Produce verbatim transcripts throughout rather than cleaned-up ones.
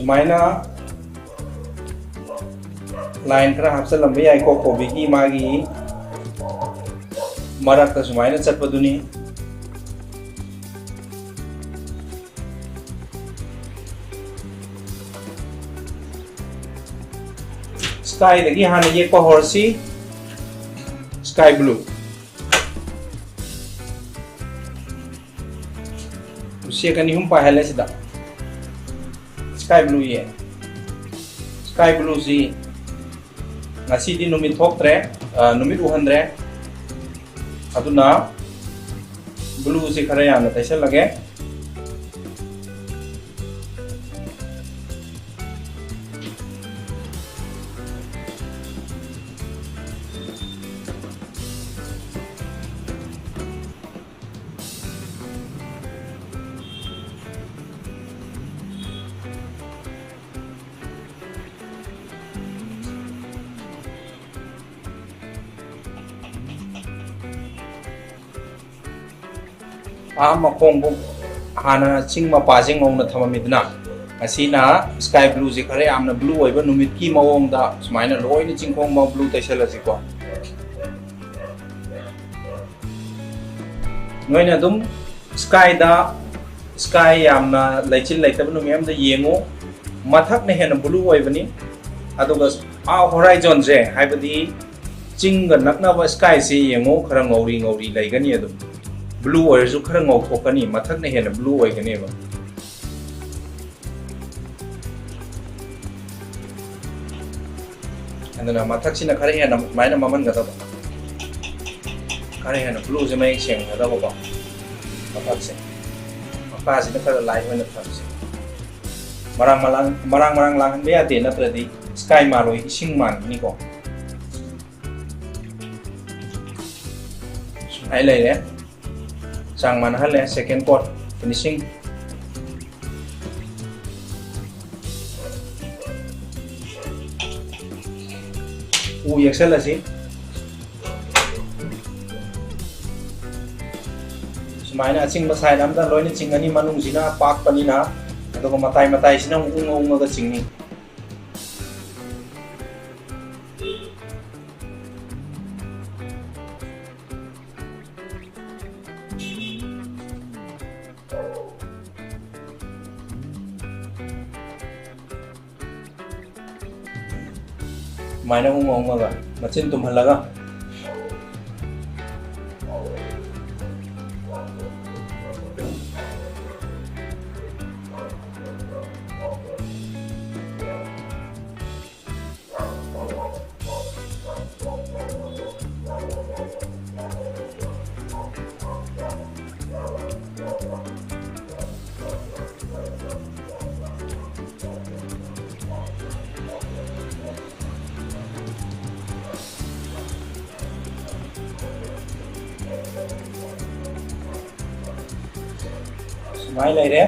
ꯁꯨꯃꯥꯏꯅ ꯂꯥꯏꯟ ꯈꯔ ꯍꯥꯞꯆꯤꯜꯂꯝꯕ ꯌꯥꯏꯀꯣ, ꯀꯣꯕꯤꯒꯤ ꯃꯥꯒꯤ ꯃꯔꯛꯇ ꯁꯨꯃꯥꯏꯅ ꯆꯠꯄꯗꯨꯅꯤ꯫ ꯁ꯭ꯀꯥꯏꯗꯒꯤ ꯍꯥꯟꯅ ꯌꯦꯛꯄ ꯍꯧꯔꯁꯤ꯫ Sky blue. ꯎꯆꯦꯛ ꯑꯅꯤ ꯑꯍꯨꯝ ꯄꯥꯏꯍꯜꯂꯦ ꯁꯤꯗ꯫ ꯁ꯭ꯀꯥꯏ ꯕ꯭ꯂꯨ ꯌꯦ꯫ ꯁ꯭ꯀꯥꯏ ꯕ꯭ꯂꯨꯁꯤ ꯉꯁꯤꯗꯤ ꯅꯨꯃꯤꯠ ꯊꯣꯛꯇ꯭ꯔꯦ, ꯑ, ꯅꯨꯃꯤꯠ ꯎꯍꯟꯗ꯭ꯔꯦ꯫ ꯑꯗꯨꯅ ꯕ꯭ꯂꯨꯁꯤ ꯈꯔ ꯌꯥꯝꯅ ꯇꯩꯁꯜꯂꯒꯦ꯫ ꯑꯥ ꯃꯈꯣꯡꯕꯨ ꯍꯥꯟꯅ ꯆꯤꯡ ꯃꯄꯥꯁꯦ ꯉꯧꯅ ꯊꯝꯃꯝꯃꯤꯗꯅ, ꯉꯁꯤꯅ ꯁ꯭ꯀꯥꯏ ꯕ꯭ꯂꯨꯁꯦ ꯈꯔ ꯌꯥꯝꯅ ꯕ꯭ꯂꯨ ꯑꯣꯏꯕ ꯅꯨꯃꯤꯠꯀꯤ ꯃꯑꯣꯡꯗ ꯁꯨꯃꯥꯏꯅ ꯂꯣꯏꯅ ꯆꯤꯡꯈꯣꯡ ꯕ꯭ꯂꯨ ꯇꯩꯁꯜꯂꯁꯤꯀꯣ꯫ ꯅꯣꯏꯅ ꯑꯗꯨꯝ ꯁ꯭ꯀꯥꯏꯗ, ꯁ꯭ꯀꯥꯏ ꯌꯥꯝꯅ ꯂꯩꯆꯤꯜ ꯂꯩꯇꯕ ꯅꯨꯃꯤꯠ ꯑꯃꯗ ꯌꯦꯡꯉꯨ, ꯃꯊꯛꯅ ꯍꯦꯟꯅ ꯕ꯭ꯂꯨ ꯑꯣꯏꯕꯅꯤ꯫ ꯑꯗꯨꯒ ꯑꯥ ꯍꯣꯔꯥꯏꯖꯣꯟꯁꯦ, ꯍꯥꯏꯕꯗꯤ ꯆꯤꯡꯒ ꯅꯛꯅꯕ ꯁ꯭ꯀꯥꯏꯁꯦ ꯌꯦꯡꯉꯨ, ꯈꯔ ꯉꯧꯔꯤ ꯉꯧꯔꯤ ꯂꯩꯒꯅꯤ꯫ ꯑꯗꯨꯝ ꯕ꯭ꯂꯨ ꯑꯣꯏꯔꯁꯨ ꯈꯔ ꯉꯧꯊꯣꯛꯀꯅꯤ, ꯃꯊꯛꯅ ꯍꯦꯟꯅ ꯕ꯭ꯂꯨ ꯑꯣꯏꯒꯅꯦꯕ꯫ ꯑꯗꯨꯅ ꯃꯊꯛꯁꯤꯅ ꯈꯔ ꯍꯦꯟꯅ ꯑꯗꯨꯃꯥꯏꯅ ꯃꯝꯍꯟꯒꯗꯕ, ꯈꯔ ꯍꯦꯟꯅ ꯕ꯭ꯂꯨꯁꯦ ꯃꯌꯦꯛ ꯁꯦꯡꯒꯗꯕꯀꯣ꯫ ꯃꯊꯛꯁꯦ, ꯃꯈꯥꯁꯤꯅ ꯈꯔ ꯂꯥꯏꯠ ꯑꯣꯏꯅ ꯊꯝꯁꯦ꯫ ꯃꯔꯥꯡ ꯃꯔꯥꯡ, ꯃꯔꯥꯡ ꯃꯔꯥꯡ ꯂꯥꯡꯍꯟꯕ ꯌꯥꯗꯦ, ꯅꯠꯇ꯭ꯔꯗꯤ ꯁ꯭ꯀꯥꯏ ꯃꯥꯜꯂꯣꯏ, ꯏꯁꯤꯡ ꯃꯥꯟꯒꯅꯤꯀꯣ꯫ ꯁꯨꯃꯥꯏꯅ ꯂꯩꯔꯦ꯫ ꯆꯥꯡ ꯃꯥꯟꯅꯍꯜꯂꯦ꯫ ꯁꯦꯀꯦꯟ ꯀꯣꯠ, ꯐꯤꯅꯤꯁꯤꯡ꯫ ꯎ ꯌꯦꯛꯁꯜꯂꯁꯤ꯫ ꯁꯨꯃꯥꯏꯅ ꯑꯆꯤꯡꯕ ꯁꯥꯏꯠ ꯑꯝꯗ ꯂꯣꯏꯅ ꯆꯤꯡꯉꯅꯤ, ꯃꯅꯨꯡꯁꯤꯅ ꯄꯥꯛꯄꯅꯤꯅ꯫ ꯑꯗꯨꯒ ꯃꯇꯥꯏ ꯃꯇꯥꯏꯁꯤꯅ ꯑꯃꯨꯛ ꯎꯪꯉ ꯎꯪꯉꯒ ꯆꯤꯡꯅꯤ꯫ ꯁꯨꯃꯥꯏꯅ ꯎꯪꯉ ꯎꯪꯉꯒ ꯃꯆꯤꯟ ꯇꯨꯝꯍꯜꯂꯒ꯫ ꯁꯨꯃꯥꯏꯅ ꯂꯩꯔꯦ꯫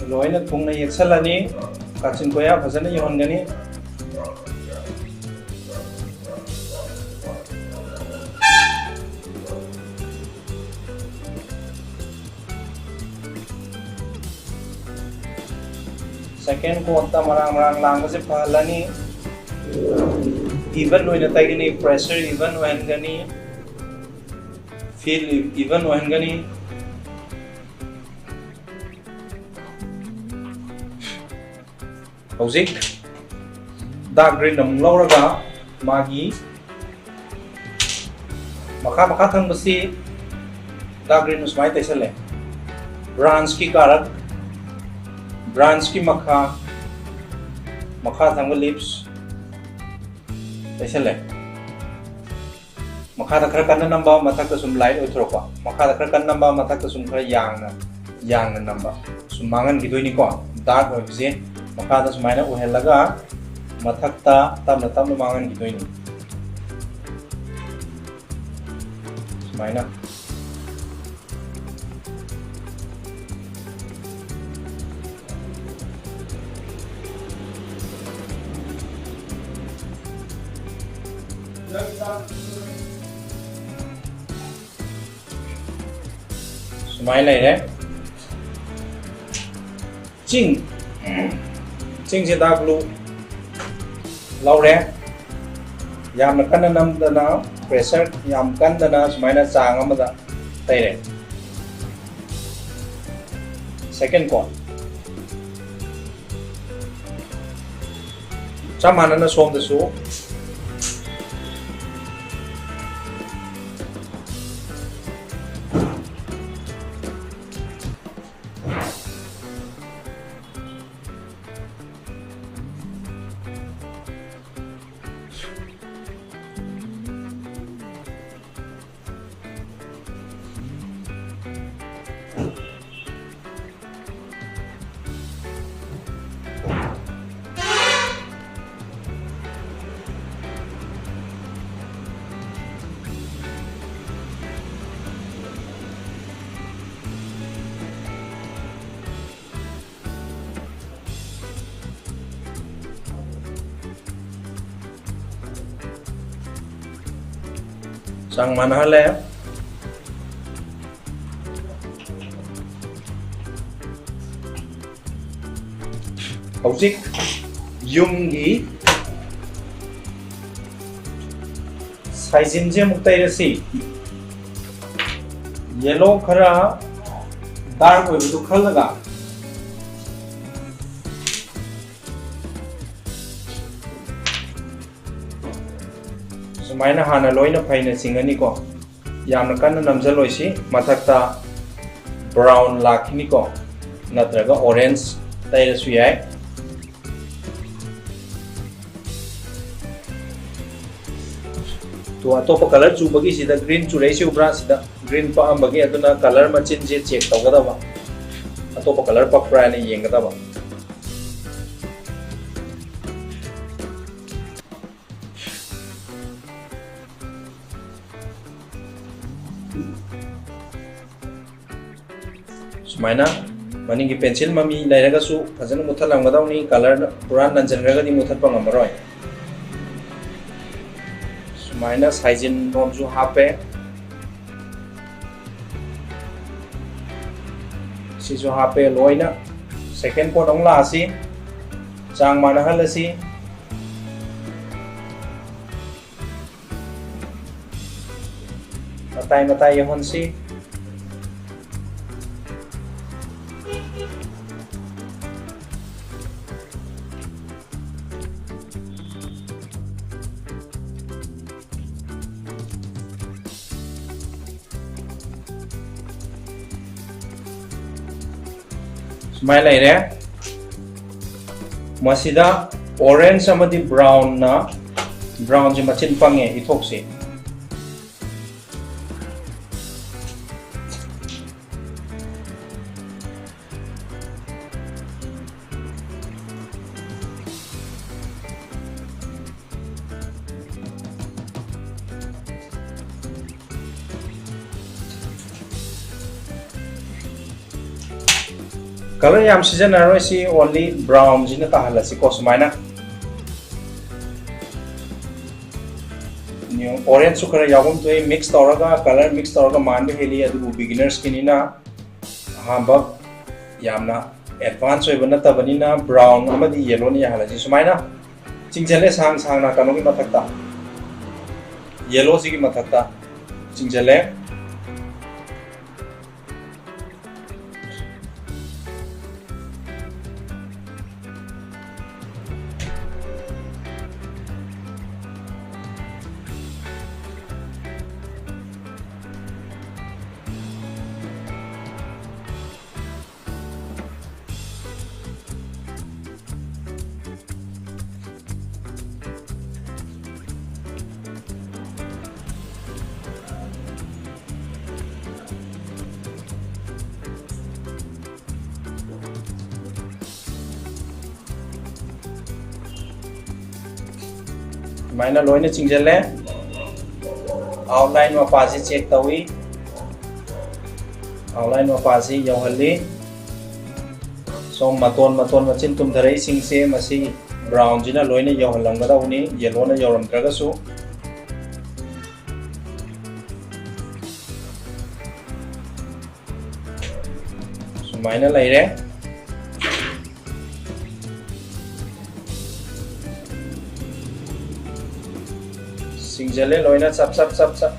ꯂꯣꯏꯅ ꯊꯨꯡꯅ ꯌꯦꯛꯁꯜꯂꯅꯤ꯫ ꯀꯥꯆꯤꯟ ꯀꯣꯌꯥ ꯐꯖꯅ ꯌꯧꯍꯟꯒꯅꯤ꯫ Second coat ꯇ ꯃꯔꯥꯡ ꯃꯔꯥꯡ ꯂꯥꯡꯕꯁꯦ ꯐꯍꯜꯂꯅꯤ꯫ Even ꯑꯣꯏꯅ ꯇꯩꯒꯅꯤ, pressure even ꯑꯣꯏꯍꯟꯒꯅꯤ, feel even ꯑꯣꯏꯍꯟꯒꯅꯤ꯫ ꯍꯧꯖꯤꯛ dark green ꯑꯃꯨꯛ ꯂꯧꯔꯒ ꯃꯥꯒꯤ ꯃꯈꯥ, ꯃꯈꯥ ꯊꯪꯕꯁꯤ dark green ꯁꯨꯃꯥꯏꯅ ꯇꯩꯁꯜꯂꯦ꯫ Bronze ꯀꯤ ꯀꯥꯔꯛ, bronze ꯀꯤ ꯃꯈꯥ, ꯃꯈꯥ ꯊꯪꯕ leaves ꯇꯩꯁꯜꯂꯦ꯫ ꯃꯈꯥꯗ ꯈꯔ ꯀꯟꯅ ꯅꯝꯕ, ꯃꯊꯛꯇ ꯁꯨꯝ light ꯑꯣꯏꯊꯣꯔꯛꯄ꯫ ꯃꯈꯥꯗ ꯈꯔ ꯀꯟꯅ ꯅꯝꯕ, ꯃꯊꯛꯇ ꯁꯨꯝ ꯈꯔ ꯌꯥꯡꯅ, ꯌꯥꯡꯅ ꯅꯝꯕ꯫ ꯁꯨꯝ ꯃꯥꯡꯍꯟꯈꯤꯗꯣꯏꯅꯤꯀꯣ꯫ Dark ꯑꯣꯏꯕꯁꯦ ꯃꯈꯥꯗ ꯁꯨꯃꯥꯏꯅ ꯑꯣꯏꯍꯜꯂꯒ ꯃꯊꯛꯇ ꯇꯞꯅ ꯇꯞꯅ ꯃꯥꯡꯍꯟꯈꯤꯗꯣꯏꯅꯤ꯫ ꯁꯨꯃꯥꯏꯅ꯫ ꯁꯨꯃꯥꯏꯅ ꯂꯩꯔꯦ꯫ ꯆꯤꯡ, ꯆꯤꯡꯁꯦ dark blue ꯂꯧꯔꯦ꯫ ꯌꯥꯝꯅ ꯀꯟꯅ ꯅꯝꯗꯅ, pressure ꯌꯥꯝ ꯀꯟꯗꯅ ꯁꯨꯃꯥꯏꯅ ꯆꯥꯡ ꯑꯃꯗ ꯇꯩꯔꯦ꯫ Second coat꯫ ꯆꯞ ꯃꯥꯟꯅꯅ ꯁꯣꯝꯗꯁꯨ꯫ ꯆꯥꯡ ꯃꯥꯟꯅꯍꯜꯂꯦ꯫ ꯍꯧꯖꯤꯛ ꯌꯨꯝꯒꯤ ꯁꯥꯏꯖꯤꯟꯁꯦ ꯑꯃꯨꯛ ꯇꯩꯔꯁꯤ꯫ Yellow ꯈꯔ dark ꯑꯣꯏꯕꯗꯨ ꯈꯜꯂꯒ꯫ ꯁꯨꯃꯥꯏꯅ ꯍꯥꯟꯅ ꯂꯣꯏꯅ ꯐꯩꯅ ꯆꯤꯡꯉꯅꯤꯀꯣ꯫ ꯌꯥꯝꯅ ꯀꯟꯅ ꯅꯝꯁꯤꯜꯂꯣꯏꯁꯤ꯫ ꯃꯊꯛꯇ brown ꯂꯥꯛꯈꯤꯅꯤꯀꯣ, ꯅꯠꯇ꯭ꯔꯒ orange ꯇꯩꯔꯁꯨ ꯌꯥꯏ꯫ ꯇꯣ, ꯑꯇꯣꯞꯄ colour ꯆꯨꯕꯒꯤ ꯁꯤꯗ green ꯆꯨꯔꯛꯏꯁꯤ ꯎꯕ꯭ꯔꯥ? ꯁꯤꯗ green ꯄꯛꯑꯝꯕꯒꯤ, ꯑꯗꯨꯅ colour ꯃꯆꯤꯟꯁꯦ check ꯇꯧꯒꯗꯕ, ꯑꯇꯣꯞꯄ colour ꯄꯛꯄ꯭ꯔꯥ ꯍꯥꯏꯅ ꯌꯦꯡꯒꯗꯕ꯫ ꯁꯨꯃꯥꯏꯅ ꯃꯅꯤꯡꯒꯤ pencil ꯃꯃꯤ ꯂꯩꯔꯒꯁꯨ ꯐꯖꯅ ꯃꯨꯠꯊꯠꯂꯝꯒꯗꯧꯅꯤ꯫ Colour ꯄꯨꯔꯥ ꯅꯟꯁꯤꯟꯈ꯭ꯔꯒꯗꯤ ꯃꯨꯠꯊꯠꯄ ꯉꯝꯃꯔꯣꯏ꯫ ꯁꯨꯃꯥꯏꯅ ꯁꯥꯏꯖꯤꯟ ꯂꯣꯝꯁꯨ ꯍꯥꯞꯄꯦ꯫ ꯁꯤꯁꯨ ꯍꯥꯞꯄꯦ ꯂꯣꯏꯅ꯫ Second coat ꯑꯃꯨꯛ ꯂꯥꯛꯑꯁꯤ꯫ ꯆꯥꯡ ꯃꯥꯟꯅꯍꯜꯂꯁꯤ꯫ ꯃꯇꯥꯏ ꯃꯇꯥꯏ ꯌꯧꯍꯟꯁꯤ꯫ ꯁꯨꯃꯥꯏꯅ ꯂꯩꯔꯦ꯫ ꯃꯁꯤꯗ orange ꯑꯃꯗꯤ brownꯅ, brownꯁꯦ ꯃꯆꯤꯟ ꯄꯪꯉꯦ, ꯏꯊꯣꯛꯁꯤ꯫ Color ꯌꯥꯝ ꯁꯤꯖꯤꯟꯅꯔꯣꯏ, ꯁꯤ only brownꯁꯤꯅ ꯇꯥꯍꯜꯂꯁꯤꯀꯣ꯫ ꯁꯨꯃꯥꯏꯅ orangeꯁꯨ ꯈꯔ ꯌꯥꯎꯐꯝ ꯊꯣꯛꯏ, mix ꯇꯧꯔꯒ, color mix ꯇꯧꯔꯒ ꯃꯥꯟꯕ ꯍꯦꯜꯂꯤ, ꯑꯗꯨꯕꯨ beginnersꯀꯤꯅꯤꯅ ꯑꯍꯥꯟꯕ ꯌꯥꯝꯅ advance ꯑꯣꯏꯕ ꯅꯠꯇꯕꯅꯤꯅ brown ꯑꯃꯗꯤ yellowꯅ ꯌꯥꯍꯜꯂꯁꯤ꯫ ꯁꯨꯃꯥꯏꯅ ꯆꯤꯡꯁꯤꯜꯂꯦ ꯁꯥꯡ ꯁꯥꯡꯅ ꯀꯩꯅꯣꯒꯤ ꯃꯊꯛꯇ, yellowꯁꯤꯒꯤ ꯃꯊꯛꯇ ꯆꯤꯡꯁꯤꯜꯂꯦ꯫ ꯁꯨꯃꯥꯏꯅ ꯂꯣꯏꯅ ꯆꯤꯡꯁꯤꯜꯂꯦ꯫ Outline ꯃꯄꯥꯁꯤ check ꯇꯧꯏ꯫ Outline ꯃꯄꯥꯁꯤ ꯌꯧꯍꯜꯂꯤ꯫ ꯁꯣꯝ ꯃꯇꯣꯟ ꯃꯇꯣꯟ ꯃꯆꯤꯟ ꯇꯨꯝꯊꯔꯛꯏꯁꯤꯡꯁꯦ ꯃꯁꯤ brownꯁꯤꯅ ꯂꯣꯏꯅ ꯌꯧꯍꯜꯂꯝꯒꯗꯧꯕꯅꯤ, yellowꯅ ꯌꯧꯔꯝꯗ꯭ꯔꯒꯁꯨ꯫ ꯁꯨꯃꯥꯏꯅ ꯂꯩꯔꯦ꯫ ꯁꯤꯡꯖꯜꯂꯦ ꯂꯣꯏꯅ ꯆꯞ ꯆꯞ ꯆꯞ ꯆꯞ꯫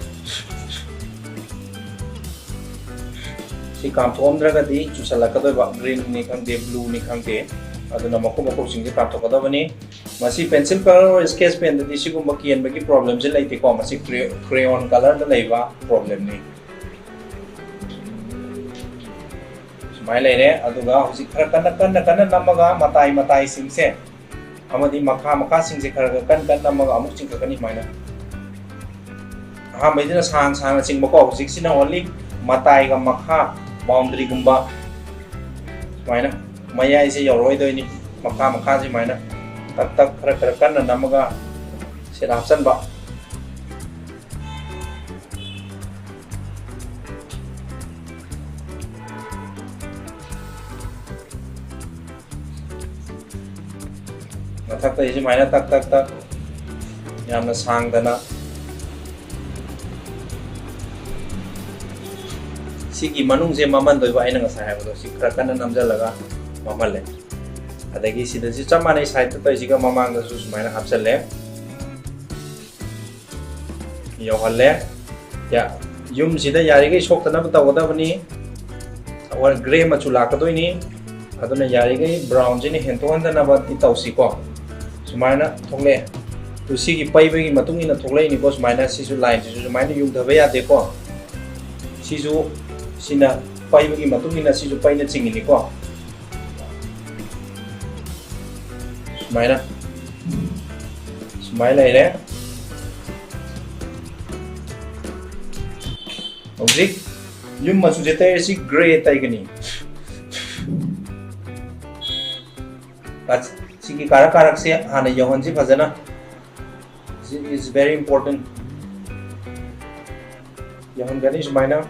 ꯁꯤ ꯀꯥꯝꯊꯣꯛꯑꯝꯗ꯭ꯔꯒꯗꯤ ꯆꯨꯁꯜꯂꯛꯀꯗꯣꯏꯕ, green ꯅꯤ ꯈꯪꯗꯦ, blue ꯅꯤ ꯈꯪꯗꯦ꯫ ꯑꯗꯨꯅ ꯃꯈꯨꯝ ꯃꯈꯨꯝꯁꯤꯡꯁꯦ ꯀꯥꯝꯊꯣꯛꯀꯗꯕꯅꯤ꯫ ꯃꯁꯤ pencil colour or sketch pen ꯗꯗꯤ ꯁꯤꯒꯨꯝꯕ ꯀꯦꯟꯕꯒꯤ problem ꯁꯦ ꯂꯩꯇꯦꯀꯣ꯫ ꯃꯁꯤ crayon colour ꯗ ꯂꯩꯕ problem ꯅꯤ꯫ ꯁꯨꯃꯥꯏꯅ ꯂꯩꯔꯦ꯫ ꯑꯗꯨꯒ ꯍꯧꯖꯤꯛ ꯈꯔ ꯀꯟꯅ, ꯀꯟꯅ, ꯀꯟꯅ ꯅꯝꯃꯒ ꯃꯇꯥꯏ ꯃꯇꯥꯏꯁꯤꯡꯁꯦ ꯑꯃꯗꯤ ꯃꯈꯥ ꯃꯈꯥꯁꯤꯡꯁꯦ ꯈꯔ ꯈꯔ ꯀꯟꯅ ꯀꯟꯅ ꯅꯝꯃꯒ ꯑꯃꯨꯛ ꯆꯤꯡꯈꯠꯀꯅꯤ ꯁꯨꯃꯥꯏꯅ꯫ ꯑꯍꯥꯟꯕꯩꯗꯨꯅ ꯁꯥꯡ ꯁꯥꯡꯅ ꯆꯤꯡꯕꯀꯣ, ꯍꯧꯖꯤꯛꯁꯤꯅ only ꯃꯇꯥꯏꯒ ꯃꯈꯥ boundary ꯒꯨꯝꯕ ꯁꯨꯃꯥꯏꯅ, ꯃꯌꯥꯏꯁꯦ ꯌꯧꯔꯛꯑꯣꯏꯗꯣꯏꯅꯤ꯫ ꯃꯈꯥ ꯃꯈꯥꯁꯦ ꯁꯨꯃꯥꯏꯅ ꯇꯛ ꯇꯛ ꯈꯔ ꯈꯔ ꯀꯟꯅ ꯅꯝꯃꯒ ꯁꯤꯗ ꯍꯥꯞꯆꯟꯕ꯫ ꯃꯊꯛꯇ ꯁꯨꯃꯥꯏꯅ ꯇꯛ ꯇꯛ ꯇꯛ ꯌꯥꯝꯅ ꯁꯥꯡꯗꯅ꯫ ꯁꯤꯒꯤ ꯃꯅꯨꯡꯁꯦ ꯃꯝꯍꯟꯗꯣꯏꯕ, ꯑꯩꯅ ꯉꯁꯥꯏ ꯍꯥꯏꯕꯗꯣ꯫ ꯁꯤ ꯈꯔ ꯀꯟꯅ ꯅꯝꯁꯤꯜꯂꯒ ꯃꯝꯍꯜꯂꯦ꯫ ꯑꯗꯒꯤ ꯁꯤꯗꯁꯨ ꯆꯞ ꯃꯥꯟꯅꯩ, side ꯇ ꯇꯧꯔꯤꯁꯤꯒ ꯃꯃꯥꯡꯗꯁꯨ ꯁꯨꯃꯥꯏꯅ ꯍꯥꯞꯆꯜꯂꯦ꯫ ꯌꯧꯍꯜꯂꯦ꯫ ꯌꯥ-, ꯌꯨꯝꯁꯤꯗ ꯌꯥꯔꯤꯈꯩ ꯁꯣꯛꯇꯅꯕ ꯇꯧꯒꯗꯕꯅꯤ꯫ ꯑꯣꯔ grey ꯃꯆꯨ ꯂꯥꯛꯀꯗꯣꯏꯅꯤ꯫ ꯑꯗꯨꯅ ꯌꯥꯔꯤꯈꯩ brown ꯁꯤꯅ ꯍꯦꯟꯊꯣꯛꯍꯟꯗꯅꯕꯗꯤ ꯇꯧꯁꯤꯀꯣ꯫ ꯁꯨꯃꯥꯏꯅ ꯊꯣꯛꯂꯛꯑꯦ꯫ ꯑꯗꯨ ꯁꯤꯒꯤ ꯄꯩꯕꯒꯤ ꯃꯇꯨꯡ ꯏꯟꯅ ꯊꯣꯛꯂꯛꯏꯅꯤꯀꯣ꯫ ꯁꯨꯃꯥꯏꯅ ꯁꯤꯁꯨ line ꯁꯤꯁꯨ ꯁꯨꯃꯥꯏꯅ ꯌꯨꯡꯊꯕ ꯌꯥꯗꯦꯀꯣ꯫ ꯁꯤꯁꯨ, ꯁꯤꯅ ꯄꯩꯕꯒꯤ ꯃꯇꯨꯡ ꯏꯟꯅ ꯁꯤꯁꯨ ꯄꯩꯅ ꯆꯤꯡꯉꯤꯅꯤꯀꯣ꯫ ꯁꯨꯃꯥꯏꯅ, ꯁꯨꯃꯥꯏꯅ ꯂꯩꯔꯦ꯫ ꯍꯧꯖꯤꯛ ꯌꯨꯝ ꯃꯆꯨꯁꯦ ꯇꯩꯔꯁꯤ, grey ꯇꯩꯒꯅꯤ꯫ ꯁꯤꯒꯤ ꯀꯥꯔꯛ ꯀꯥꯔꯛꯁꯦ ꯍꯥꯟꯅ ꯌꯧꯍꯟꯁꯤ ꯐꯖꯅ꯫ This is very important. ꯌꯧꯍꯟꯒꯅꯤ ꯁꯨꯃꯥꯏꯅ꯫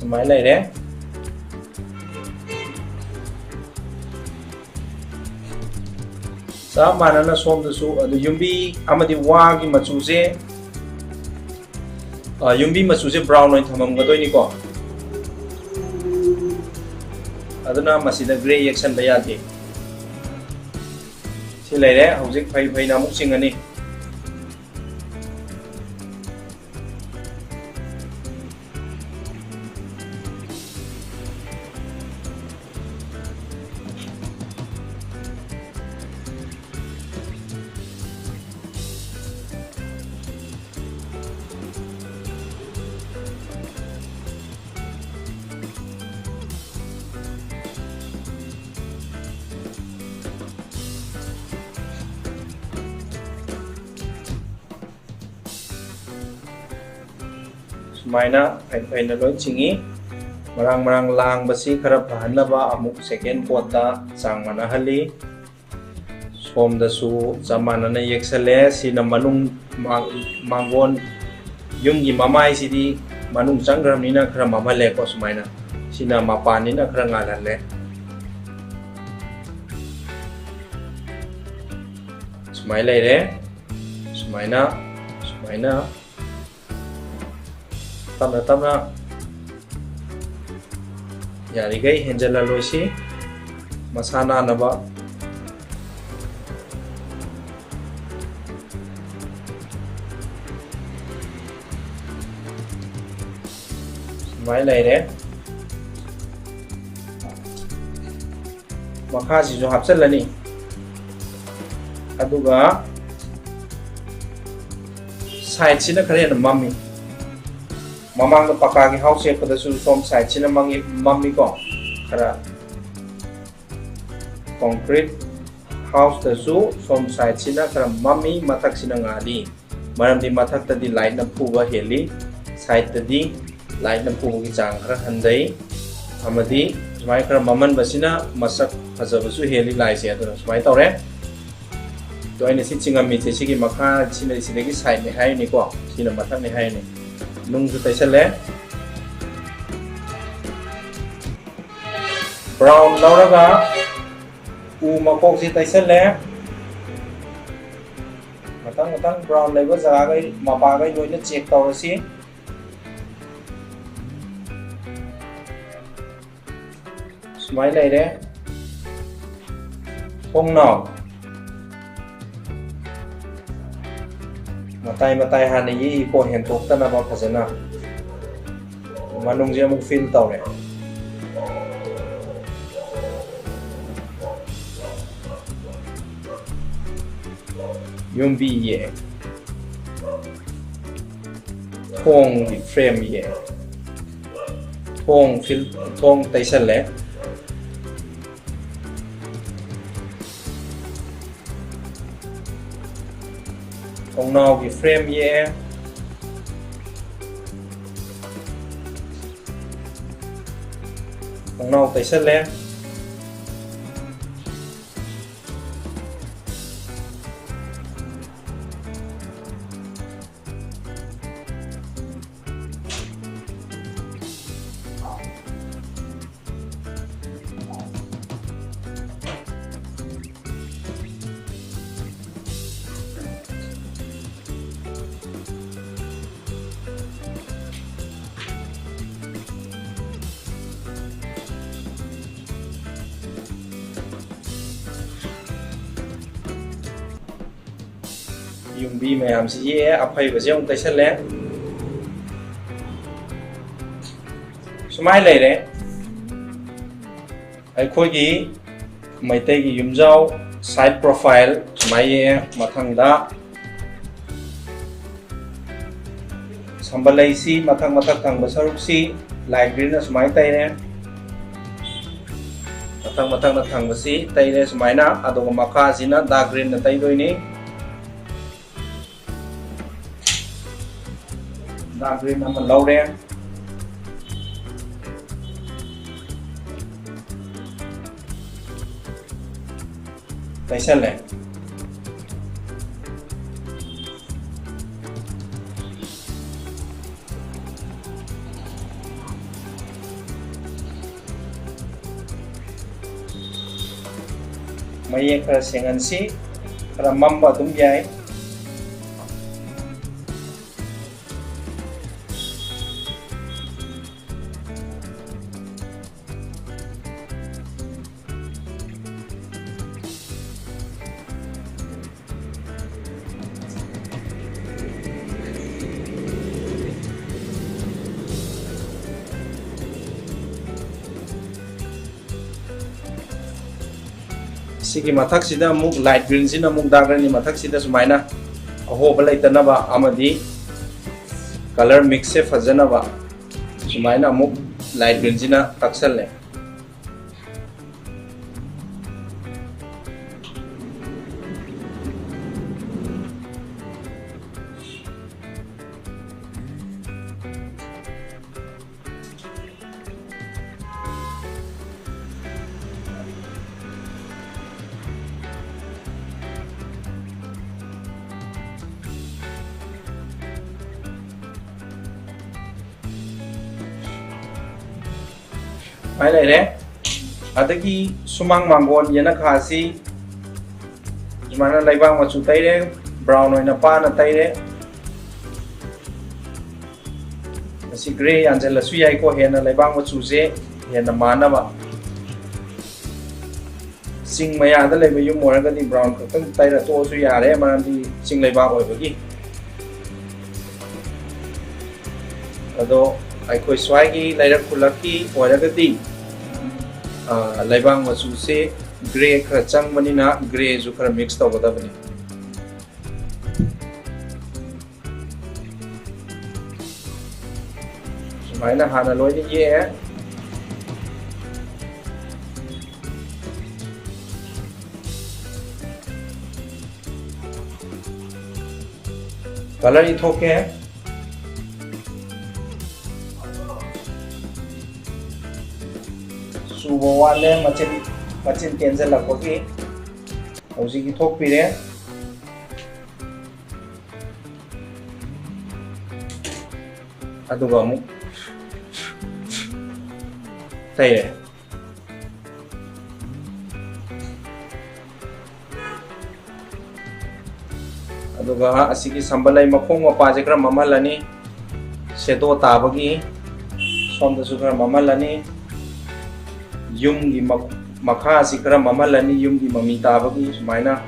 ꯁꯨꯃꯥꯏꯅ ꯂꯩꯔꯦ꯫ ꯆꯞ ꯃꯥꯟꯅꯅ ꯁꯣꯝꯗꯁꯨ ꯑꯗꯨ ꯌꯨꯝꯕꯤ ꯑꯃꯗꯤ ꯋꯥꯒꯤ ꯃꯆꯨꯁꯦ, ꯑ, ꯌꯨꯝꯕꯤ ꯃꯆꯨꯁꯦ brown ꯑꯣꯏꯅ ꯊꯝꯃꯝꯒꯗꯣꯏꯅꯤꯀꯣ꯫ ꯑꯗꯨꯅ ꯃꯁꯤꯗ gray ꯌꯦꯛꯁꯟꯕ ꯌꯥꯗꯦ꯫ ꯁꯤ ꯂꯩꯔꯦ꯫ ꯍꯧꯖꯤꯛ ꯐꯩ ꯐꯩꯅ ꯑꯃꯨꯛ ꯆꯤꯡꯉꯅꯤ꯫ ꯁꯨꯃꯥꯏꯅ ꯐꯩ ꯐꯩꯅ ꯂꯣꯏ ꯆꯤꯡꯉꯤ꯫ ꯃꯔꯥꯡ ꯃꯔꯥꯡ ꯂꯥꯡꯕꯁꯤ ꯈꯔ ꯐꯍꯟꯅꯕ ꯑꯃꯨꯛ second coatꯇ ꯆꯥꯡ ꯃꯥꯟꯅꯍꯜꯂꯤ꯫ ꯁꯣꯝꯗꯁꯨ ꯆꯞ ꯃꯥꯟꯅꯅ ꯌꯦꯛꯁꯜꯂꯦ꯫ ꯁꯤꯅ ꯃꯅꯨꯡ ꯃꯥꯡ-, ꯃꯥꯡꯒꯣꯟ ꯌꯨꯝꯒꯤ ꯃꯃꯥꯏꯁꯤꯗꯤ ꯃꯅꯨꯡ ꯆꯪꯈ꯭ꯔꯕꯅꯤꯅ ꯈꯔ ꯃꯝꯍꯜꯂꯦꯀꯣ ꯁꯨꯃꯥꯏꯅ꯫ ꯁꯤꯅ ꯃꯄꯥꯟꯅꯤꯅ ꯈꯔ ꯉꯥꯜꯍꯜꯂꯦ꯫ ꯁꯨꯃꯥꯏꯅ ꯂꯩꯔꯦ꯫ ꯁꯨꯃꯥꯏꯅ, ꯁꯨꯃꯥꯏꯅ꯫ ꯇꯞꯅ ꯇꯞꯅ ꯌꯥꯔꯤꯈꯩ ꯍꯦꯟꯖꯜꯍꯜꯂꯣꯏꯁꯤ, ꯃꯁꯥ ꯅꯥꯟꯅꯕ꯫ ꯁꯨꯃꯥꯏꯅ ꯂꯩꯔꯦ꯫ ꯃꯈꯥꯁꯤꯁꯨ ꯍꯥꯞꯆꯤꯜꯂꯅꯤ꯫ ꯑꯗꯨꯒ sideꯁꯤꯅ ꯈꯔ ꯍꯦꯟꯅ ꯃꯝꯃꯤ꯫ ꯃꯃꯥꯡꯗ ꯄꯀꯥꯒꯤ house ꯌꯦꯛꯄꯗꯁꯨ ꯁꯣꯝ sideꯁꯤꯅ ꯃꯝꯃꯤ, ꯃꯝꯃꯤꯀꯣ꯫ ꯈꯔ concrete houseꯇꯁꯨ ꯁꯣꯝ sideꯁꯤꯅ ꯈꯔ ꯃꯝꯃꯤ, ꯃꯊꯛꯁꯤꯅ ꯉꯥꯜꯂꯤ꯫ ꯃꯔꯝꯗꯤ ꯃꯊꯛꯇꯗꯤ lightꯅ ꯐꯨꯕ ꯍꯦꯜꯂꯤ, sideꯇꯗꯤ lightꯅ ꯐꯨꯕꯒꯤ ꯆꯥꯡ ꯈꯔ ꯍꯟꯊꯩ꯫ ꯑꯃꯗꯤ ꯁꯨꯃꯥꯏꯅ ꯈꯔ ꯃꯝꯍꯟꯕꯁꯤꯅ ꯃꯁꯛ ꯐꯖꯕꯁꯨ ꯍꯦꯜꯂꯤ ꯂꯥꯏꯁꯦ꯫ ꯑꯗꯨꯅ ꯁꯨꯃꯥꯏꯅ ꯇꯧꯔꯦ꯫ ꯑꯗꯣ ꯑꯩꯅ ꯁꯤ ꯆꯤꯡꯉꯝꯃꯤꯁꯦ ꯁꯤꯒꯤ ꯃꯈꯥ, ꯁꯤꯅ ꯁꯤꯗꯒꯤ sideꯅꯦ ꯍꯥꯏꯔꯤꯅꯤꯀꯣ, ꯁꯤꯅ ꯃꯊꯛꯅꯦ ꯍꯥꯏꯔꯤꯅꯤ꯫ ꯅꯨꯡꯁꯨ ꯇꯩꯁꯜꯂꯦ꯫ Brown ꯂꯧꯔꯒ ꯎ ꯃꯀꯣꯛꯁꯤ ꯇꯩꯁꯜꯂꯦ꯫ ꯃꯊꯪ ꯃꯊꯪ brown ꯂꯩꯕ ꯖꯒꯥꯈꯩ, ꯃꯄꯥꯈꯩ ꯂꯣꯏꯅ check ꯇꯧꯔꯁꯤ꯫ ꯁꯨꯃꯥꯏꯅ ꯂꯩꯔꯦ꯫ ꯊꯣꯡꯅꯥꯎ ꯃꯇꯥꯏ ꯃꯇꯥꯏ ꯍꯥꯟꯅ ꯌꯦꯛꯏꯀꯣ, ꯍꯦꯟꯗꯣꯛꯇꯅꯕ ꯐꯖꯅ꯫ ꯃꯅꯨꯡꯁꯦ ꯑꯃꯨꯛ fill ꯇꯧꯔꯦ꯫ ꯌꯨꯝꯕꯤ ꯌꯦꯛꯑꯦ꯫ ꯊꯣꯡꯒꯤ frame ꯌꯦꯛꯑꯦ꯫ ꯊꯣꯡ fill, ꯊꯣꯡ ꯇꯩꯁꯜꯂꯦ꯫ ꯊꯣꯡꯅꯥꯎꯒꯤ frame ꯌꯦꯛꯑꯦ꯫ ꯊꯣꯡꯅꯥꯎ ꯇꯩꯁꯜꯂꯦ꯫ ꯌꯨꯝꯕꯤ ꯃꯌꯥꯝꯁꯤ ꯌꯦꯛꯑꯦ, ꯑꯐꯩꯕꯁꯦ ꯑꯃꯨꯛ ꯇꯩꯁꯜꯂꯦ꯫ ꯁꯨꯃꯥꯏꯅ ꯂꯩꯔꯦ꯫ ꯑꯩꯈꯣꯏꯒꯤ ꯃꯩꯇꯩꯒꯤ ꯌꯨꯝꯖꯥꯎ side profile ꯁꯨꯃꯥꯏꯅ ꯌꯦꯛꯑꯦ꯫ ꯃꯊꯪꯗ ꯁꯝꯕꯜ ꯂꯩꯁꯤ ꯃꯊꯛ ꯃꯊꯛ ꯊꯪꯕ ꯁꯔꯨꯛꯁꯤ light green ꯅ ꯁꯨꯃꯥꯏꯅ ꯇꯩꯔꯦ꯫ ꯃꯊꯪ ꯃꯊꯪꯅ ꯊꯪꯕꯁꯤ ꯇꯩꯔꯦ ꯁꯨꯃꯥꯏꯅ, ꯑꯗꯨꯒ ꯃꯈꯥꯁꯤꯅ dark green ꯅ ꯇꯩꯗꯣꯏꯅꯤ꯫ Dark green ꯑꯃ ꯂꯧꯔꯦ꯫ ꯇꯩꯁꯜꯂꯦ꯫ ꯃꯌꯦꯛ ꯈꯔ ꯁꯦꯡꯍꯟꯁꯤ, ꯈꯔ ꯃꯝꯕ ꯑꯗꯨꯝ ꯌꯥꯏ꯫ ꯁꯤꯒꯤ ꯃꯊꯛꯁꯤꯗ ꯑꯃꯨꯛ light green ꯁꯤꯅ ꯑꯃꯨꯛ dark green ꯒꯤ ꯃꯊꯛꯁꯤꯗ ꯁꯨꯃꯥꯏꯅ ꯑꯍꯣꯕ ꯂꯩꯇꯅꯕ ꯑꯃꯗꯤ color mix ꯁꯦ ꯐꯖꯅꯕ ꯁꯨꯃꯥꯏꯅ ꯑꯃꯨꯛ light green ꯁꯤꯅ ꯇꯛꯁꯜꯂꯦ꯫ ꯁꯨꯃꯥꯏꯅ ꯂꯩꯔꯦ꯫ ꯑꯗꯒꯤ ꯁꯨꯃꯥꯡ ꯃꯥꯡꯒꯣꯟ ꯌꯦꯅꯈꯥꯁꯤ ꯁꯨꯃꯥꯏꯅ ꯂꯩꯕꯥꯛ ꯃꯆꯨ ꯇꯩꯔꯦ, brown ꯑꯣꯏꯅ ꯄꯥꯅ ꯇꯩꯔꯦ꯫ ꯃꯁꯤ grey ꯌꯥꯟꯁꯤꯜꯂꯁꯨ ꯌꯥꯏꯀꯣ, ꯍꯦꯟꯅ ꯂꯩꯕꯥꯛ ꯃꯆꯨꯁꯦ ꯍꯦꯟꯅ ꯃꯥꯟꯅꯕ꯫ ꯆꯤꯡ ꯃꯌꯥꯗ ꯂꯩꯕ ꯌꯨꯝ ꯑꯣꯏꯔꯒꯗꯤ brown ꯈꯛꯇꯪ ꯇꯩꯔ ꯇꯣꯛꯑꯁꯨ ꯌꯥꯔꯦ, ꯃꯔꯝꯗꯤ ꯆꯤꯡ ꯂꯩꯕꯥꯛ ꯑꯣꯏꯕꯒꯤ꯫ ꯑꯗꯣ ꯑꯩꯈꯣꯏ ꯁ꯭ꯋꯥꯏꯒꯤ ꯂꯩꯔꯛ ꯈꯨꯂꯛꯀꯤ ꯑꯣꯏꯔꯒꯗꯤ, ꯑ, ꯂꯩꯕꯥꯛ ꯃꯆꯨꯁꯦ grey ꯈꯔ ꯆꯪꯕꯅꯤꯅ grey ꯁꯨ ꯈꯔ mix ꯇꯧꯒꯗꯕꯅꯤ꯫ ꯁꯨꯃꯥꯏꯅ ꯍꯥꯟꯅ ꯂꯣꯏꯅ ꯌꯦꯛꯑꯦ꯫ Colour ꯏꯊꯣꯛꯀꯦ꯫ ꯆꯨꯕ ꯋꯥꯠꯂꯦ, ꯃꯆꯤꯟ, ꯃꯆꯤꯟ ꯇꯦꯟꯖꯜꯂꯛꯄꯒꯤ꯫ ꯍꯧꯖꯤꯛ ꯏꯊꯣꯛꯄꯤꯔꯦ꯫ ꯑꯗꯨꯒ ꯑꯃꯨꯛ ꯇꯩꯔꯦ꯫ ꯑꯗꯨꯒ ꯑꯁꯤꯒꯤ ꯁꯝꯕꯜꯂꯩ ꯃꯈꯣꯡ ꯃꯄꯥꯁꯦ ꯈꯔ ꯃꯝꯍꯜꯂꯅꯤ, shadow ꯇꯥꯕꯒꯤ꯫ ꯁꯣꯝꯗꯁꯨ ꯈꯔ ꯃꯝꯍꯜꯂꯅꯤ꯫ ꯌꯨꯝꯒꯤ ꯃ-, ꯃꯈꯥꯁꯤ ꯈꯔ ꯃꯝꯍꯜꯂꯅꯤ, ꯌꯨꯝꯒꯤ ꯃꯃꯤ ꯇꯥꯕꯒꯤ꯫ ꯁꯨꯃꯥꯏꯅ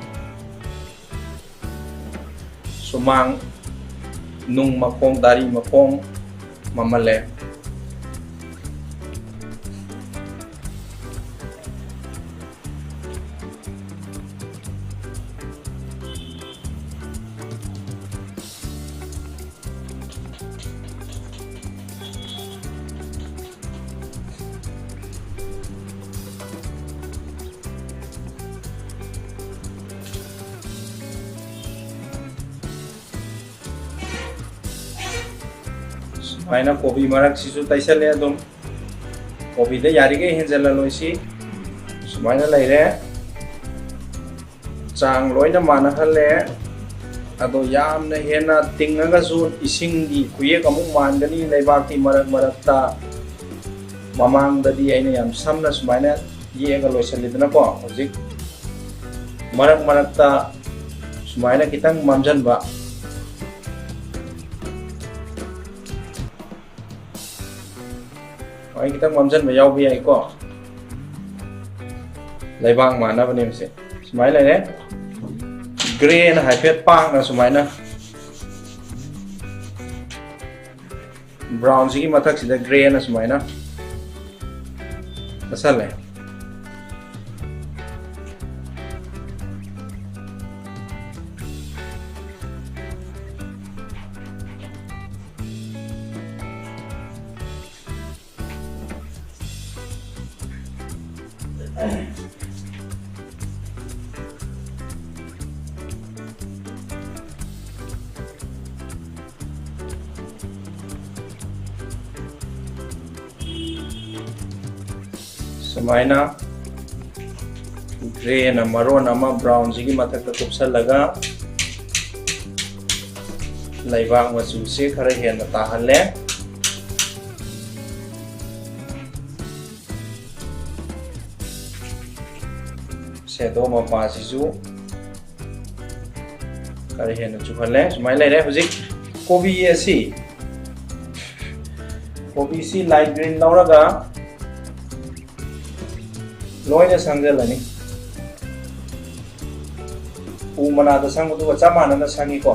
ꯁꯨꯃꯥꯡ, ꯅꯨꯡ ꯃꯈꯣꯡ, ꯗꯥꯔꯤ ꯃꯈꯣꯡ ꯃꯝꯍꯜꯂꯦ꯫ ꯁꯨꯃꯥꯏꯅ ꯀꯣꯕꯤ ꯃꯔꯛꯁꯤꯁꯨ ꯇꯩꯁꯜꯂꯦ꯫ ꯑꯗꯨꯝ ꯀꯣꯕꯤꯗ ꯌꯥꯔꯤꯈꯩ ꯍꯦꯟꯖꯜꯍꯜꯂꯣꯏꯁꯤ꯫ ꯁꯨꯃꯥꯏꯅ ꯂꯩꯔꯦ꯫ ꯆꯥꯡ ꯂꯣꯏꯅ ꯃꯥꯟꯅꯍꯜꯂꯦ꯫ ꯑꯗꯣ ꯌꯥꯝꯅ ꯍꯦꯟꯅ ꯇꯤꯡꯉꯒꯁꯨ ꯏꯁꯤꯡꯒꯤ ꯈꯨꯌꯦꯛ ꯑꯃꯨꯛ ꯃꯥꯟꯒꯅꯤ ꯂꯩꯕꯥꯛꯀꯤ ꯃꯔꯛ ꯃꯔꯛꯇ꯫ ꯃꯃꯥꯡꯗꯗꯤ ꯑꯩꯅ ꯌꯥꯝ ꯁꯝꯅ ꯁꯨꯃꯥꯏꯅ ꯌꯦꯛꯑꯒ ꯂꯣꯏꯁꯤꯜꯂꯤꯗꯅꯀꯣ꯫ ꯍꯧꯖꯤꯛ ꯃꯔꯛ ꯃꯔꯛꯇ ꯁꯨꯃꯥꯏꯅ ꯈꯤꯇꯪ ꯃꯝꯖꯟꯕ, ꯁꯨꯃꯥꯏꯅ ꯈꯤꯇꯪ ꯃꯝꯖꯟꯕ ꯌꯥꯎꯕ ꯌꯥꯏꯀꯣ꯫ ꯂꯩꯕꯥꯛ ꯃꯥꯟꯅꯕꯅꯦꯕꯁꯦ꯫ ꯁꯨꯃꯥꯏꯅ ꯂꯩꯔꯦ꯫ Greyꯅ ꯍꯥꯏꯐꯦꯠ ꯄꯥꯛꯅ ꯁꯨꯃꯥꯏꯅ, brownꯁꯤꯒꯤ ꯃꯊꯛꯁꯤꯗ greyꯅ ꯁꯨꯃꯥꯏꯅ ꯆꯠꯁꯜꯂꯦ꯫ ꯁꯨꯃꯥꯏꯅ greyꯅ ꯃꯔꯣꯟ ꯑꯃ brownꯁꯤꯒꯤ ꯃꯊꯛꯇ ꯀꯨꯞꯁꯜꯂꯒ ꯂꯩꯕꯥꯛ ꯃꯆꯨꯁꯦ ꯈꯔ ꯍꯦꯟꯅ ꯇꯥꯍꯜꯂꯦ꯫ Shadow ꯃꯄꯥꯁꯤꯁꯨ ꯈꯔ ꯍꯦꯟꯅ ꯆꯨꯍꯜꯂꯦ꯫ ꯁꯨꯃꯥꯏꯅ ꯂꯩꯔꯦ꯫ ꯍꯧꯖꯤꯛ ꯀꯣꯕꯤ ꯑꯁꯤ, ꯀꯣꯕꯤꯁꯤ light green ꯂꯧꯔꯒ ꯂꯣꯏꯅ ꯁꯪꯖꯜꯂꯅꯤ꯫ ꯎ ꯃꯅꯥꯗ ꯁꯪꯕꯗꯨꯒ ꯆꯞ ꯃꯥꯟꯅꯅ ꯁꯪꯉꯤꯀꯣ꯫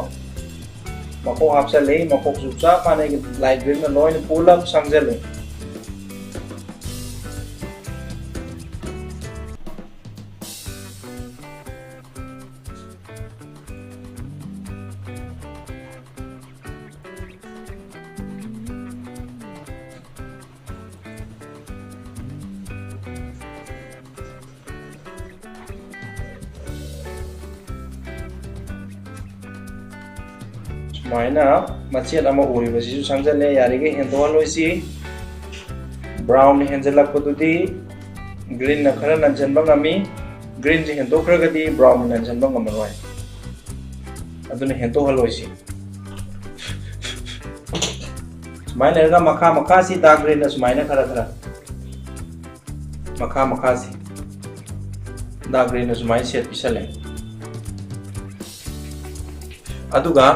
ꯃꯈꯣꯛ ꯍꯥꯞꯆꯜꯂꯤ, ꯃꯈꯣꯛꯁꯨ ꯆꯞ ꯃꯥꯟꯅꯩ, light greenꯅ ꯂꯣꯏꯅ ꯄꯨꯂꯞ ꯁꯪꯖꯜꯂꯤ꯫ ꯁꯨꯃꯥꯏꯅ ꯃꯆꯦꯠ ꯑꯃ ꯎꯔꯤꯕꯁꯤꯁꯨ ꯁꯪꯖꯜꯂꯦ꯫ ꯌꯥꯔꯤꯈꯩ ꯍꯦꯟꯗꯣꯛꯍꯜꯂꯣꯏꯁꯤ꯫ Brown ꯍꯦꯟꯖꯜꯂꯛꯄꯗꯨꯗꯤ greenꯅ ꯈꯔ ꯅꯟꯁꯤꯟꯕ ꯉꯝꯃꯤ꯫ Greenꯁꯦ ꯍꯦꯟꯗꯣꯛꯈ꯭ꯔꯒꯗꯤ brown ꯅꯟꯁꯤꯟꯕ ꯉꯝꯃꯔꯣꯏ꯫ ꯑꯗꯨꯅ ꯍꯦꯟꯗꯣꯛꯍꯜꯂꯣꯏꯁꯤ꯫ ꯁꯨꯃꯥꯏꯅ ꯂꯩꯔꯒ ꯃꯈꯥ ꯃꯈꯥꯁꯤ dark greenꯅ ꯁꯨꯃꯥꯏꯅ ꯈꯔ ꯈꯔ, ꯃꯈꯥ ꯃꯈꯥꯁꯤ dark greenꯅ ꯁꯨꯃꯥꯏꯅ shade ꯄꯤꯁꯜꯂꯦ꯫ ꯑꯗꯨꯒ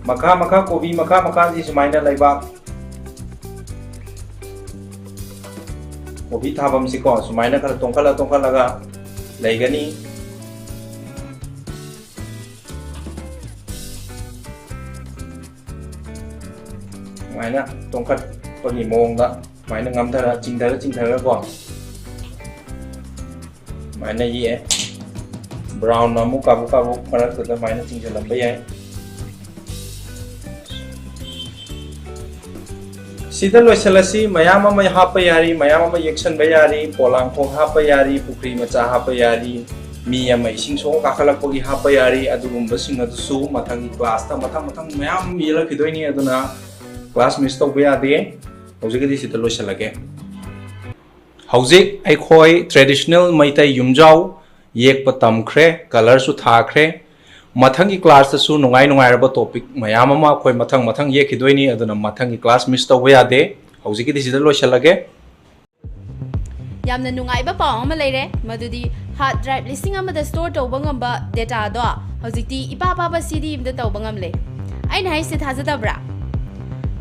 ꯃꯈꯥ ꯃꯈꯥ, ꯀꯣꯕꯤ ꯃꯈꯥ ꯃꯈꯥꯁꯤ ꯁꯨꯃꯥꯏꯅ ꯂꯩꯕꯥꯛ, ꯀꯣꯕꯤ ꯊꯥꯐꯝꯁꯤꯀꯣ, ꯁꯨꯃꯥꯏꯅ ꯈꯔ ꯇꯣꯡꯈꯠꯂ ꯇꯣꯡꯈꯠꯂꯒ ꯂꯩꯒꯅꯤ꯫ ꯁꯨꯃꯥꯏꯅ ꯇꯣꯡꯈꯠꯄꯒꯤ ꯃꯑꯣꯡꯗ ꯁꯨꯃꯥꯏꯅ ꯉꯝꯊꯔ, ꯆꯤꯡꯊꯔ ꯆꯤꯡꯊꯔꯒꯀꯣ, ꯁꯨꯃꯥꯏꯅ ꯌꯦꯛꯑꯦ꯫ Brownꯅ ꯑꯃꯨꯛ ꯀꯥꯕꯨꯛ ꯀꯥꯕꯨꯛ ꯃꯔꯛꯇꯨꯗ ꯁꯨꯃꯥꯏꯅ ꯆꯤꯡꯁꯤꯜꯂꯝꯕ ꯌꯥꯏ꯫ ꯁꯤꯗ ꯂꯣꯏꯁꯤꯜꯂꯁꯤ꯫ ꯃꯌꯥꯝ ꯑꯃ ꯍꯥꯞꯄ ꯌꯥꯔꯤ, ꯃꯌꯥꯝ ꯑꯃ ꯌꯦꯛꯁꯟꯕ ꯌꯥꯔꯤ, ꯄꯣꯂꯥꯡꯈꯣꯛ ꯍꯥꯞꯄ ꯌꯥꯔꯤ, ꯄꯨꯈ꯭ꯔꯤ ꯃꯆꯥ ꯍꯥꯞꯄ ꯌꯥꯔꯤ, ꯃꯤ ꯑꯃ ꯏꯁꯤꯡ ꯁꯣꯛꯑ ꯀꯥꯈꯠꯂꯛꯄꯒꯤ ꯍꯥꯞꯄ ꯌꯥꯔꯤ, ꯑꯗꯨꯒꯨꯝꯕꯁꯤꯡ ꯑꯗꯨꯁꯨ ꯃꯊꯪꯒꯤ classꯇ ꯃꯊꯪ ꯃꯊꯪ ꯃꯌꯥꯝ ꯌꯦꯛꯂꯛꯈꯤꯗꯣꯏꯅꯤ꯫ ꯑꯗꯨꯅ class miss ꯇꯧꯕ ꯌꯥꯗꯦ꯫ ꯍꯧꯖꯤꯛꯀꯤꯗꯤ ꯁꯤꯗ ꯂꯣꯏꯁꯤꯜꯂꯒꯦ꯫ ꯍꯧꯖꯤꯛ ꯑꯩꯈꯣꯏ traditional ꯃꯩꯇꯩ ꯌꯨꯝꯖꯥꯎ ꯌꯦꯛꯄ ꯇꯝꯈ꯭ꯔꯦ, colourꯁꯨ ꯊꯥꯈ꯭ꯔꯦ꯫ ꯃꯊꯪꯒꯤ classꯇꯁꯨ ꯅꯨꯡꯉꯥꯏ ꯅꯨꯡꯉꯥꯏꯔꯕ topic ꯃꯌꯥꯝ ꯑꯃ ꯑꯩꯈꯣꯏ ꯃꯊꯪ ꯃꯊꯪ ꯌꯦꯛꯈꯤꯗꯣꯏꯅꯤ, ꯑꯗꯨꯅ ꯃꯊꯪꯒꯤ class miss ꯇꯧꯕ ꯌꯥꯗꯦ꯫ ꯍꯧꯖꯤꯛꯀꯤꯗꯤ ꯁꯤꯗ ꯂꯣꯏꯁꯤꯜꯂꯒꯦ꯫ ꯌꯥꯝꯅ ꯅꯨꯡꯉꯥꯏꯕ ꯄꯥꯎ ꯑꯃ ꯂꯩꯔꯦ, ꯃꯗꯨꯗꯤ hard drive ꯂꯤꯁꯤꯡ ꯑꯃꯗ store ꯇꯧꯕ ꯉꯝꯕ dataꯗꯣ ꯍꯧꯖꯤꯛꯇꯤ ꯏꯄꯥ ꯄꯥꯕ ꯁꯤ ꯗꯤ ꯑꯃꯗ ꯇꯧꯕ ꯉꯝꯂꯦ꯫ ꯑꯩꯅ ꯍꯥꯏꯁꯦ ꯊꯥꯖꯗꯕ꯭ꯔꯥ?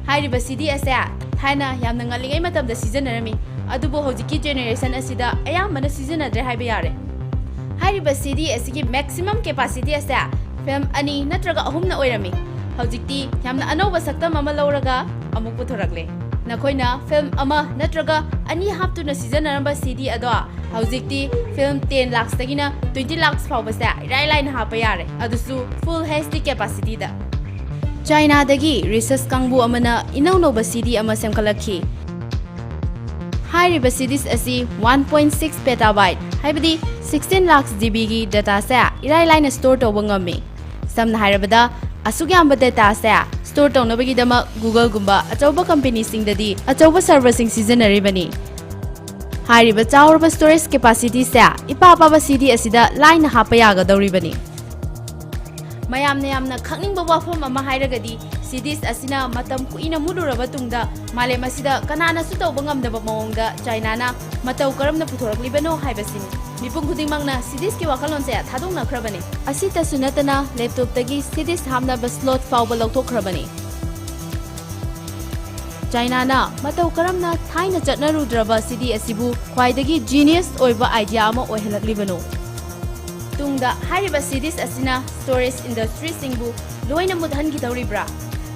ꯍꯥꯏꯔꯤꯕ ꯁꯤ ꯗꯤ ꯑꯁꯦ ꯊꯥꯏꯅ ꯌꯥꯝꯅ ꯉꯜꯂꯤꯉꯩ ꯃꯇꯝꯗ ꯁꯤꯖꯤꯟꯅꯔꯝꯃꯤ, ꯑꯗꯨꯕꯨ ꯍꯧꯖꯤꯛꯀꯤ ꯖꯦꯅꯦꯔꯦꯁꯟ ꯑꯁꯤꯗ ꯑꯌꯥꯝꯕꯅ ꯁꯤꯖꯤꯟꯅꯗ꯭ꯔꯦ ꯍꯥꯏꯕ ꯌꯥꯔꯦ꯫ ꯍꯥꯏꯔꯤꯕ ꯁꯤ ꯗꯤ ꯑꯁꯤꯒꯤ ꯃꯦꯛꯁꯤꯃꯝ ꯀꯦꯄꯥꯁꯤꯇꯤ ꯑꯁꯦ ꯐꯤꯂꯝ ꯑꯅꯤ ꯅꯠꯇ꯭ꯔꯒ ꯑꯍꯨꯝꯅ ꯑꯣꯏꯔꯝꯃꯤ꯫ ꯍꯧꯖꯤꯛꯇꯤ ꯌꯥꯝꯅ ꯑꯅꯧꯕ ꯁꯛꯇꯝ ꯑꯃ ꯂꯧꯔꯒ ꯑꯃꯨꯛ ꯄꯨꯊꯣꯔꯛꯂꯦ꯫ ꯅꯈꯣꯏꯅ ꯐꯤꯂꯝ ꯑꯃ ꯅꯠꯇ꯭ꯔꯒ ꯑꯅꯤ ꯍꯥꯞꯇꯨꯅ ꯁꯤꯖꯤꯟꯅꯔꯝꯕ ꯁꯤ ꯗꯤ ꯑꯗꯣ ꯍꯧꯖꯤꯛꯇꯤ film ten lakhs ꯇꯒꯤꯅ twenty lakhs ꯐꯥꯎꯕꯁꯦ ꯏꯔꯥꯏ ꯂꯥꯏꯅ ꯍꯥꯞꯄ ꯌꯥꯔꯦ, ꯑꯗꯨꯁꯨ full H D capacity ꯗ꯫ ꯆꯥꯏꯅꯥꯗꯒꯤ ꯔꯤꯁꯔꯆ ꯀꯥꯡꯕꯨ ꯑꯃꯅ ꯏꯅꯧ ꯅꯧꯕ ꯁꯤ ꯗꯤ ꯑꯃ ꯁꯦꯝꯒꯠꯂꯛꯈꯤ꯫ ꯍꯥꯏꯔꯤꯕ ꯁꯤ ꯗꯤꯁ ꯑꯁꯤ one point six petabyte, ꯍꯥꯏꯕꯗꯤ sixteen lakhs G B ꯒꯤ ꯗꯦꯇꯥꯁꯦ ꯏꯔꯥꯏ ꯂꯥꯏꯅ ꯁ꯭ꯇꯣꯔ ꯇꯧꯕ ꯉꯝꯃꯤ꯫ ꯁꯝꯅ ꯍꯥꯏꯔꯕꯗ, ꯑꯁꯨꯛ ꯌꯥꯝꯕ ꯗꯦꯇꯥꯁꯦ ꯁ꯭ꯇꯣꯔ ꯇꯧꯅꯕꯒꯤꯗꯃꯛ Google ꯒꯨꯝꯕ ꯑꯆꯧꯕ ꯀꯝꯄꯦꯅꯤꯁꯤꯡꯗꯗꯤ ꯑꯆꯧꯕ ꯁꯔꯚꯔꯁꯤꯡ ꯁꯤꯖꯤꯟꯅꯔꯤꯕꯅꯤ꯫ ꯍꯥꯏꯔꯤꯕ ꯆꯥꯎꯔꯕ ꯁ꯭ꯇꯣꯔꯦꯖ ꯀꯦꯄꯥꯁꯤꯇꯤꯁꯦ ꯏꯄꯥ ꯄꯥꯕ ꯁꯤ ꯗꯤ ꯑꯁꯤꯗ ꯂꯥꯏꯅ ꯍꯥꯞꯄ ꯌꯥꯒꯗꯧꯔꯤꯕꯅꯤ꯫ ꯃꯌꯥꯝꯅ ꯌꯥꯝꯅ ꯈꯪꯅꯤꯡꯕ ꯋꯥꯐꯝ ꯑꯃ ꯍꯥꯏꯔꯒꯗꯤ, ꯁꯤ ꯗꯤꯁ ꯑꯁꯤꯅ ꯃꯇꯝ ꯀꯨꯏꯅ ꯃꯨꯠꯂꯨꯔꯕ ꯇꯨꯡꯗ ꯃꯥꯂꯦꯝ ꯑꯁꯤꯗ ꯀꯅꯥꯅꯁꯨ ꯇꯧꯕ ꯉꯝꯗꯕ ꯃꯑꯣꯡꯗ ꯆꯥꯏꯅꯥꯅ ꯃꯇꯧ ꯀꯔꯝꯅ ꯄꯨꯊꯣꯔꯛꯂꯤꯕꯅꯣ ꯍꯥꯏꯕꯁꯤꯅꯤ꯫ ꯃꯤꯄꯨꯝ ꯈꯨꯗꯤꯡꯃꯛꯅ ꯁꯤ ꯗꯤꯁꯀꯤ ꯋꯥꯈꯜꯂꯣꯟꯁꯦ ꯊꯥꯗꯣꯛꯅꯈ꯭ꯔꯕꯅꯤ꯫ ꯑꯁꯤꯇꯁꯨ ꯅꯠꯇꯅ, ꯂꯦꯞꯇꯣꯞꯇꯒꯤ ꯁꯤ ꯗꯤꯁ ꯍꯥꯞꯅꯕ ꯁ꯭ꯂꯣꯠ ꯐꯥꯎꯕ ꯂꯧꯊꯣꯛꯈ꯭ꯔꯕꯅꯤ꯫ ꯆꯥꯏꯅꯥꯅ ꯃꯇꯧ ꯀꯔꯝꯅ ꯊꯥꯏꯅ ꯆꯠꯅꯔꯨꯗ꯭ꯔꯕ ꯁꯤ ꯗꯤ ꯑꯁꯤꯕꯨ ꯈ꯭ꯋꯥꯏꯗꯒꯤ ꯖꯤꯅꯤꯌꯁ ꯑꯣꯏꯕ ꯑꯥꯏꯗꯤꯌꯥ ꯑꯃ ꯑꯣꯏꯍꯜꯂꯛꯂꯤꯕꯅꯣ? ꯇꯨꯡꯗ ꯍꯥꯏꯔꯤꯕ ꯁꯤ ꯗꯤꯁ ꯑꯁꯤꯅ ꯁ꯭ꯇꯣꯔꯦꯖ ꯏꯟꯗꯁꯇ꯭ꯔꯤꯁꯤꯡꯕꯨ ꯂꯣꯏꯅ ꯃꯨꯠꯍꯟꯈꯤꯗꯧꯔꯤꯕ꯭ꯔꯥ?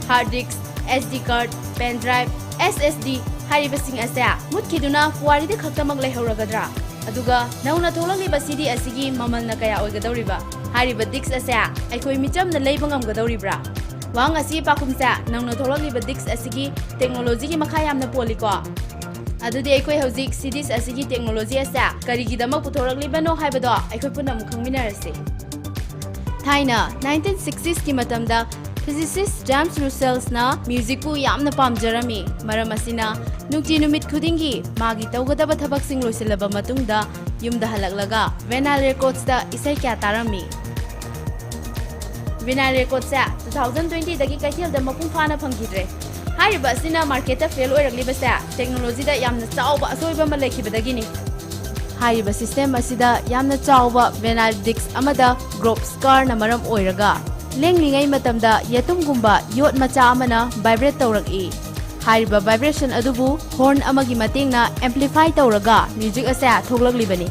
Hard disk, S D card, pen drive, S S D ꯍꯥꯏꯔꯤꯕꯁꯤꯡ ꯑꯁꯦ ꯃꯨꯠꯈꯤꯗꯨꯅ ꯄꯨꯋꯥꯔꯤꯗ ꯈꯛꯇꯃꯛ ꯂꯩꯍꯧꯔꯒꯗ꯭ꯔꯥ? ꯑꯗꯨꯒ ꯅꯧꯅ ꯊꯣꯛꯂꯛꯂꯤꯕ ꯁꯤ ꯗꯤ ꯑꯁꯤꯒꯤ ꯃꯃꯜꯅ ꯀꯌꯥ ꯑꯣꯏꯒꯗꯧꯔꯤꯕ? ꯍꯥꯏꯔꯤꯕ ꯗꯤꯁ꯭ꯛ ꯑꯁꯦ ꯑꯩꯈꯣꯏ ꯃꯤꯆꯝꯅ ꯂꯩꯕ ꯉꯝꯒꯗꯧꯔꯤꯕ꯭ꯔꯥ? ꯋꯥꯍꯪ ꯑꯁꯤꯒꯤ ꯄꯥꯎꯈꯨꯝꯁꯦ ꯅꯧꯅ ꯊꯣꯛꯂꯛꯂꯤꯕ ꯗꯤꯁ꯭ꯛ ꯑꯁꯤꯒꯤ ꯇꯦꯛꯅꯣꯂꯣꯖꯤꯒꯤ ꯃꯈꯥ ꯌꯥꯝꯅ ꯄꯣꯜꯂꯤꯀꯣ꯫ ꯑꯗꯨꯗꯤ ꯑꯩꯈꯣꯏ ꯍꯧꯖꯤꯛ ꯁꯤ ꯗꯤꯁ ꯑꯁꯤꯒꯤ ꯇꯦꯛꯅꯣꯂꯣꯖꯤ ꯑꯁꯦ ꯀꯔꯤꯒꯤꯗꯃꯛ ꯄꯨꯊꯣꯔꯛꯂꯤꯕꯅꯣ ꯍꯥꯏꯕꯗꯣ ꯑꯩꯈꯣꯏ ꯄꯨꯟꯅ ꯑꯃꯨꯛ ꯈꯪꯃꯤꯟꯅꯔꯁꯤ꯫ ꯊꯥꯏꯅ nineteen sixties ꯀꯤ ꯃꯇꯝꯗ physicist James Russell ꯅ ꯃ꯭ꯌꯨꯖꯤꯛꯄꯨ ꯌꯥꯝꯅ ꯄꯥꯝꯖꯔꯝꯃꯤ꯫ ꯃꯔꯝ ꯑꯁꯤꯅ ꯅꯨꯡꯇꯤ ꯅꯨꯃꯤꯠ ꯈꯨꯗꯤꯡꯒꯤ ꯃꯥꯒꯤ ꯇꯧꯒꯗꯕ ꯊꯕꯛꯁꯤꯡ ꯂꯣꯏꯁꯤꯜꯂꯕ ꯃꯇꯨꯡꯗ ꯌꯨꯝꯗ ꯍꯜꯂꯛꯂꯒ vinyl records ꯇ ꯏꯁꯩ ꯀꯌꯥ ꯇꯥꯔꯝꯃꯤ꯫ Vinyl records ꯁꯦ two thousand twenty ꯗꯒꯤ ꯀꯩꯊꯦꯜꯗ ꯃꯄꯨꯡ ꯐꯥꯅ ꯐꯪꯈꯤꯗ꯭ꯔꯦ꯫ ꯍꯥꯏꯔꯤꯕ ꯑꯁꯤꯅ ꯃꯥꯔꯀꯦꯠꯇ ꯐꯦꯜ ꯑꯣꯏꯔꯛꯂꯤꯕꯁꯦ ꯇꯦꯛꯅꯣꯂꯣꯖꯤꯗ ꯌꯥꯝꯅ ꯆꯥꯎꯕ ꯑꯁꯣꯏꯕ ꯑꯃ ꯂꯩꯈꯤꯕꯗꯒꯤꯅꯤ꯫ ꯍꯥꯏꯔꯤꯕ system ꯑꯁꯤꯗ ꯌꯥꯝꯅ ꯆꯥꯎꯕ vinyl disc ꯑꯃꯗ ꯒ꯭ꯔꯣꯞ ꯁ꯭ꯀꯥꯔꯅ ꯃꯔꯝ ꯑꯣꯏꯔꯒ ꯂꯦꯡꯂꯤꯉꯩ ꯃꯇꯝꯗ ꯌꯦꯇꯨꯝꯒꯨꯝꯕ ꯌꯣꯠ ꯃꯆꯥ ꯑꯃꯅ vibrate ꯇꯧꯔꯛꯏ꯫ ꯍꯥꯏꯔꯤꯕ vibration ꯑꯗꯨꯕꯨ ꯍꯣꯔꯟ ꯑꯃꯒꯤ ꯃꯇꯦꯡꯅ amplify ꯇꯧꯔꯒ ꯃ꯭ꯌꯨꯖꯤꯛ ꯑꯁꯦ ꯊꯣꯛꯂꯛꯂꯤꯕꯅꯤ꯫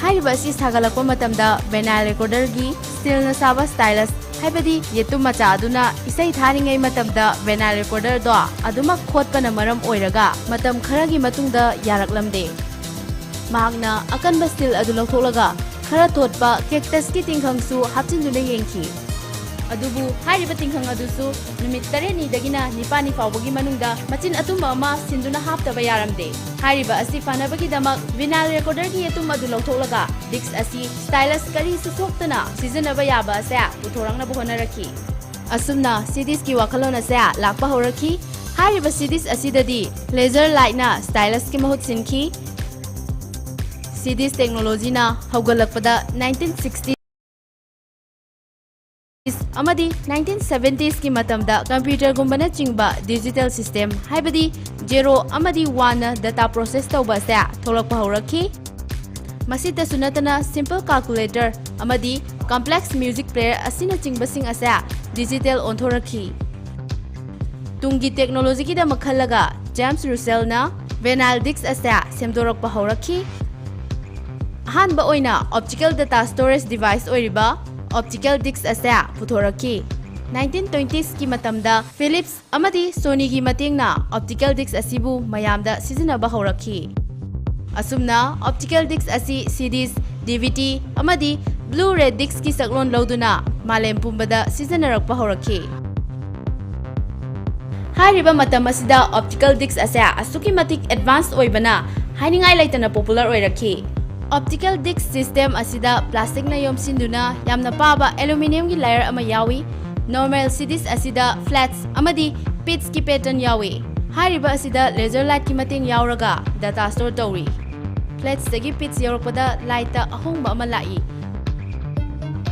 ꯍꯥꯏꯔꯤꯕ ꯑꯁꯤ ꯁꯥꯒꯠꯂꯛꯄ ꯃꯇꯝꯗ vinyl recorderꯒꯤ ꯁ꯭ꯇꯤꯜꯅ ꯁꯥꯕ stylus, ꯍꯥꯏꯕꯗꯤ ꯌꯦꯇꯨꯝ ꯃꯆꯥ ꯑꯗꯨꯅ ꯏꯁꯩ ꯊꯥꯔꯤꯉꯩ ꯃꯇꯝꯗ vinyl recorderꯗꯣ ꯑꯗꯨꯃꯛ ꯈꯣꯠꯄꯅ ꯃꯔꯝ ꯑꯣꯏꯔꯒ ꯃꯇꯝ ꯈꯔꯒꯤ ꯃꯇꯨꯡꯗ ꯌꯥꯔꯛꯂꯝꯗꯦ꯫ ꯃꯍꯥꯛꯅ ꯑꯀꯟꯕ ꯁ꯭ꯇꯤꯜ ꯑꯗꯨ ꯂꯧꯊꯣꯛꯂꯒ ꯈꯔ ꯊꯣꯠꯄ cactusꯀꯤ ꯇꯤꯡꯈꯪꯁꯨ ꯍꯥꯞꯆꯤꯟꯗꯨꯅ ꯌꯦꯡꯈꯤ꯫ ꯑꯗꯨꯕꯨ ꯍꯥꯏꯔꯤꯕ ꯇꯤꯡꯈꯪ ꯑꯗꯨꯁꯨ ꯅꯨꯃꯤꯠ ꯇꯔꯦꯠꯅꯤꯗꯒꯤꯅ ꯅꯤꯄꯥꯜꯅꯤ ꯐꯥꯎꯕꯒꯤ ꯃꯅꯨꯡꯗ ꯃꯆꯤꯟ ꯑꯇꯨꯝꯕ ꯑꯃ ꯁꯤꯟꯗꯨꯅ ꯍꯥꯞꯇꯕ ꯌꯥꯔꯝꯗꯦ꯫ ꯍꯥꯏꯔꯤꯕ ꯑꯁꯤ ꯐꯅꯕꯒꯤꯗꯃꯛ vinyl recorderꯒꯤ ꯌꯦꯇꯨꯝ ꯑꯗꯨ ꯂꯧꯊꯣꯛꯂꯒ disc ꯑꯁꯤ stylus ꯀꯔꯤꯁꯨ ꯁꯣꯛꯇꯅ ꯁꯤꯖꯤꯟꯅꯕ ꯌꯥꯕ ꯑꯁꯦ ꯄꯨꯊꯣꯔꯛꯅꯕ ꯍꯣꯠꯅꯔꯛꯈꯤ꯫ ꯑꯁꯨꯝꯅ CDsꯀꯤ ꯋꯥꯈꯜꯂꯣꯟ ꯑꯁꯦ ꯂꯥꯛꯄ ꯍꯧꯔꯛꯈꯤ꯫ ꯍꯥꯏꯔꯤꯕ CDs ꯑꯁꯤꯗꯗꯤ laser lightꯅ stylus ꯀꯤ ꯃꯍꯨꯠ ꯁꯤꯟꯈꯤ꯫ CDs technologyꯅ ꯍꯧꯒꯠꯂꯛꯄꯗ nineteen sixties ꯑꯃꯗꯤ nineteen seventiesꯀꯤ ꯃꯇꯝꯗ computerꯒꯨꯝꯕꯅꯆꯤꯡꯕ digital system, ꯍꯥꯏꯕꯗꯤ zero ꯑꯃꯗꯤ oneꯅ data process ꯇꯧꯕ ꯑꯁꯦ ꯊꯣꯛꯂꯛꯄ ꯍꯧꯔꯛꯈꯤ꯫ ꯃꯁꯤꯇꯁꯨ ꯅꯠꯇꯅ simple calculator ꯑꯃꯗꯤ complex music player ꯑꯁꯤꯅꯆꯤꯡꯕꯁꯤꯡ ꯑꯁꯦ digital ꯑꯣꯟꯊꯣꯔꯛꯈꯤ꯫ ꯇꯨꯡꯒꯤ technologyꯒꯤꯗꯃꯛ ꯈꯜꯂꯒ James Russellꯅ vinyl disc ꯑꯁꯦ ꯁꯦꯝꯗꯣꯔꯛꯄ ꯍꯧꯔꯛꯈꯤ꯫ ꯑꯍꯥꯟꯕ ꯑꯣꯏꯅ optical data storage device ꯑꯣꯏꯔꯤꯕ optical disc ꯑꯁꯦ ꯄꯨꯊꯣꯔꯛꯈꯤ꯫ Nineteen twenties ꯀꯤ ꯃꯇꯝꯗ Philips ꯑꯃꯗꯤ Sonyꯒꯤ ꯃꯇꯦꯡꯅ optical disc ꯑꯁꯤꯕꯨ ꯃꯌꯥꯝꯗ ꯁꯤꯖꯤꯟꯅꯕ ꯍꯧꯔꯛꯈꯤ꯫ ꯑꯁꯨꯝꯅ optical disc ꯑꯁꯤ CDs, DVD ꯑꯃꯗꯤ Blu-ray discꯀꯤ ꯁꯛꯂꯣꯟ ꯂꯧꯗꯨꯅ ꯃꯥꯂꯦꯝ ꯄꯨꯝꯕꯗ ꯁꯤꯖꯤꯟꯅꯔꯛꯄ ꯍꯧꯔꯛꯈꯤ꯫ ꯍꯥꯏꯔꯤꯕ ꯃꯇꯝ ꯑꯁꯤꯗ optical disc ꯑꯁꯦ ꯑꯁꯨꯛꯀꯤ ꯃꯇꯤꯛ advance ꯑꯣꯏꯕꯅ ꯍꯥꯏꯅꯤꯡꯉꯥꯏ ꯂꯩꯇꯅ popular ꯑꯣꯏꯔꯛꯈꯤ꯫ Optical disc system ꯑꯁꯤꯗ plasticꯅ ꯌꯣꯝꯁꯤꯟꯗꯨꯅ ꯌꯥꯝꯅ ꯄꯥꯕ aluminiumꯒꯤ layer ꯑꯃ ꯌꯥꯎꯏ꯫ Normal CDs ꯑꯁꯤꯗ flats ꯑꯃꯗꯤ pitsꯀꯤ pattern ꯌꯥꯎꯏ꯫ ꯍꯥꯏꯔꯤꯕ ꯑꯁꯤꯗ laser lightꯀꯤ ꯃꯇꯦꯡ ꯌꯥꯎꯔꯒ data store ꯇꯧꯔꯤ꯫ Platsꯇꯒꯤ pits ꯌꯧꯔꯛꯄꯗ lightꯇ ꯑꯍꯣꯡꯕ ꯑꯃ ꯂꯥꯛꯏ꯫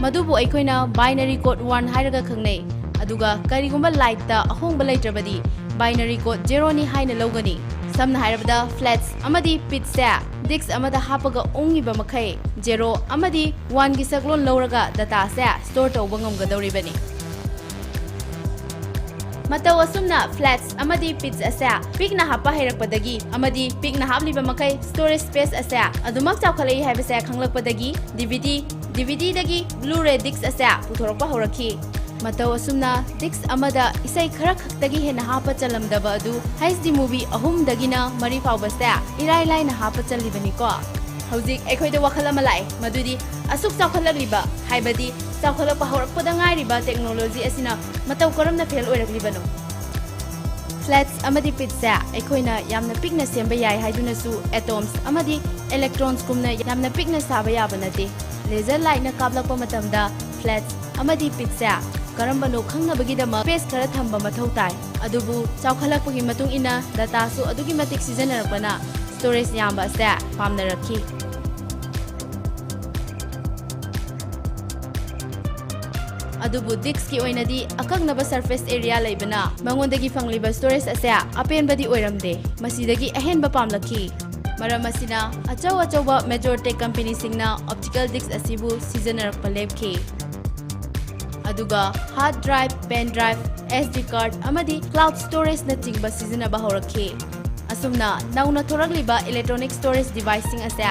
ꯃꯗꯨꯕꯨ ꯑꯩꯈꯣꯏꯅ binary code one ꯍꯥꯏꯔꯒ ꯈꯪꯅꯩ꯫ ꯑꯗꯨꯒ ꯀꯔꯤꯒꯨꯝꯕ lightꯇ ꯑꯍꯣꯡꯕ ꯂꯩꯇ꯭ꯔꯕꯗꯤ binary code zeroꯅꯤ ꯍꯥꯏꯅ ꯂꯧꯒꯅꯤ꯫ ꯁꯝꯅ ꯍꯥꯏꯔꯕꯗ, flats ꯑꯃꯗꯤ pits ꯁꯦ disk ꯑꯃꯗ ꯍꯥꯞꯄꯒ ꯎꯪꯉꯤꯕ ꯃꯈꯩ, zero ꯑꯃꯗꯤ one ꯒꯤ ꯁꯛꯂꯣꯟ ꯂꯧꯔꯒ data ꯁꯦ store ꯇꯧꯕ ꯉꯝꯒꯗꯧꯔꯤꯕꯅꯤ꯫ ꯃꯇꯧ ꯑꯁꯨꯝꯅ flats ꯑꯃꯗꯤ pits ꯑꯁꯦ ꯄꯤꯛꯅ ꯍꯥꯞꯄ ꯍꯩꯔꯛꯄꯗꯒꯤ ꯑꯃꯗꯤ ꯄꯤꯛꯅ ꯍꯥꯞꯂꯤꯕ ꯃꯈꯩ storage space ꯑꯁꯦ ꯑꯗꯨꯃꯛ ꯆꯥꯎꯈꯠꯂꯛꯏ ꯍꯥꯏꯕꯁꯦ ꯈꯪꯂꯛꯄꯗꯒꯤ DVD, DVD ꯗꯒꯤ Blu-ray disk ꯑꯁꯦ ꯄꯨꯊꯣꯔꯛꯄ ꯍꯧꯔꯛꯈꯤ꯫ ꯃꯇꯧ ꯑꯁꯨꯝꯅ disk ꯑꯃꯗ ꯏꯁꯩ ꯈꯔ ꯈꯛꯇꯒꯤ ꯍꯦꯟꯅ ꯍꯥꯞꯄ ꯆꯜꯂꯝꯗꯕ ꯑꯗꯨ HD movie ꯑꯍꯨꯝꯗꯒꯤꯅ ꯃꯔꯤ ꯐꯥꯎꯕꯁꯦ ꯏꯔꯥꯏ ꯂꯥꯏꯅ ꯍꯥꯞꯄ ꯆꯜꯂꯤꯕꯅꯤꯀꯣ꯫ ꯍꯧꯖꯤꯛ ꯑꯩꯈꯣꯏꯗ ꯋꯥꯈꯜ ꯑꯃ ꯂꯥꯛꯑꯦ, ꯃꯗꯨꯗꯤ ꯑꯁꯨꯛ ꯆꯥꯎꯈꯠꯂꯛꯂꯤꯕ, ꯍꯥꯏꯕꯗꯤ ꯆꯥꯎꯈꯠꯂꯛꯄ ꯍꯧꯔꯛꯄꯗ ꯉꯥꯏꯔꯤꯕ technology ꯑꯁꯤꯅ ꯃꯇꯧ ꯀꯔꯝꯅ fail ꯑꯣꯏꯔꯛꯂꯤꯕꯅꯣ? Flats ꯑꯃꯗꯤ pits ꯁꯦ ꯑꯩꯈꯣꯏꯅ ꯌꯥꯝꯅ ꯄꯤꯛꯅ ꯁꯦꯝꯕ ꯌꯥꯏ ꯍꯥꯏꯗꯨꯅꯁꯨ atoms ꯑꯃꯗꯤ electrons ꯀꯨꯝꯅ ꯌꯥꯝꯅ ꯄꯤꯛꯅ ꯁꯥꯕ ꯌꯥꯕ ꯅꯠꯇꯦ꯫ Laser light ꯅ ꯀꯥꯞꯂꯛꯄ ꯃꯇꯝꯗ flats ꯑꯃꯗꯤ pits ꯁꯦ ꯀꯔꯝꯕꯅꯣ ꯈꯪꯅꯕꯒꯤꯗꯃꯛ space ꯈꯔ ꯊꯝꯕ ꯃꯊꯧ ꯇꯥꯏ꯫ ꯑꯗꯨꯕꯨ ꯆꯥꯎꯈꯠꯂꯛꯄꯒꯤ ꯃꯇꯨꯡ ꯏꯟꯅ data ꯁꯨ ꯑꯗꯨꯛꯀꯤ ꯃꯇꯤꯛ ꯁꯤꯖꯤꯟꯅꯔꯛꯄꯅ storage ꯌꯥꯝꯕ ꯑꯁꯦ ꯄꯥꯝꯅꯔꯛꯈꯤ꯫ ꯑꯗꯨꯕꯨ disk ꯀꯤ ꯑꯣꯏꯅꯗꯤ ꯑꯀꯛꯅꯕ surface area ꯂꯩꯕꯅ ꯃꯉꯣꯟꯗꯒꯤ ꯐꯪꯂꯤꯕ storage ꯑꯁꯦ ꯑꯄꯦꯟꯕꯗꯤ ꯑꯣꯏꯔꯝꯗꯦ꯫ ꯃꯁꯤꯗꯒꯤ ꯑꯍꯦꯟꯕ ꯄꯥꯝꯂꯛꯈꯤ꯫ ꯃꯔꯝ ꯑꯁꯤꯅ ꯑꯆꯧ ꯑꯆꯧꯕ major tech company ꯁꯤꯡꯅ optical disk ꯑꯁꯤꯕꯨ ꯁꯤꯖꯤꯟꯅꯔꯛꯄ ꯂꯦꯞꯈꯤ꯫ ꯑꯗꯨꯒ hard drive, pen drive, SD card ꯑꯃꯗꯤ cloud storage ꯅꯆꯤꯡꯕ ꯁꯤꯖꯤꯟꯅꯕ ꯍꯧꯔꯛꯈꯤ꯫ ꯑꯁꯨꯝꯅ ꯅꯧꯅ ꯊꯣꯔꯛꯂꯤꯕ electronic storage device ꯁꯤꯡ ꯑꯁꯦ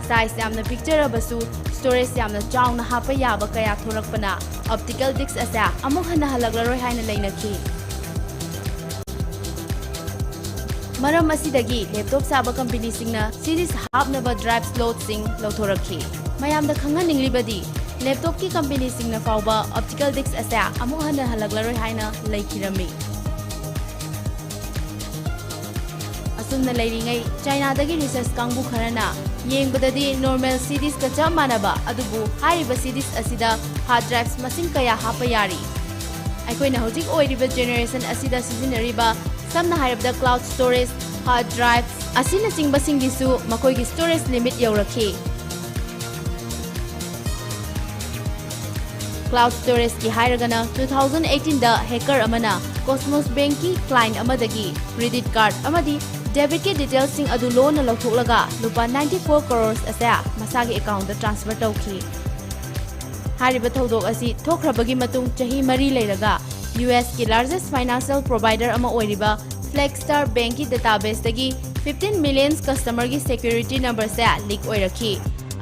size ꯌꯥꯝꯅ ꯄꯤꯛꯆꯔꯕꯁꯨ storage ꯌꯥꯝꯅ ꯆꯥꯎꯅ ꯍꯥꯞꯄ ꯌꯥꯕ ꯀꯌꯥ ꯊꯣꯔꯛꯄꯅ optical disk ꯑꯁꯦ ꯑꯃꯨꯛ ꯍꯟꯅ ꯍꯜꯂꯛꯂꯔꯣꯏ ꯍꯥꯏꯅ ꯂꯩꯅꯈꯤ꯫ ꯃꯔꯝ ꯑꯁꯤꯗꯒꯤ laptop ꯁꯥꯕ company ꯁꯤꯡꯅ CDs ꯍꯥꯞꯅꯕ drive slot ꯁꯤꯡ ꯂꯧꯊꯣꯔꯛꯈꯤ꯫ ꯃꯌꯥꯝꯗ ꯈꯪꯍꯟꯅꯤꯡꯂꯤꯕꯗꯤ, laptop ꯀꯤ company ꯁꯤꯡꯅ ꯐꯥꯎꯕ optical disk ꯑꯁꯦ ꯑꯃꯨꯛ ꯍꯟꯅ ꯍꯜꯂꯛꯂꯔꯣꯏ ꯍꯥꯏꯅ ꯂꯩꯈꯤꯔꯝꯃꯤ꯫ ꯑꯁꯨꯝꯅ ꯂꯩꯔꯤꯉꯩ, ꯆꯥꯏꯅꯥꯗꯒꯤ research ꯀꯥꯡꯕꯨ ꯈꯔꯅ ꯌꯦꯡꯕꯗꯗꯤ normal CDs ꯀ ꯆꯞ ꯃꯥꯟꯅꯕ, ꯑꯗꯨꯕꯨ ꯍꯥꯏꯔꯤꯕ CDs ꯑꯁꯤꯗ hard drives ꯃꯁꯤꯡ ꯀꯌꯥ ꯍꯥꯞꯄ ꯌꯥꯔꯤ? ꯑꯩꯈꯣꯏꯅ ꯍꯧꯖꯤꯛ ꯑꯣꯏꯔꯤꯕ generation ꯑꯁꯤꯗ ꯁꯤꯖꯤꯟꯅꯔꯤꯕ, ꯁꯝꯅ ꯍꯥꯏꯔꯕꯗ cloud storage, hard drives ꯑꯁꯤꯅꯆꯤꯡꯕꯁꯤꯡꯒꯤꯁꯨ ꯃꯈꯣꯏꯒꯤ storage limit ꯌꯧꯔꯛꯈꯤ꯫ Cloud storage ꯀꯤ ꯍꯥꯏꯔꯒꯅ, two thousand eighteen ꯗ hacker ꯑꯃꯅ Cosmos Bank ꯀꯤ client ꯑꯃꯗꯒꯤ credit card ꯑꯃꯗꯤ Debit ꯀꯤ details ꯁꯤꯡ ꯑꯗꯨ ꯂꯣꯟꯅ ꯂꯧꯊꯣꯛꯂꯒ ꯂꯨꯄꯥ ninety four crores ꯑꯁꯦ ꯃꯁꯥꯒꯤ account ꯇ transfer ꯇꯧꯈꯤ꯫ ꯍꯥꯏꯔꯤꯕ ꯊꯧꯗꯣꯛ ꯑꯁꯤ ꯊꯣꯛꯈ꯭ꯔꯕꯒꯤ ꯃꯇꯨꯡ ꯆꯍꯤ ꯃꯔꯤ ꯂꯩꯔꯒ U S ꯀꯤ largest financial provider ꯑꯃ ꯑꯣꯏꯔꯤꯕ Flagstar Bank ꯀꯤ database ꯇꯒꯤ fifteen million customer ꯒꯤ security number ꯁꯦ leak ꯑꯣꯏꯔꯛꯈꯤ꯫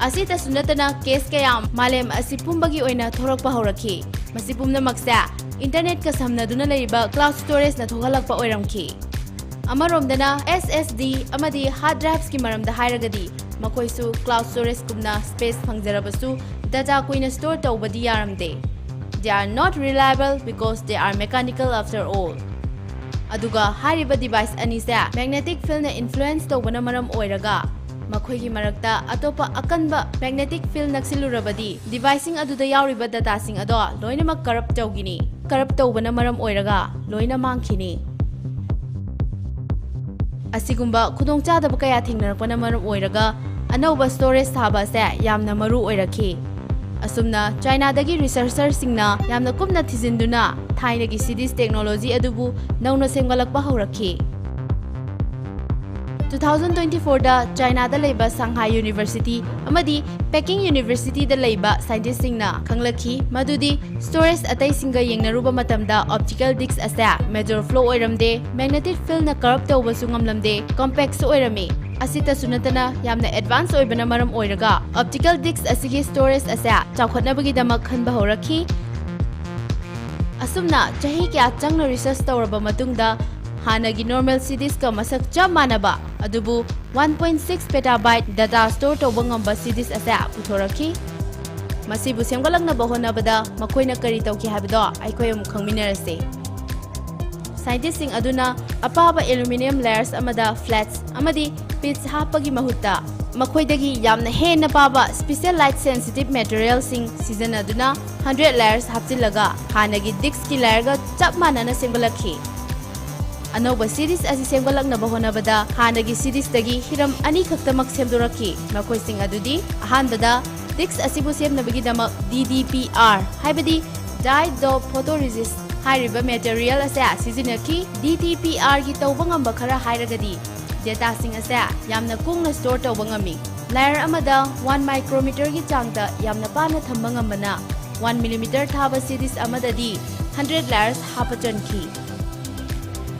ꯑꯁꯤꯇꯁꯨ ꯅꯠꯇꯅ case ꯀꯌꯥ ꯃꯥꯂꯦꯝ ꯑꯁꯤ ꯄꯨꯝꯕꯒꯤ ꯑꯣꯏꯅ ꯊꯣꯔꯛꯄ ꯍꯧꯔꯛꯈꯤ꯫ ꯃꯁꯤ ꯄꯨꯝꯅꯃꯛꯁꯦ internet ꯀ ꯁꯝꯅꯗꯨꯅ ꯂꯩꯔꯤꯕ cloud storage ꯅ ꯊꯣꯛꯍꯜꯂꯛꯄ ꯑꯣꯏꯔꯝꯈꯤ꯫ ꯑꯃꯔꯣꯝꯗꯅ S S D ꯑꯃꯗꯤ hard drives ꯀꯤ ꯃꯔꯝꯗ ꯍꯥꯏꯔꯒꯗꯤ, ꯃꯈꯣꯏꯁꯨ cloud storage ꯀꯨꯝꯅ space ꯐꯪꯖꯔꯕꯁꯨ, data ꯀꯨꯏꯅ store ꯇꯧꯕꯗꯤ ꯌꯥꯔꯝꯗꯦ꯫ They are not reliable because they are mechanical after all. ꯑꯗꯨꯒ ꯍꯥꯏꯔꯤꯕ device ꯑꯅꯤꯁꯦ magnetic field ꯅ influence ꯇꯧꯕꯅ ꯃꯔꯝ ꯑꯣꯏꯔꯒ, ꯃꯈꯣꯏꯒꯤ ꯃꯔꯛꯇ ꯑꯇꯣꯞꯄ ꯑꯀꯟꯕ magnetic field ꯅꯛꯁꯤꯜꯂꯨꯔꯕꯗꯤ, device ꯁꯤꯡ ꯑꯗꯨꯗ ꯌꯥꯎꯔꯤꯕ data ꯁꯤꯡ ꯑꯗꯣ ꯂꯣꯏꯅꯃꯛ corrupt ꯇꯧꯈꯤꯅꯤ꯫ Corrupt ꯇꯧꯕꯅ ꯃꯔꯝ ꯑꯣꯏꯔꯒ ꯂꯣꯏꯅ ꯃꯥꯡꯈꯤꯅꯤ꯫ ꯑꯁꯤꯒꯨꯝꯕ ꯈꯨꯗꯣꯡꯆꯥꯗꯕ ꯀꯌꯥ ꯊꯦꯡꯅꯔꯛꯄꯅ ꯃꯔꯝ ꯑꯣꯏꯔꯒ ꯑꯅꯧꯕ storage ꯁꯥꯕ ꯑꯁꯦ ꯌꯥꯝꯅ ꯃꯔꯨ ꯑꯣꯏꯔꯛꯈꯤ꯫ ꯑꯁꯨꯝꯅ China ꯗꯒꯤ researcher ꯁꯤꯡꯅ ꯌꯥꯝꯅ ꯀꯨꯞꯅ ꯊꯤꯖꯤꯟꯗꯨꯅ ꯊꯥꯏꯅꯒꯤ cities technology ꯑꯗꯨꯕꯨ ꯅꯧꯅ ꯁꯦꯝꯒꯠꯂꯛꯄ ꯍꯧꯔꯛꯈꯤ꯫ Two thousand twenty four ꯗ China ꯗ ꯂꯩꯕ Shanghai University ꯑꯃꯗꯤ Peking University ꯗ ꯂꯩꯕ scientist ꯁꯤꯡꯅ ꯈꯪꯂꯛꯈꯤ ꯃꯗꯨꯗꯤ storage ꯑꯇꯩꯁꯤꯡꯒ ꯌꯦꯡꯅꯔꯨꯕ ꯃꯇꯝꯗ optical disc ꯑꯁꯦ major flaw ꯑꯣꯏꯔꯝꯗꯦ, magnetic field ꯅ corrupt ꯇꯧꯕꯁꯨ ꯉꯝꯂꯝꯗꯦ, compact ꯁꯨ ꯑꯣꯏꯔꯝꯃꯤ꯫ ꯑꯁꯤꯇꯁꯨ ꯅꯠꯇꯅ ꯌꯥꯝꯅ advance ꯑꯣꯏꯕꯅ ꯃꯔꯝ ꯑꯣꯏꯔꯒ optical disc ꯑꯁꯤꯒꯤ storage ꯑꯁꯦ ꯆꯥꯎꯈꯠꯅꯕꯒꯤꯗꯃꯛ ꯈꯟꯕ ꯍꯧꯔꯛꯈꯤ꯫ ꯑꯁꯨꯝꯅ ꯆꯍꯤ ꯀꯌꯥ ꯆꯪꯅ research ꯇꯧꯔꯕ ꯃꯇꯨꯡꯗ ꯍꯥꯟꯅꯒꯤ normal CDs ꯀ ꯃꯁꯛ ꯆꯞ ꯃꯥꯟꯅꯕ ꯑꯗꯨꯕꯨ one point six petabyte data store ꯇꯧꯕ ꯉꯝꯕ CDs ꯑꯁꯦ ꯄꯨꯊꯣꯔꯛꯈꯤ꯫ ꯃꯁꯤꯕꯨ ꯁꯦꯝꯒꯠꯂꯛꯅꯕ ꯍꯣꯠꯅꯕꯗ ꯃꯈꯣꯏꯅ ꯀꯔꯤ ꯇꯧꯈꯤ ꯍꯥꯏꯕꯗꯣ ꯑꯩꯈꯣꯏ ꯑꯃꯨꯛ ꯈꯪꯃꯤꯟꯅꯔꯁꯤ꯫ Scientist ꯁꯤꯡ ꯑꯗꯨꯅ ꯑꯄꯥꯕ aluminium layers ꯑꯃꯗ flats ꯑꯃꯗꯤ pits ꯍꯥꯞꯄꯒꯤ ꯃꯍꯨꯠꯇ ꯃꯈꯣꯏꯗꯒꯤ ꯌꯥꯝꯅ ꯍꯦꯟꯅ ꯄꯥꯕ special light sensitive material ꯁꯤꯡ ꯁꯤꯖꯤꯟꯅꯗꯨꯅ hundred layers ꯍꯥꯞꯆꯤꯜꯂꯒ ꯍꯥꯟꯅꯒꯤ disc ꯀꯤ layer ꯒ ꯆꯞ ꯃꯥꯟꯅꯅ ꯁꯦꯝꯒꯠꯂꯛꯈꯤ꯫ ꯑꯅꯧꯕ CDs ꯑꯁꯤ ꯁꯦꯝꯒꯠꯂꯛꯅꯕ ꯍꯣꯠꯅꯕꯗ ꯍꯥꯟꯅꯒꯤ CDs ꯇꯒꯤ ꯍꯤꯔꯝ ꯑꯅꯤ ꯈꯛꯇꯃꯛ ꯁꯦꯝꯗꯣꯔꯛꯈꯤ꯫ ꯃꯈꯣꯏꯁꯤꯡ ꯑꯗꯨꯗꯤ, ꯑꯍꯥꯟꯕꯗ, disc ꯑꯁꯤꯕꯨ ꯁꯦꯝꯅꯕꯒꯤꯗꯃꯛ D D P R, ꯍꯥꯏꯕꯗꯤ die doped photoresist ꯍꯥꯏꯔꯤꯕ material ꯑꯁꯦ ꯁꯤꯖꯤꯟꯅꯈꯤ꯫ D D P R ꯒꯤ ꯇꯧꯕ ꯉꯝꯕ ꯈꯔ ꯍꯥꯏꯔꯒꯗꯤ, ꯗꯦꯇꯥꯁꯤꯡ ꯑꯁꯦ ꯌꯥꯝꯅ ꯀꯨꯡꯅ ꯁ꯭ꯇꯣꯔ ꯇꯧꯕ ꯉꯝꯃꯤ꯫ ꯂꯥꯌꯔ ꯑꯃꯗ ꯋꯥꯟ ꯃꯥꯏꯀ꯭ꯔꯣꯃꯤꯇꯔꯒꯤ ꯆꯥꯡꯗ ꯌꯥꯝꯅ ꯄꯥꯅ ꯊꯝꯕ ꯉꯝꯕꯅ ꯋꯥꯟ ꯃꯤꯂꯤꯃꯤꯇꯔ ꯊꯥꯕ ꯁꯤꯗꯤꯁ ꯑꯃꯗꯗꯤ ꯍꯟꯗ꯭ꯔꯦꯠ ꯂꯥꯌꯔꯁ ꯍꯥꯞꯄ ꯆꯟꯈꯤ꯫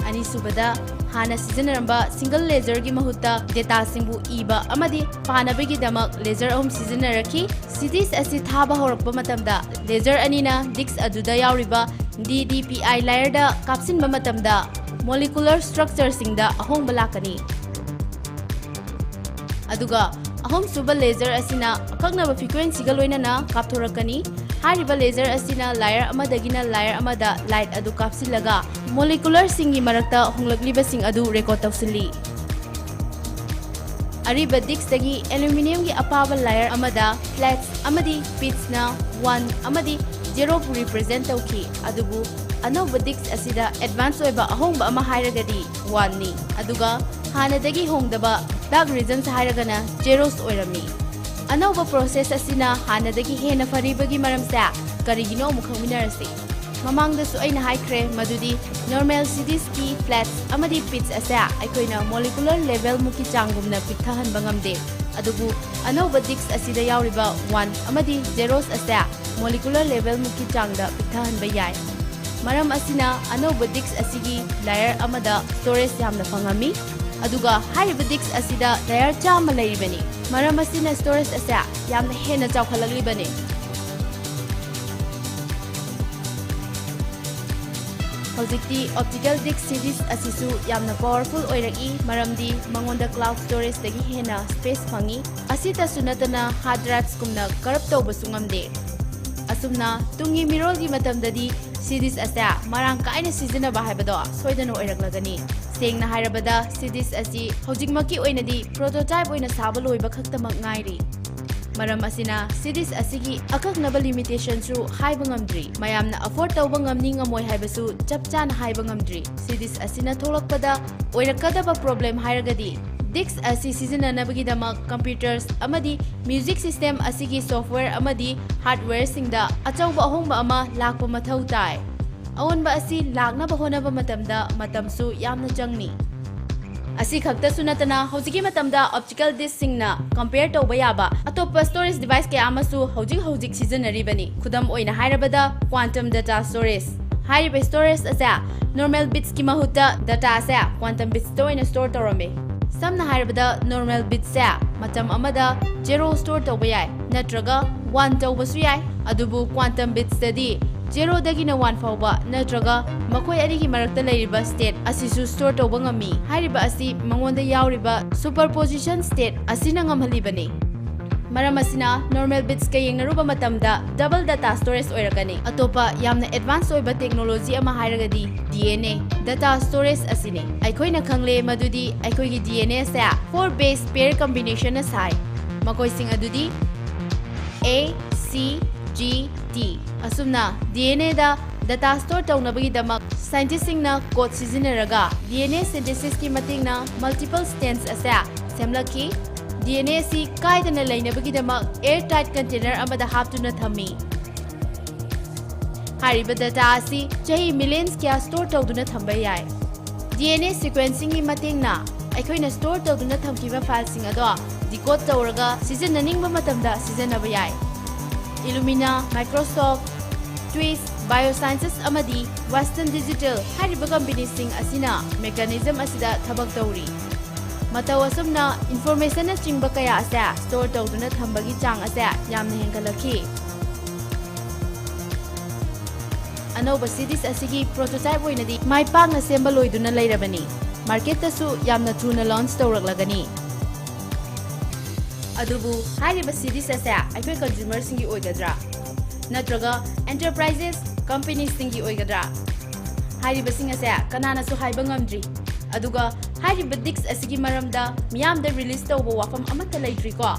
ꯑꯅꯤꯁꯨꯕꯗ, ꯍꯥꯟꯅ ꯁꯤꯖꯤꯟꯅꯔꯝꯕ ꯁꯤꯡꯒꯜ ꯂꯦꯖꯔꯒꯤ ꯃꯍꯨꯠꯇ ꯗꯦꯇꯥꯁꯤꯡꯕꯨ ꯏꯕ ꯑꯃꯗꯤ ꯄꯥꯅꯕꯒꯤꯗꯃꯛ ꯂꯦꯖꯔ ꯑꯍꯨꯝ ꯁꯤꯖꯤꯟꯅꯔꯛꯈꯤ꯫ ꯁꯤꯗꯤꯁ ꯑꯁꯤ ꯊꯥꯕ ꯍꯧꯔꯛꯄ ꯃꯇꯝꯗ ꯂꯦꯖꯔ ꯑꯅꯤꯅ ꯗꯤꯁꯛ ꯑꯗꯨꯗ ꯌꯥꯎꯔꯤꯕ ꯗꯤ ꯗꯤ ꯄꯤ ꯑꯥꯏ ꯂꯥꯌꯔꯗ ꯀꯥꯞꯁꯤꯟꯕ ꯃꯇꯝꯗ ꯃꯣꯂꯤꯀꯨꯂꯔ ꯁ꯭ꯇ꯭ꯔꯛꯆꯔꯁꯤꯡꯗ ꯑꯍꯣꯡꯕ ꯂꯥꯛꯀꯅꯤ꯫ ꯑꯗꯨꯒ ꯑꯍꯨꯝꯁꯨꯕ ꯂꯦꯖꯔ ꯑꯁꯤꯅ ꯑꯀꯛꯅꯕ ꯐ꯭ꯔꯤꯀ꯭ꯋꯦꯟꯁꯤꯒ ꯂꯣꯏꯅꯅ ꯀꯥꯞꯊꯣꯔꯛꯀꯅꯤ꯫ ꯍꯥꯏꯔꯤꯕ ꯂꯦꯖꯔ ꯑꯁꯤꯅ ꯂꯥꯌꯔ ꯑꯃꯗꯒꯤꯅ ꯂꯥꯌꯔ ꯑꯃꯗ ꯂꯥꯏꯠ ꯑꯗꯨ ꯀꯥꯞꯁꯤꯜꯂꯒ ꯃꯣꯂꯤꯀꯨꯂꯔꯁꯤꯡꯒꯤ ꯃꯔꯛꯇ ꯍꯣꯡꯂꯛꯂꯤꯕꯁꯤꯡ ꯑꯗꯨ ꯔꯦꯀꯣꯔꯗ ꯇꯧꯁꯤꯜꯂꯤ꯫ ꯑꯔꯤꯕ ꯗꯤꯁꯛꯇꯒꯤ ꯑꯦꯂꯨꯃꯤꯅꯤꯌꯝꯒꯤ ꯑꯄꯥꯕ ꯂꯥꯌꯔ ꯑꯃꯗ ꯐ꯭ꯂꯦꯠꯁ ꯑꯃꯗꯤ ꯄꯤꯠꯁꯅ ꯋꯥꯟ ꯑꯃꯗꯤ ꯖꯦꯔꯣꯕꯨ ꯔꯤꯄ꯭ꯔꯖꯦꯟ ꯇꯧꯈꯤ, ꯑꯗꯨꯕꯨ ꯑꯅꯧꯕ ꯗꯤꯁꯛ ꯑꯁꯤꯗ ꯑꯦꯗꯚꯥꯟꯁ ꯑꯣꯏꯕ ꯑꯍꯣꯡꯕ ꯑꯃ ꯍꯥꯏꯔꯒꯗꯤ ꯋꯥꯟꯅꯤ, ꯑꯗꯨꯒ ꯍꯥꯟꯅꯗꯒꯤ ꯍꯣꯡꯗꯕ ꯗꯥꯔꯛ ꯔꯤꯖꯟꯁ ꯍꯥꯏꯔꯒꯅ ꯖꯦꯔꯣꯁ ꯑꯣꯏꯔꯝꯃꯤ꯫ ꯑꯅꯧꯕ ꯄ꯭ꯔꯣꯁꯦꯁ ꯑꯁꯤꯅ ꯍꯥꯟꯅꯗꯒꯤ ꯍꯦꯟꯅ ꯐꯔꯤꯕꯒꯤ ꯃꯔꯝꯁꯦ ꯀꯔꯤꯒꯤꯅꯣ ꯑꯃꯨꯛ ꯈꯪꯃꯤꯟꯅꯔꯁꯤ꯫ ꯃꯃꯥꯡꯗꯁꯨ ꯑꯩꯅ ꯍꯥꯏꯈ꯭ꯔꯦ ꯃꯗꯨꯗꯤ ꯅꯣꯔꯃꯦꯜ ꯁꯤꯗꯤꯁꯀꯤ ꯐ꯭ꯂꯦꯠꯁ ꯑꯃꯗꯤ ꯄꯤꯠꯁ ꯑꯁꯦ ꯑꯩꯈꯣꯏꯅ ꯃꯣꯂꯤꯀꯨꯂꯔ ꯂꯦꯚꯦꯜ ꯃꯨꯛꯀꯤ ꯆꯥꯡꯒꯨꯝꯅ ꯄꯤꯛꯊꯍꯟꯕ ꯉꯝꯗꯦ, ꯑꯗꯨꯕꯨ ꯑꯅꯧꯕ ꯗꯤꯁꯛ ꯑꯁꯤꯗ ꯌꯥꯎꯔꯤꯕ ꯋꯥꯟ ꯑꯃꯗꯤ ꯖꯦꯔꯣꯁ ꯑꯁꯦ ꯃꯣꯂꯤꯀꯨꯂꯔ ꯂꯦꯚꯦꯜ ꯃꯨꯛꯀꯤ ꯆꯥꯡꯗ ꯄꯤꯛꯊꯍꯟꯕ ꯌꯥꯏ꯫ ꯃꯔꯝ ꯑꯁꯤꯅ ꯑꯅꯧꯕ ꯗꯤꯁꯛ ꯑꯁꯤꯒꯤ ꯂꯥꯌꯔ ꯑꯃꯗ ꯁ꯭ꯇꯣꯔꯦꯖ ꯌꯥꯝꯅ ꯐꯪꯉꯝꯃꯤ, ꯑꯗꯨꯒ ꯍꯥꯏꯔꯤꯕ ꯗꯤꯁꯛ ꯑꯁꯤꯗ ꯂꯥꯌꯔ ꯆꯥꯝꯃ ꯂꯩꯔꯤꯕꯅꯤ꯫ ꯃꯔꯝ ꯑꯁꯤꯅ ꯁ꯭ꯇꯣꯔꯦꯖ ꯑꯁꯦ ꯌꯥꯝꯅ ꯍꯦꯟꯅ ꯆꯥꯎꯈꯠꯂꯛꯂꯤꯕꯅꯤ꯫ ꯍꯧꯖꯤꯛꯇꯤ ꯑꯣꯞꯇꯤꯀꯦꯜ ꯗꯤꯁꯛ ꯁꯤꯗꯤꯁ ꯑꯁꯤꯁꯨ ꯌꯥꯝꯅ ꯄꯥꯋꯔꯐꯨꯜ ꯑꯣꯏꯔꯛꯏ, ꯃꯔꯝꯗꯤ ꯃꯉꯣꯟꯗ ꯀ꯭ꯂꯥꯎꯗ ꯁ꯭ꯇꯣꯔꯦꯖꯇꯒꯤ ꯍꯦꯟꯅ ꯁ꯭ꯄꯦꯁ ꯐꯪꯉꯤ꯫ ꯑꯁꯤꯇꯁꯨ ꯅꯠꯇꯅ ꯍꯥꯔꯗ ꯗ꯭ꯔꯥꯏꯚꯁꯀꯨꯝꯅ ꯀꯔꯞ ꯇꯧꯕꯁꯨ ꯉꯝꯗꯦ꯫ ꯑꯁꯨꯝꯅ ꯇꯨꯡꯒꯤ ꯃꯤꯔꯣꯜꯒꯤ ꯃꯇꯝꯗꯗꯤ ꯁꯤꯗꯤꯁ ꯑꯁꯦ ꯃꯔꯥꯡ ꯀꯥꯏꯅ ꯁꯤꯖꯤꯟꯅꯕ ꯍꯥꯏꯕꯗꯣ ꯁꯣꯏꯗꯅ ꯑꯣꯏꯔꯛꯂꯒꯅꯤ꯫ ꯁꯦꯡꯅ ꯍꯥꯏꯔꯕꯗ, ꯁꯤꯗꯤꯁ ꯑꯁꯤ ꯍꯧꯖꯤꯛꯃꯛꯀꯤ ꯑꯣꯏꯅꯗꯤ ꯄ꯭ꯔꯣꯇꯣꯇꯥꯏꯞ ꯑꯣꯏꯅ ꯁꯥꯕ ꯂꯣꯏꯕ ꯈꯛꯇꯃꯛ ꯉꯥꯏꯔꯤ꯫ ꯃꯔꯝ ꯑꯁꯤꯅ ꯁꯤꯗꯤꯁ ꯑꯁꯤꯒꯤ ꯑꯀꯛꯅꯕ ꯂꯤꯃꯤꯇꯦꯁꯟꯁꯨ ꯍꯥꯏꯕ ꯉꯝꯗ꯭ꯔꯤ꯫ ꯃꯌꯥꯝꯅ ꯑꯦꯐꯣꯔꯗ ꯇꯧꯕ ꯉꯝꯅꯤ ꯉꯝꯃꯣꯏ ꯍꯥꯏꯕꯁꯨ ꯆꯞ ꯆꯥꯅ ꯍꯥꯏꯕ ꯉꯝꯗ꯭ꯔꯤ꯫ ꯁꯤꯗꯤꯁ ꯑꯁꯤꯅ ꯊꯣꯛꯂꯛꯄꯗ ꯑꯣꯏꯔꯛꯀꯗꯕ ꯄ꯭ꯔꯣꯕ꯭ꯂꯦꯝ ꯍꯥꯏꯔꯒꯗꯤ, ꯗꯤꯁꯛ ꯑꯁꯤ ꯁꯤꯖꯤꯟꯅꯅꯕꯒꯤꯗꯃꯛ ꯀꯝꯄ꯭ꯌꯨꯇꯔꯁ ꯑꯃꯗꯤ ꯃ꯭ꯌꯨꯖꯤꯛ ꯁꯤꯁꯇꯦꯝ ꯑꯁꯤꯒꯤ ꯁꯣꯐꯋꯦꯌꯔ ꯑꯃꯗꯤ ꯍꯥꯔꯗꯋꯦꯌꯔꯁꯤꯡꯗ ꯑꯆꯧꯕ ꯑꯍꯣꯡꯕ ꯑꯃ ꯂꯥꯛꯄ ꯃꯊꯧ ꯇꯥꯏ꯫ ꯑꯑꯣꯟꯕ ꯑꯁꯤ ꯂꯥꯛꯅꯕ ꯍꯣꯠꯅꯕ ꯃꯇꯝꯗ ꯃꯇꯝꯁꯨ ꯌꯥꯝꯅ ꯆꯪꯅꯤ꯫ ꯑꯁꯤ ꯈꯛꯇꯁꯨ ꯅꯠꯇꯅ, ꯍꯧꯖꯤꯛꯀꯤ ꯃꯇꯝꯗ optical diskꯁꯤꯡꯅ compare ꯇꯧꯕ ꯌꯥꯕ ꯑꯇꯣꯞꯄ storage device ꯀꯌꯥ ꯑꯃꯁꯨ ꯍꯧꯖꯤꯛ ꯍꯧꯖꯤꯛ ꯁꯤꯖꯤꯟꯅꯔꯤꯕꯅꯤ꯫ ꯈꯨꯗꯝ ꯑꯣꯏꯅ ꯍꯥꯏꯔꯕꯗ, quantum data storage꯫ ꯍꯥꯏꯔꯤꯕ storage ꯑꯁꯦ normal bitsꯀꯤ ꯃꯍꯨꯠꯇ data ꯑꯁꯦ quantum bitsꯇ ꯑꯣꯏꯅ store ꯇꯧꯔꯝꯃꯤ꯫ ꯁꯝꯅ ꯍꯥꯏꯔꯕꯗ, normal bitsꯁꯦ ꯃꯇꯝ ꯑꯃꯗ zero store ꯇꯧꯕ ꯌꯥꯏ, ꯅꯠꯇ꯭ꯔꯒ one ꯇꯧꯕꯁꯨ ꯌꯥꯏ꯫ ꯑꯗꯨꯕꯨ quantum bitsꯇꯗꯤ zeroꯗꯒꯤꯅ one ꯐꯥꯎꯕ, ꯅꯠꯇ꯭ꯔꯒ ꯃꯈꯣꯏ ꯑꯅꯤꯒꯤ ꯃꯔꯛꯇ ꯂꯩꯔꯤꯕ state ꯑꯁꯤꯁꯨ store ꯇꯧꯕ ꯉꯝꯃꯤ꯫ ꯍꯥꯏꯔꯤꯕ ꯑꯁꯤ ꯃꯉꯣꯟꯗ ꯌꯥꯎꯔꯤꯕ superposition state ꯑꯁꯤꯅ ꯉꯝꯍꯜꯂꯤꯕꯅꯤ꯫ ꯃꯔꯝ ꯑꯁꯤꯅ normal bitsꯀ ꯌꯦꯡꯅꯔꯨꯕ ꯃꯇꯝꯗ double data storage ꯑꯣꯏꯔꯛꯀꯅꯤ꯫ ꯑꯇꯣꯞꯄ ꯌꯥꯝꯅ advance ꯑꯣꯏꯕ technology ꯑꯃ ꯍꯥꯏꯔꯒꯗꯤ DNA data storage ꯑꯁꯤꯅꯤ꯫ ꯑꯩꯈꯣꯏꯅ ꯈꯪꯂꯦ ꯃꯗꯨꯗꯤ ꯑꯩꯈꯣꯏꯒꯤ DNAꯁꯦ four base pair combinationꯅ ꯁꯥꯏ꯫ ꯃꯈꯣꯏꯁꯤꯡ ꯑꯗꯨꯗꯤ A, C, G, T꯫ ꯑꯁꯨꯝꯅ DNAꯗ data store ꯇꯧꯅꯕꯒꯤꯗꯃꯛ scientistꯁꯤꯡꯅ code ꯁꯤꯖꯤꯟꯅꯔꯒ DNA synthesisꯀꯤ ꯃꯇꯦꯡꯅ multiple strands ꯑꯁꯦ ꯁꯦꯝꯂꯛꯈꯤ꯫ DNA ꯑꯁꯤ ꯀꯥꯏꯗꯅ ꯂꯩꯅꯕꯒꯤꯗꯃꯛ airtight container ꯑꯃꯗ ꯍꯥꯞꯇꯨꯅ ꯊꯝꯃꯤ꯫ ꯍꯥꯏꯔꯤꯕ data ꯑꯁꯤ ꯆꯍꯤ millions ꯀꯌꯥ store ꯇꯧꯗꯨꯅ ꯊꯝꯕ ꯌꯥꯏ꯫ DNA sequencingꯒꯤ ꯃꯇꯦꯡꯅ ꯑꯩꯈꯣꯏꯅ store ꯇꯧꯗꯨꯅ ꯊꯝꯈꯤꯕ fileꯁꯤꯡ ꯑꯗꯣ decode ꯇꯧꯔꯒ ꯁꯤꯖꯤꯟꯅꯅꯤꯡꯕ ꯃꯇꯝꯗ ꯁꯤꯖꯤꯟꯅꯕ ꯌꯥꯏ꯫ Illumina, Microsoft, Twist Biosciences ꯑꯃꯗꯤ Western Digital ꯍꯥꯏꯔꯤꯕ companyꯁꯤꯡ ꯑꯁꯤꯅ mechanism ꯑꯁꯤꯗ ꯊꯕꯛ ꯇꯧꯔꯤ꯫ ꯃꯇꯧ ꯑꯁꯨꯝꯅ informationꯅꯆꯤꯡꯕ ꯀꯌꯥ ꯑꯁꯦ store ꯇꯧꯗꯨꯅ ꯊꯝꯕꯒꯤ ꯆꯥꯡ ꯑꯁꯦ ꯌꯥꯝꯅ ꯍꯦꯟꯒꯠꯂꯛꯈꯤ꯫ ꯑꯅꯧꯕ CDs ꯑꯁꯤꯒꯤ prototype ꯑꯣꯏꯅꯗꯤ ꯃꯥꯏ ꯄꯥꯛꯅ ꯁꯦꯝꯕ ꯂꯣꯏꯗꯨꯅ ꯂꯩꯔꯕꯅꯤ꯫ Marketꯇꯁꯨ ꯌꯥꯝꯅ ꯊꯨꯅ launch ꯇꯧꯔꯛꯂꯒꯅꯤ꯫ ꯑꯗꯨꯕꯨ ꯍꯥꯏꯔꯤꯕ CDs ꯑꯁꯦ ꯑꯩꯈꯣꯏ consumerꯁꯤꯡꯒꯤ ꯑꯣꯏꯒꯗ꯭ꯔꯥ? ꯅꯠꯇ꯭ꯔꯒ enterprises, companiesꯁꯤꯡꯒꯤ ꯑꯣꯏꯒꯗ꯭ꯔꯥ? ꯍꯥꯏꯔꯤꯕꯁꯤꯡ ꯑꯁꯦ ꯀꯅꯥꯅꯁꯨ ꯍꯥꯏꯕ ꯉꯝꯗ꯭ꯔꯤ꯫ ꯑꯗꯨꯒ ꯍꯥꯏꯔꯤꯕ disc ꯑꯁꯤꯒꯤ ꯃꯔꯝꯗ ꯃꯤꯌꯥꯝꯗ release ꯇꯧꯕ ꯋꯥꯐꯝ ꯑꯃꯠꯇ ꯂꯩꯇ꯭ꯔꯤꯀꯣ꯫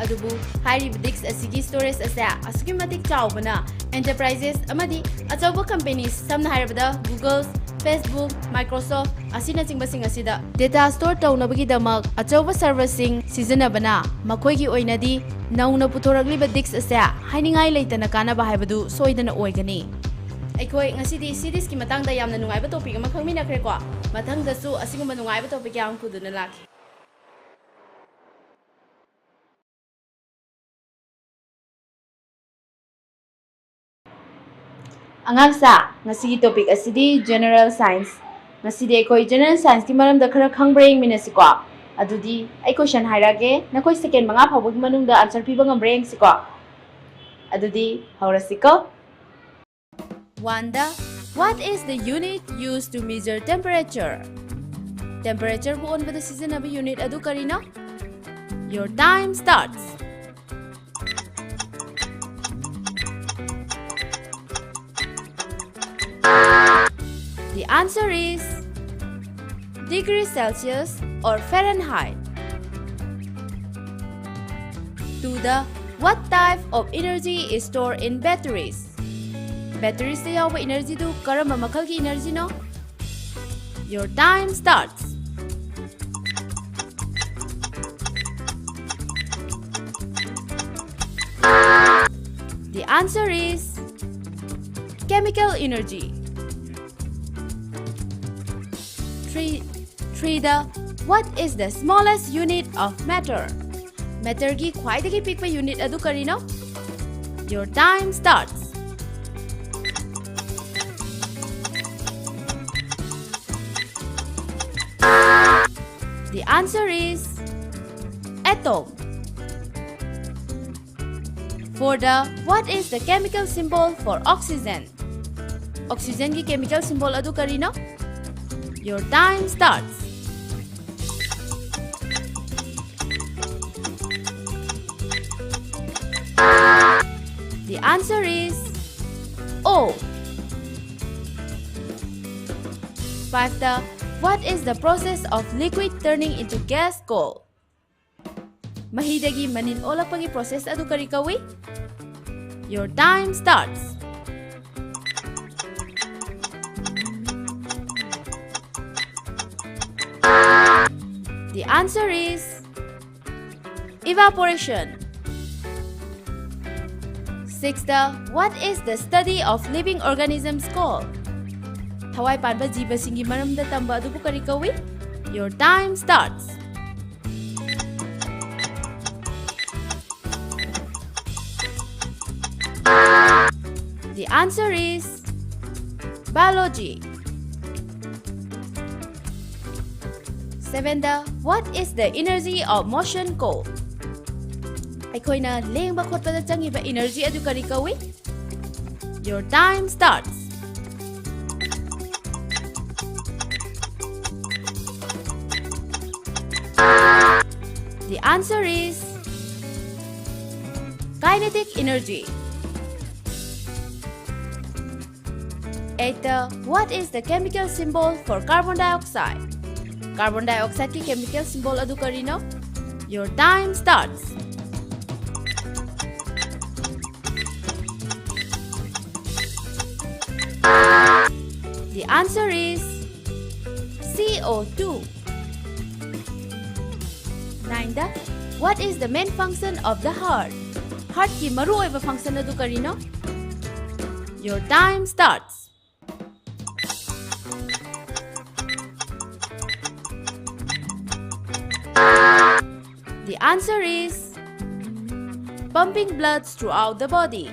ꯑꯗꯨꯕꯨ ꯍꯥꯏꯔꯤꯕ disc ꯑꯁꯤꯒꯤ storage ꯑꯁꯦ ꯑꯁꯨꯛꯀꯤ ꯃꯇꯤꯛ ꯆꯥꯎꯕꯅ enterprises ꯑꯃꯗꯤ ꯑꯆꯧꯕ companies, ꯁꯝꯅ ꯍꯥꯏꯔꯕꯗ Google, Facebook, Microsoft ꯑꯁꯤꯅꯆꯤꯡꯕꯁꯤꯡ ꯑꯁꯤꯗ data store ꯇꯧꯅꯕꯒꯤꯗꯃꯛ ꯑꯆꯧꯕ serverꯁꯤꯡ ꯁꯤꯖꯤꯟꯅꯕꯅ ꯃꯈꯣꯏꯒꯤ ꯑꯣꯏꯅꯗꯤ ꯅꯧꯅ ꯄꯨꯊꯣꯔꯛꯂꯤꯕ disc ꯑꯁꯦ ꯍꯥꯏꯅꯤꯡꯉꯥꯏ ꯂꯩꯇꯅ ꯀꯥꯟꯅꯕ ꯍꯥꯏꯕꯗꯨ ꯁꯣꯏꯗꯅ ꯑꯣꯏꯒꯅꯤ꯫ ꯑꯩꯈꯣꯏ ꯉꯁꯤꯗꯤ ꯁꯤꯔꯤꯁꯀꯤ ꯃꯇꯥꯡꯗ ꯌꯥꯝꯅ ꯅꯨꯡꯉꯥꯏꯕ ꯇꯣꯄꯤꯛ ꯑꯃ ꯈꯪꯃꯤꯟꯅꯈ꯭ꯔꯦꯀꯣ꯫ ꯃꯊꯪꯗꯁꯨ ꯑꯁꯤꯒꯨꯝꯕ ꯅꯨꯡꯉꯥꯏꯕ ꯇꯣꯄꯤꯛ ꯀꯌꯥ ꯑꯃ ꯄꯨꯗꯨꯅ ꯂꯥꯛꯀꯦ꯫ ꯑꯉꯥꯡꯁꯥ, ꯉꯁꯤꯒꯤ ꯇꯣꯄꯤꯛ ꯑꯁꯤꯗꯤ ꯖꯦꯅꯔꯦꯜ ꯁꯥꯏꯟꯁ꯫ ꯉꯁꯤꯗꯤ ꯑꯩꯈꯣꯏ ꯖꯦꯅꯔꯦꯜ ꯁꯥꯏꯟꯁꯀꯤ ꯃꯔꯝꯗ ꯈꯔ ꯈꯪꯕ꯭ꯔꯥ ꯌꯦꯡꯃꯤꯟꯅꯁꯤꯀꯣ꯫ ꯑꯗꯨꯗꯤ ꯑꯩ ꯀꯣꯏꯁꯟ ꯍꯥꯏꯔꯛꯑꯒꯦ, ꯅꯈꯣꯏ ꯁꯦꯀꯦꯟ ꯃꯉꯥ ꯐꯥꯎꯕꯒꯤ ꯃꯅꯨꯡꯗ ꯑꯟꯁꯔ ꯄꯤꯕ ꯉꯝꯕ꯭ꯔꯥ ꯌꯦꯡꯁꯤꯀꯣ꯫ ꯑꯗꯨꯗꯤ ꯍꯧꯔꯁꯤꯀꯣ꯫ ꯋꯥꯟꯗ, what is the unit used to measure temperature? ꯇꯦꯝꯄꯔꯦꯆꯔꯕꯨ ꯑꯣꯟꯕꯗ ꯁꯤꯖꯤꯟꯅꯕ ꯌꯨꯅꯤꯠ ꯑꯗꯨ ꯀꯔꯤꯅꯣ? Your time starts. The answer is degree Celsius or Fahrenheit. Two the, what type of energy is stored in batteries? ꯕꯦꯇꯔꯤꯁꯇ ꯌꯥꯎꯕ ꯏꯅꯔꯖꯤꯗꯨ ꯀꯔꯝꯕ ꯃꯈꯜꯒꯤ ꯏꯅꯔꯖꯤꯅꯣ? Your time starts. The answer is chemical energy. Three, three the, what is the smallest unit of matter? ꯃꯦꯇꯔꯒꯤ ꯈ꯭ꯋꯥꯏꯗꯒꯤ ꯄꯤꯛꯄ unit ꯑꯗꯨ ꯀꯔꯤꯅꯣ? Your time starts. The answer is atom. Four the, what is the chemical symbol for oxygen? ꯑꯣꯛꯁꯤꯖꯦꯟꯒꯤ chemical symbol ꯑꯗꯨ ꯀꯔꯤꯅꯣ? Your time starts. The answer is O. Five the, what is the process of liquid turning into gas called? ꯃꯍꯤꯗꯒꯤ ꯃꯅꯤꯟ ꯑꯣꯜꯂꯛꯄꯒꯤ process ꯑꯗꯨ ꯀꯔꯤ ꯀꯧꯏ? Your time starts. The answer is evaporation. Sixth, what is the study of living organisms called? ꯊꯋꯥꯏ ꯄꯥꯟꯕ ꯖꯤꯕꯁꯤꯡꯒꯤ ꯃꯔꯝꯗ ꯇꯝꯕ ꯑꯗꯨꯕꯨ ꯀꯔꯤ ꯀꯧꯏ? Your time starts. The answer is biology. Seventh, what is the energy of motion called? ꯑꯩꯈꯣꯏꯅ ꯂꯦꯡꯕ ꯈꯣꯠꯄꯗ ꯆꯪꯉꯤꯕ energy ꯑꯗꯨ ꯀꯔꯤ ꯀꯧꯏ? Your time starts. The answer is kinetic energy. Eighth, what is the chemical symbol for carbon dioxide? Carbon dioxide ꯀꯤ chemical symbol ꯑꯗꯨ ꯀꯔꯤꯅꯣ? Your time starts. The answer is C O two. Ninth, what is the main function of the heart? Heart ꯀꯤ ꯃꯔꯨꯑꯣꯏꯕ function ꯑꯗꯨ ꯀꯔꯤꯅꯣ? Your time starts. The answer is pumping blood throughout the body.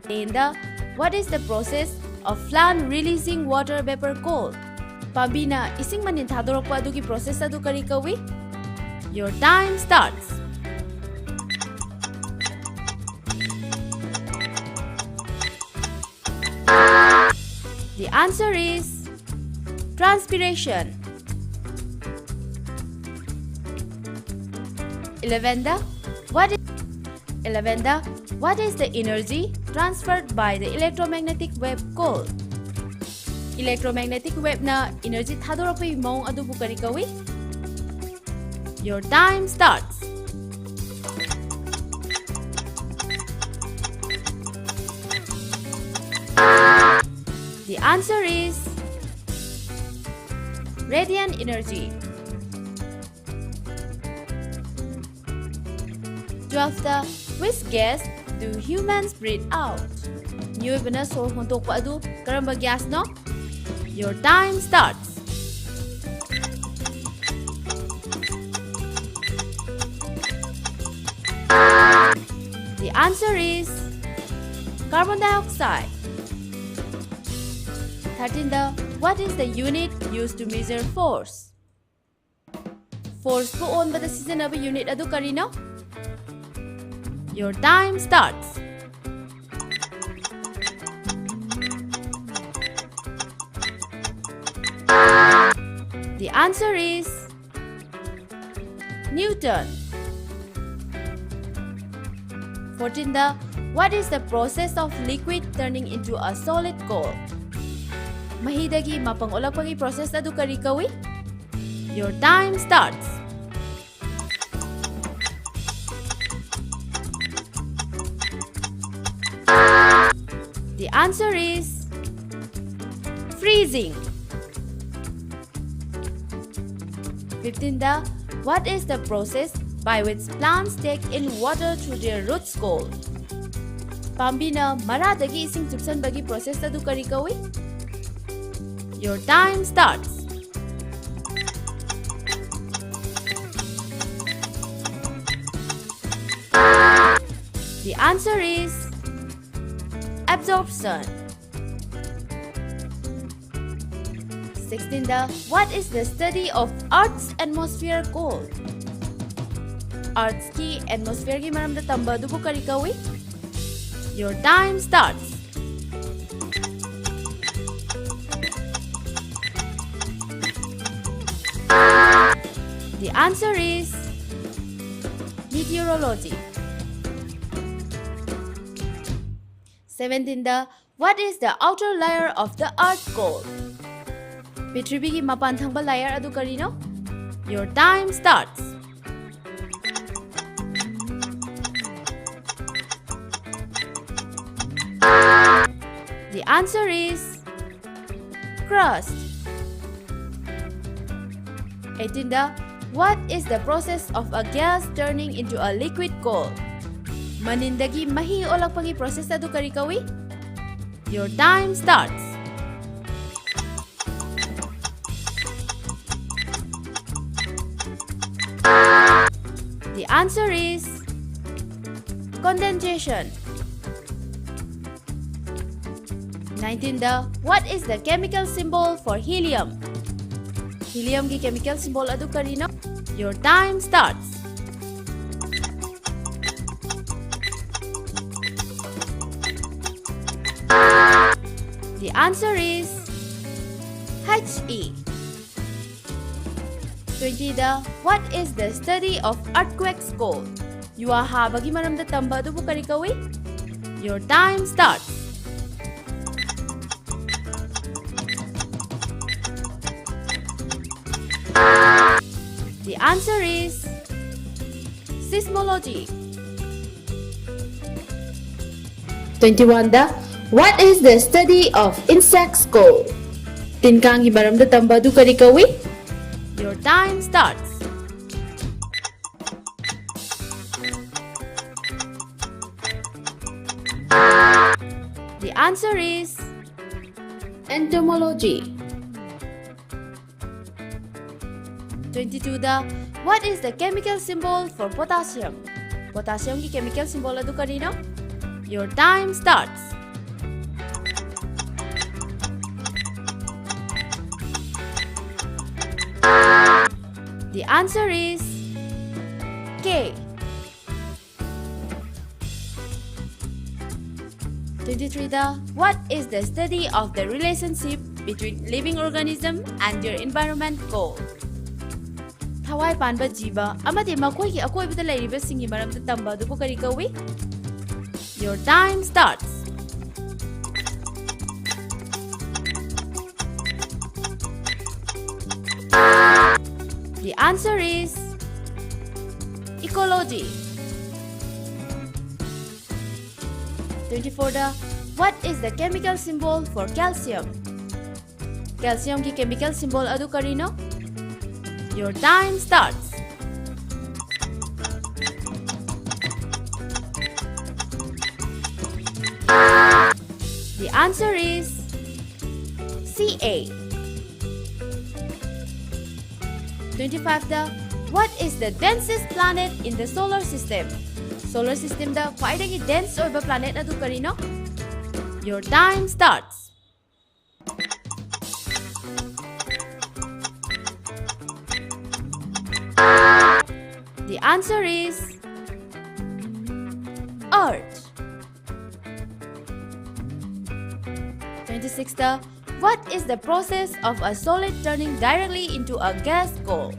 Tenth, what is the process of plant releasing water vapor called? ꯄꯥꯝꯕꯤꯅ ꯏꯁꯤꯡ ꯃꯅꯤꯟ ꯊꯥꯗꯣꯔꯛꯄ ꯑꯗꯨꯒꯤ process ꯑꯗꯨ ꯀꯔꯤ ꯀꯧꯏ? Your time starts. The answer is transpiration. Eleventh, what is, eleventh, what is the energy transferred by the electromagnetic wave called? Electromagnetic wave ꯅ energy ꯊꯥꯗꯣꯔꯛꯄꯒꯤ ꯃꯑꯣꯡ ꯑꯗꯨꯕꯨ ꯀꯔꯤ ꯀꯧꯏ? Your time starts. The answer is radiant energy. Twelfth, which gas do humans breathe out? ꯃꯤꯑꯣꯏꯕꯅ ꯁꯣꯔ ꯍꯣꯟꯗꯣꯛꯄ ꯑꯗꯨ ꯀꯔꯝꯕ gas no? Your time starts. The answer is carbon dioxide. Thirteenth, what is the unit used to measure force? Force ꯄꯨ ꯑꯣꯟꯕꯗ ꯁꯤꯖꯤꯟꯅꯕ unit ꯑꯗꯨ ꯀꯔꯤꯅꯣ? Your time starts. The answer is Newton. Fourteenth, what is the process of liquid turning into a solid gold? ꯃꯍꯤꯗꯒꯤ ꯃꯄꯪ ꯑꯣꯜꯂꯛꯄꯒꯤ process ꯑꯗꯨ ꯀꯔꯤ ꯀꯧꯏ? Your time starts. The answer is freezing. Fifteenth, what is the process by which plants take in water through their roots gold? ꯄꯥꯝꯕꯤꯅ ꯃꯔꯥꯗꯒꯤ ꯏꯁꯤꯡ ꯆꯨꯞꯁꯟꯕꯒꯤ process ꯑꯗꯨ ꯀꯔꯤ ꯀꯧꯏ? Your time starts. The answer is absorption. Sixteenth, what is the study of Earth's atmosphere called? Earthꯀꯤ atmosphereꯒꯤ ꯃꯔꯝꯗ ꯇꯝꯕ ꯑꯗꯨꯕꯨ ꯀꯔꯤ ꯀꯧꯏ? Your time starts. The answer is meteorology. Seventeenth, what is the outer layer of the earth called? ꯄ꯭ꯔꯤꯊꯤꯕꯤꯒꯤ ꯃꯄꯥꯟ ꯊꯪꯕ layer ꯑꯗꯨ ꯀꯔꯤꯅꯣ? Your time starts. The answer is crust. Eighteenth, what is the process of a gas turning into a liquid coal? ꯃꯅꯤꯟꯗꯒꯤ ꯃꯍꯤ ꯑꯣꯜꯂꯛꯄꯒꯤ process ꯑꯗꯨ ꯀꯔꯤ ꯀꯧꯏ? Your time starts. The answer is condensation. Nineteen the, what is the chemical symbol for helium? Helium ꯒꯤ chemical symbol ꯑꯗꯨ ꯀꯔꯤꯅꯣ? Your time starts. The answer is H E. Twenty the, what is the study of earthquakes called? ꯌꯨꯍꯥ ꯍꯥꯕꯒꯤ ꯃꯔꯝꯗ ꯇꯝꯕ ꯑꯗꯨꯕꯨ ꯀꯔꯤ ꯀꯧꯏ? Your time starts. The answer is seismology. Twenty-one the, what is the study of insects called? ꯇꯤꯟ ꯀꯥꯡꯒꯤ ꯃꯔꯝꯗ ꯇꯝꯕ ꯑꯗꯨ ꯀꯔꯤ ꯀꯧꯏ? Your time starts. The answer is entomology. Twenty-two the, what is the chemical symbol for potassium? Potassium ꯒꯤ chemical symbol ꯑꯗꯨ ꯀꯔꯤꯅꯣ? Your time starts. The answer is K. Twenty-three the, what is the study of the relationship between living organism and your environment called? ꯊꯋꯥꯏ ꯄꯥꯟꯕ ꯖꯤꯕ ꯑꯃꯗꯤ ꯃꯈꯣꯏꯒꯤ ꯑꯀꯣꯏꯕꯗ ꯂꯩꯔꯤꯕꯁꯤꯡꯒꯤ ꯃꯔꯝꯗ ꯇꯝꯕ ꯑꯗꯨꯕꯨ ꯀꯔꯤ ꯀꯧꯏ? Your time starts. The answer is ecology. Twenty-four the, what is the chemical symbol for calcium? Calcium ꯒꯤ chemical symbol ꯑꯗꯨ ꯀꯔꯤꯅꯣ? Your time starts. The answer is C A. Twenty-five the, what is the densest planet in the solar system? Solar system ꯗ ꯈ꯭ꯋꯥꯏꯗꯒꯤ dense ꯑꯣꯏꯕ planet ꯑꯗꯨ ꯀꯔꯤꯅꯣ? Your time starts. The answer is Earth. Twenty-six the, what is the process of a solid turning directly into a gas called?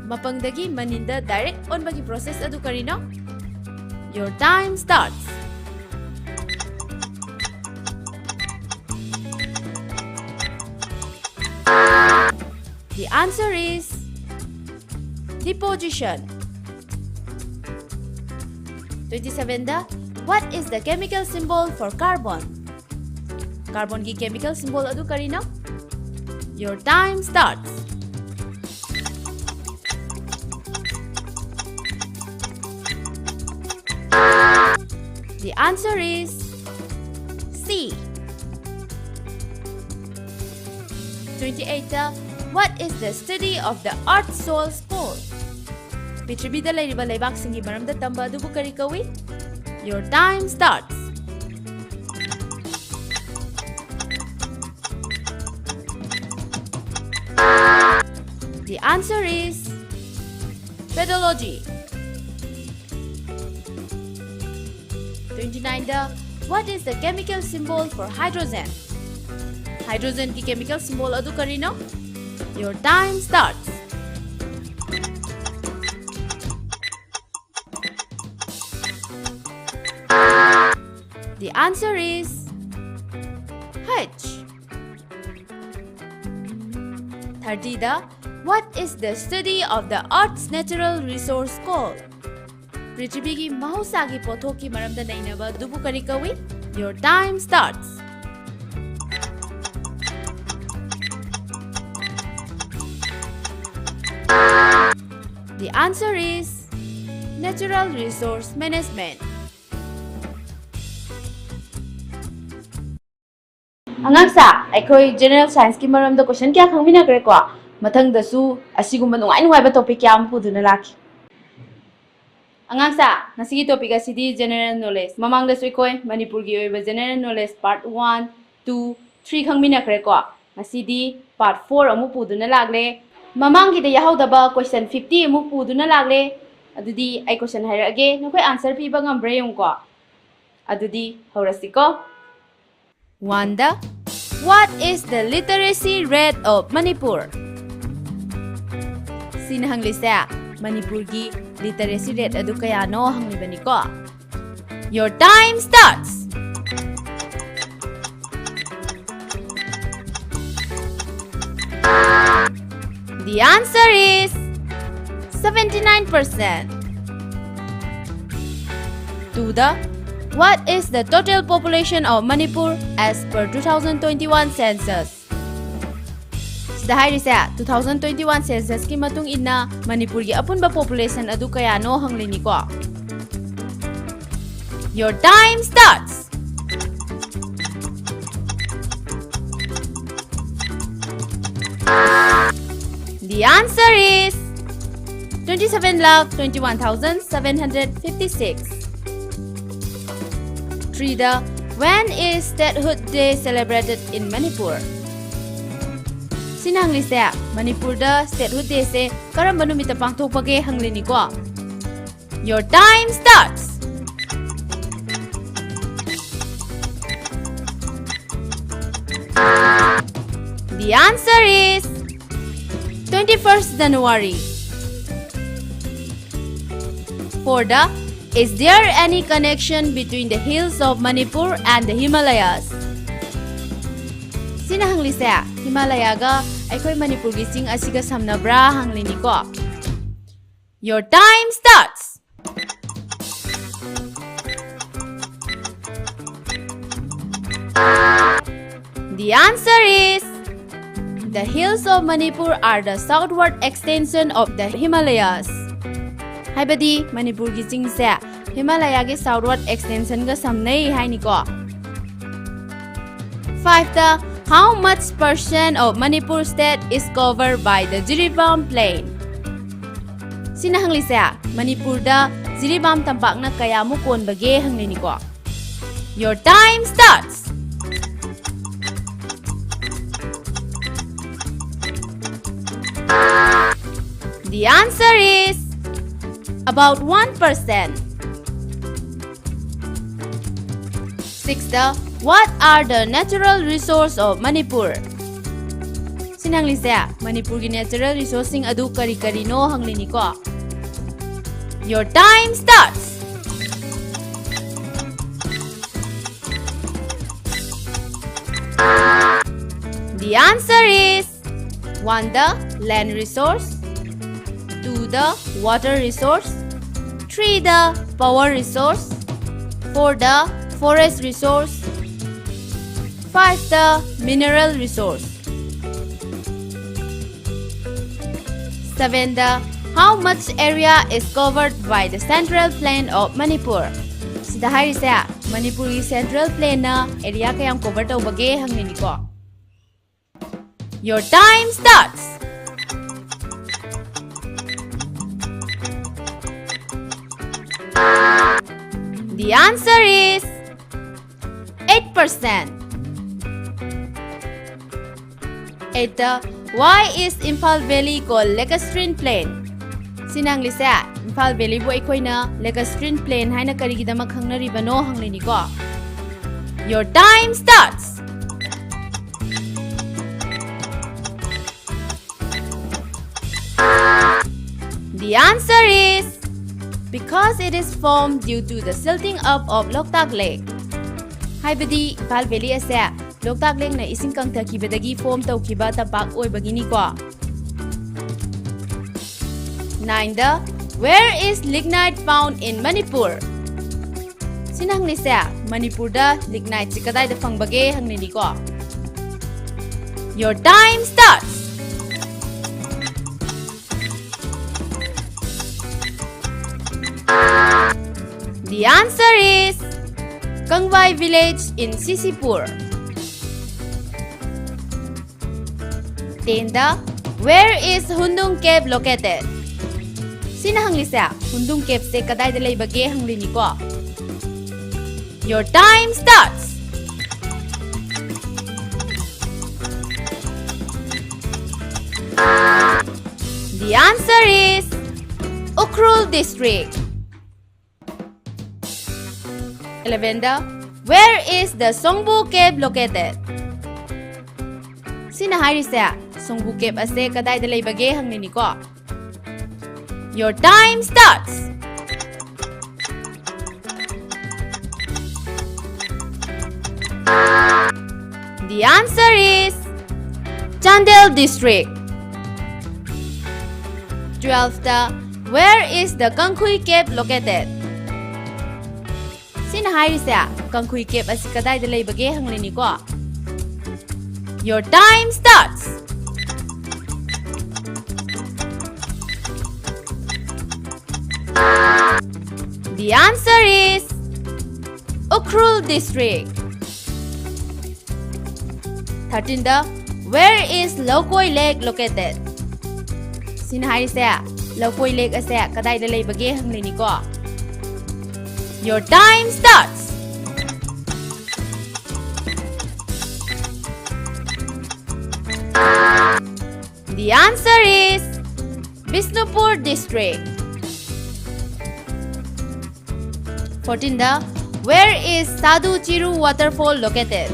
ꯃꯄꯪꯗꯒꯤ ꯃꯅꯤꯟꯗ direct ꯑꯣꯟꯕꯒꯤ process ꯑꯗꯨ ꯀꯔꯤꯅꯣ? Your time starts. The answer is deposition. Twenty-seven the, what is the chemical symbol for carbon? Carbon ꯒꯤ chemical symbol ꯑꯗꯨ ꯀꯔꯤꯅꯣ? Your time starts. The answer is C. Twenty-eight the, what is the study of the earth soils called? ꯄ꯭ꯔꯤꯊꯤꯕꯤꯗ ꯂꯩꯔꯤꯕ ꯂꯩꯕꯥꯛꯁꯤꯡꯒꯤ ꯃꯔꯝꯗ ꯇꯝꯕ ꯑꯗꯨꯕꯨ ꯀꯔꯤ ꯀꯧꯏ? Your time starts. The answer is pedology. Twenty-nine the, what is the chemical symbol for hydrogen? Hydrogen ꯒꯤ chemical symbol ꯑꯗꯨ ꯀꯔꯤꯅꯣ? Your time starts. The answer is H. Thirty the, what is the study of the earth's natural resource called? ꯄ꯭ꯔꯤꯊꯤꯕꯤꯒꯤ ꯃꯍꯧꯁꯥꯒꯤ ꯄꯣꯠꯊꯣꯛꯀꯤ ꯃꯔꯝꯗ ꯅꯩꯅꯕ ꯑꯗꯨꯕꯨ ꯀꯔꯤ ꯀꯧꯏ? Your time starts. The answer is natural resource management. ꯑꯉꯥꯡꯁꯥ, ꯑꯩꯈꯣꯏ General Scienceꯀꯤ ꯃꯔꯝꯗ question ꯀꯌꯥ ꯈꯪꯃꯤꯟꯅꯈ꯭ꯔꯦꯀꯣ꯫ ꯃꯊꯪꯗꯁꯨ ꯑꯁꯤꯒꯨꯝꯕ ꯅꯨꯡꯉꯥꯏ ꯅꯨꯡꯉꯥꯏꯕ topic ꯀꯌꯥ ꯑꯃ ꯄꯨꯗꯨꯅ ꯂꯥꯛꯈꯤ꯫ ꯑꯉꯥꯡꯁꯥ, ꯉꯁꯤꯒꯤ topic ꯑꯁꯤꯗꯤ General Knowledge꯫ ꯃꯃꯥꯡꯗꯁꯨ ꯑꯩꯈꯣꯏ ꯃꯅꯤꯄꯨꯔꯒꯤ ꯑꯣꯏꯕ General Knowledge part one, two, three ꯈꯪꯃꯤꯟꯅꯈ꯭ꯔꯦꯀꯣ꯫ ꯉꯁꯤꯗꯤ part four ꯑꯃꯨꯛ ꯄꯨꯗꯨꯅ ꯂꯥꯛꯂꯦ꯫ ꯃꯃꯥꯡꯒꯤꯗ ꯌꯥꯍꯧꯗꯕ question fifty ꯑꯃꯨꯛ ꯄꯨꯗꯨꯅ ꯂꯥꯛꯂꯦ꯫ ꯑꯗꯨꯗꯤ ꯑꯩ question ꯍꯥꯏꯔꯛꯑꯒꯦ, ꯅꯈꯣꯏ answer ꯄꯤꯕ ꯉꯝꯕ꯭ꯔꯥ ꯌꯦꯡꯉꯨꯀꯣ꯫ ꯑꯗꯨꯗꯤ ꯍꯧꯔꯁꯤꯀꯣ꯫ Oneꯗ, what is the literacy rate of Manipur? ꯁꯤꯅ ꯍꯪꯂꯤꯁꯦ ꯃꯅꯤꯄꯨꯔꯒꯤ literacy rate ꯑꯗꯨ ꯀꯌꯥꯅꯣ ꯍꯪꯂꯤꯕꯅꯤꯀꯣ꯫ Your time starts. The answer is seventy nine percent. Twoꯗ, what is the total population of Manipur as per two thousand twenty one census? ꯁꯤꯗ ꯍꯥꯏꯔꯤꯁꯦ two thousand twenty one censusꯀꯤ ꯃꯇꯨꯡ ꯏꯟꯅ ꯃꯅꯤꯄꯨꯔꯒꯤ ꯑꯄꯨꯟꯕ population ꯑꯗꯨ ꯀꯌꯥꯅꯣ ꯍꯪꯂꯤꯅꯤꯀꯣ꯫ Your time starts. The answer is twenty seven lakh twenty one thousand seven hundred fifty six. Threeꯗ, when is Statehood Day celebrated in Manipur? ꯁꯤꯅ ꯍꯪꯂꯤꯁꯦ ꯃꯅꯤꯄꯨꯔꯗ Statehood Dayꯁꯦ ꯀꯔꯝꯕ ꯅꯨꯃꯤꯠꯇ ꯄꯥꯡꯊꯣꯛꯄꯒꯦ ꯍꯪꯂꯤꯅꯤꯀꯣ꯫ Your time starts. The answer is twenty first January. Fourth, is there any connection between the hills of Manipur and the Himalayas? ꯁꯤꯅ ꯍꯪꯂꯤꯁꯦ ꯍꯤꯃꯥꯂꯌꯥꯒ ꯑꯩꯈꯣꯏ ꯃꯅꯤꯄꯨꯔꯒꯤ ꯆꯤꯡ ꯑꯁꯤꯒ ꯁꯝꯅꯕ꯭ꯔꯥ ꯍꯪꯂꯤꯅꯤꯀꯣ꯫ Your time starts. The answer is, the hills of Manipur are the southward extension of the Himalayas. ꯍꯥꯏꯕꯗꯤ ꯃꯅꯤꯄꯨꯔꯒꯤ ꯆꯤꯡꯁꯦ ꯍꯤꯃꯥꯂꯌꯥꯒꯤ southward extensionꯒ ꯁꯝꯅꯩ ꯍꯥꯏꯅꯤꯀꯣ꯫ Five ꯇ, how much percent of Manipur state is covered by the Jiribam Plain? ꯁꯤꯅ ꯍꯪꯂꯤꯁꯦ, ꯃꯅꯤꯄꯨꯔꯗ ꯖꯤꯔꯤꯕꯥꯝ ꯇꯝꯄꯥꯛꯅ ꯀꯌꯥꯃꯨꯛ ꯀꯣꯟꯕꯒꯦ ꯍꯪꯂꯤꯅꯤꯀꯣ꯫ Your time starts. The answer is about one percent. Six ꯇ, what are the natural resource of Manipur? ꯁꯤꯅ ꯍꯪꯂꯤꯁꯦ, ꯃꯅꯤꯄꯨꯔꯒꯤ natural resourceꯁꯤꯡ ꯑꯗꯨ ꯀꯔꯤ ꯀꯔꯤꯅꯣ ꯍꯪꯂꯤꯅꯤꯀꯣ꯫ Your time starts. The answer is one the land resource, two the water resource, three the power resource, four the forest resource, five the mineral resource. Seven the, how much area is covered by the central plain of Manipur? ꯁꯤꯗ ꯍꯥꯏꯔꯤꯁꯦ, ꯃꯅꯤꯄꯨꯔꯒꯤ central plainꯅ area ꯀꯌꯥꯝ cover ꯇꯧꯕꯒꯦ ꯍꯪꯂꯤꯅꯤꯀꯣ꯫ Your time starts. The answer is eight percent. Eight ꯇ, why is Imphal Valley called Lacustrine Plain? ꯁꯤꯅ ꯍꯪꯂꯤꯁꯦ, ꯏꯝꯐꯥꯜ ꯚꯦꯂꯤꯕꯨ ꯑꯩꯈꯣꯏꯅ Lacustrine Plain ꯍꯥꯏꯅ ꯀꯔꯤꯒꯤꯗꯃꯛ ꯈꯪꯅꯔꯤꯕꯅꯣ ꯍꯪꯂꯤꯅꯤꯀꯣ꯫ Your time starts. The answer is because it is formed due to the silting up of Loktak Lake. ꯍꯥꯏꯕꯗꯤ Imphal valley ꯑꯁꯦ ꯂꯣꯛꯇꯥꯛ ꯂꯦꯛꯅ ꯏꯁꯤꯡ ꯀꯪꯊꯈꯤꯕꯗꯒꯤ form ꯇꯧꯈꯤꯕ ꯇꯝꯄꯥꯛ ꯑꯣꯏꯕꯒꯤꯅꯤꯀꯣ꯫ Nine the, where is lignite found in Manipur? ꯁꯤꯅ ꯍꯪꯂꯤꯁꯦ, ꯃꯅꯤꯄꯨꯔꯗ ligniteꯁꯤ ꯀꯗꯥꯏꯗ ꯐꯪꯕꯒꯦ ꯍꯪꯂꯤꯅꯤꯀꯣ꯫ Your time starts. The answer is Kangvai village in Sisipur. ꯇꯦꯟꯗ, Where is Hundung Cave located? ꯁꯤꯅ ꯍꯪꯂꯤꯁꯦ, ꯍꯨꯟꯗꯨꯡ ꯀꯦꯞꯁꯦ ꯀꯗꯥꯏꯗ ꯂꯩꯕꯒꯦ ꯍꯪꯂꯤꯅꯤꯀꯣ꯫ Your time starts. The answer is Ukhrul district. Elevenꯗ, Where is the Songbu Cave located? ꯁꯤꯅ ꯍꯥꯏꯔꯤꯁꯦ, ꯁꯣꯡꯕꯨ ꯀꯦꯞ ꯑꯁꯦ ꯀꯗꯥꯏꯗ ꯂꯩꯕꯒꯦ ꯍꯪꯂꯤꯅꯤꯀꯣ꯫ Your time starts. The answer is Chandel district. Twelfth, Where is the Kangkhui Cave located? ꯁꯤꯅ ꯍꯥꯏꯔꯤꯁꯦ, ꯀꯪꯈꯨꯏ ꯀꯦꯞ ꯑꯁꯤ ꯀꯗꯥꯏꯗ ꯂꯩꯕꯒꯦ ꯍꯪꯂꯤꯅꯤꯀꯣ꯫ Your time starts. The answer is Ukhrul district. Thirteenꯗ, Where is Lokoi Lake located? ꯁꯤꯅ ꯍꯥꯏꯔꯤꯁꯦ, ꯂꯧꯀꯣꯏ ꯂꯦꯛ ꯑꯁꯦ ꯀꯗꯥꯏꯗ ꯂꯩꯕꯒꯦ ꯍꯪꯂꯤꯅꯤꯀꯣ꯫ Your time starts. The answer is Bishnupur district. Fourteenꯗ, Where is Sadhu Chiru waterfall located?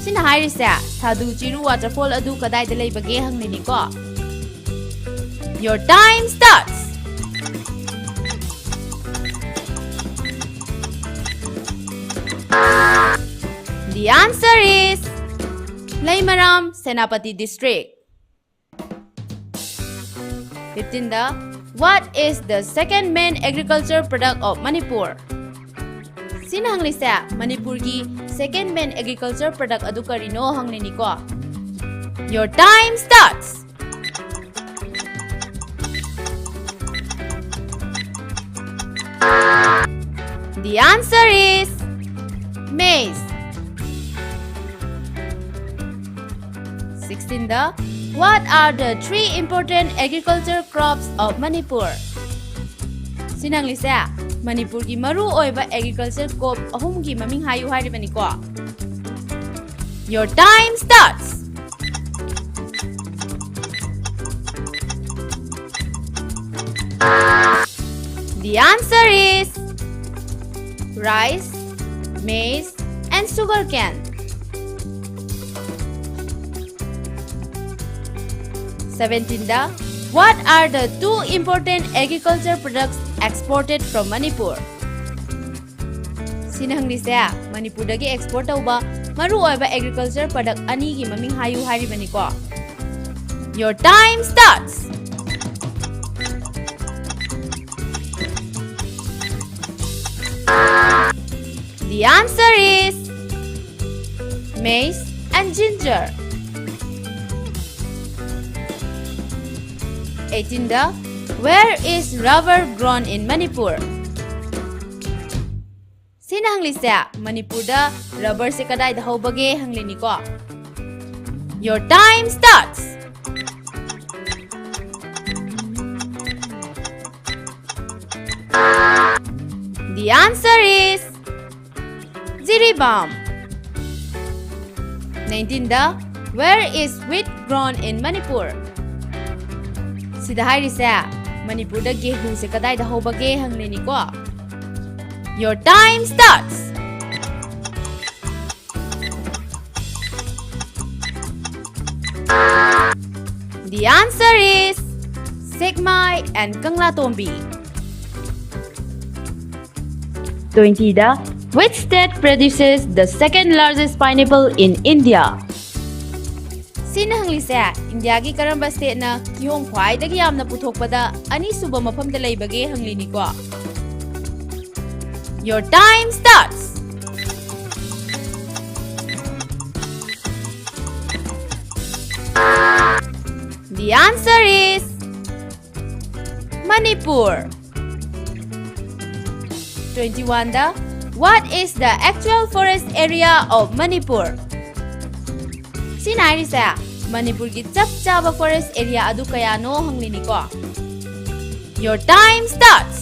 ꯁꯤꯅ ꯍꯥꯏꯔꯤꯁꯦ, ꯁꯥꯗꯨ ꯆꯤꯔꯨ waterfall ꯑꯗꯨ ꯀꯗꯥꯏꯗ ꯂꯩꯕꯒꯦ ꯍꯪꯂꯤꯅꯤꯀꯣ꯫ Your time starts. The answer is Leimaram, Senapati district. Fifteenꯗ, What is the second main agriculture product of Manipur? ꯁꯤꯅ ꯍꯪꯂꯤꯁꯦ, ꯃꯅꯤꯄꯨꯔꯒꯤ second main agriculture product ꯑꯗꯨ ꯀꯔꯤꯅꯣ ꯍꯪꯂꯤꯅꯤꯀꯣ꯫ Your time starts. The answer is maize. Sixteenꯗ, what are the three important agriculture crops of Manipur? ꯁꯤꯅ ꯍꯪꯂꯤꯁꯦ ꯃꯅꯤꯄꯨꯔꯒꯤ ꯃꯔꯨ ꯑꯣꯏꯕ agriculture crop ꯑꯍꯨꯝꯒꯤ ꯃꯃꯤꯡ ꯍꯥꯏꯌꯨ ꯍꯥꯏꯔꯤꯕꯅꯤꯀꯣ. Your time starts. The answer is rice, maize, and sugarcane. Seventeenꯗ, what are the two important agriculture products exported from Manipur? ꯁꯤꯅ ꯍꯪꯂꯤꯁꯦ ꯃꯅꯤꯄꯨꯔꯗꯒꯤ export ꯇꯧꯕ ꯃꯔꯨ ꯑꯣꯏꯕ ꯑꯦꯒ꯭ꯔꯤꯀꯜꯆꯔ ꯄ꯭ꯔꯗꯛ ꯑꯅꯤꯒꯤ ꯃꯃꯤꯡ ꯍꯥꯏꯌꯨ ꯍꯥꯏꯔꯤꯕꯅꯤꯀꯣ. Your time starts. The answer is maize and ginger. Eighteenꯗ, where is rubber grown in Manipur? ꯁꯤꯅ ꯍꯪꯂꯤꯁꯦ ꯃꯅꯤꯄꯨꯔꯗ ꯔꯕꯔꯁꯦ ꯀꯗꯥꯏꯗ ꯍꯧꯕꯒꯦ ꯍꯪꯂꯤꯅꯤꯀꯣ. Your time starts. The answer is Jiribam. Nineteenꯗ, where is wheat grown in Manipur? ꯁꯤꯗ ꯍꯥꯏꯔꯤꯁꯦ ꯃꯅꯤꯄꯨꯔꯗ ꯒꯦꯍꯨꯁꯦ ꯀꯗꯥꯏꯗ ꯍꯧꯕꯒꯦ ꯍꯪꯂꯤꯅꯤꯀꯣ. Your time starts. The answer is Sekmai and Kanglatombi. Twentyꯗ, which state produces the second largest pineapple in India? ꯁꯤꯅ ꯍꯪꯂꯤꯁꯦ ꯏꯟꯗꯤꯌꯥꯒꯤ ꯀꯔꯝꯕ ꯁ꯭ꯇꯦꯠꯅ ꯀꯤꯍꯣꯝ ꯈ꯭ꯋꯥꯏꯗꯒꯤ ꯌꯥꯝꯅ ꯄꯨꯊꯣꯛꯄꯗ ꯑꯅꯤꯁꯨꯕ ꯃꯐꯝꯗ ꯂꯩꯕꯒꯦ ꯍꯪꯂꯤꯅꯤꯀꯣ. Your time starts. The answer is Manipur. Twenty-oneꯗ, what is the actual forest area of Manipur? ꯁꯤꯅ ꯍꯥꯏꯔꯤꯁꯦ ꯃꯅꯤꯄꯨꯔꯒꯤ ꯆꯞ ꯆꯥꯕ forest area ꯑꯗꯨ ꯀꯌꯥꯅꯣ ꯍꯪꯂꯤꯅꯤꯀꯣ꯫ Your time starts.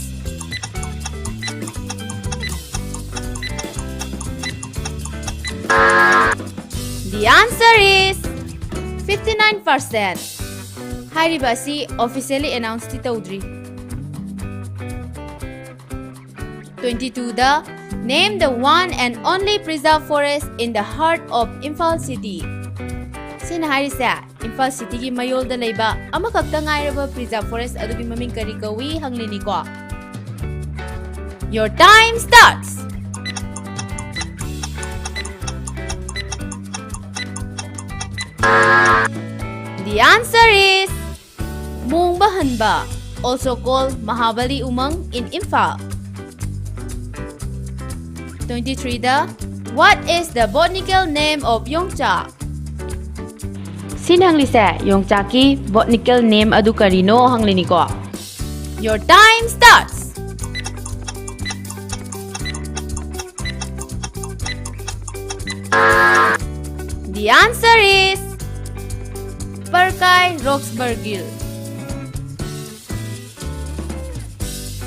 The answer is fifty nine percent. ꯍꯥꯏꯔꯤꯕ ꯑꯁꯤ officially announce ꯇꯤ ꯇꯧꯗ꯭ꯔꯤ꯫ Twenty two the, name the one and only preserve forest in the heart of Imphal city. ꯁꯤꯅ ꯍꯥꯏꯔꯤꯁꯦ ꯏꯝꯐꯥꯜ ꯁꯤꯇꯤꯒꯤ ꯃꯌꯣꯜꯗ ꯂꯩꯕ ꯑꯃꯈꯛꯇ ꯉꯥꯏꯔꯕ preserve forest ꯑꯗꯨꯒꯤ ꯃꯃꯤꯡ ꯀꯔꯤ ꯀꯧꯏ ꯍꯪꯂꯤꯅꯤꯀꯣ꯫ Your time starts. The answer is ꯃꯣꯡꯕ ꯍꯟꯕ, also called Mahabali Umang in Imphal. Twenty three the, what is the botanical name of Yongcha? ꯁꯤꯅ ꯍꯪꯂꯤꯁꯦ ꯌꯣꯡꯆꯥꯛꯀꯤ botanical name ꯑꯗꯨ ꯀꯔꯤꯅꯣ ꯍꯪꯂꯤꯅꯤꯀꯣ꯫ Your time starts. The answer is Parkai Roxburgh Hill.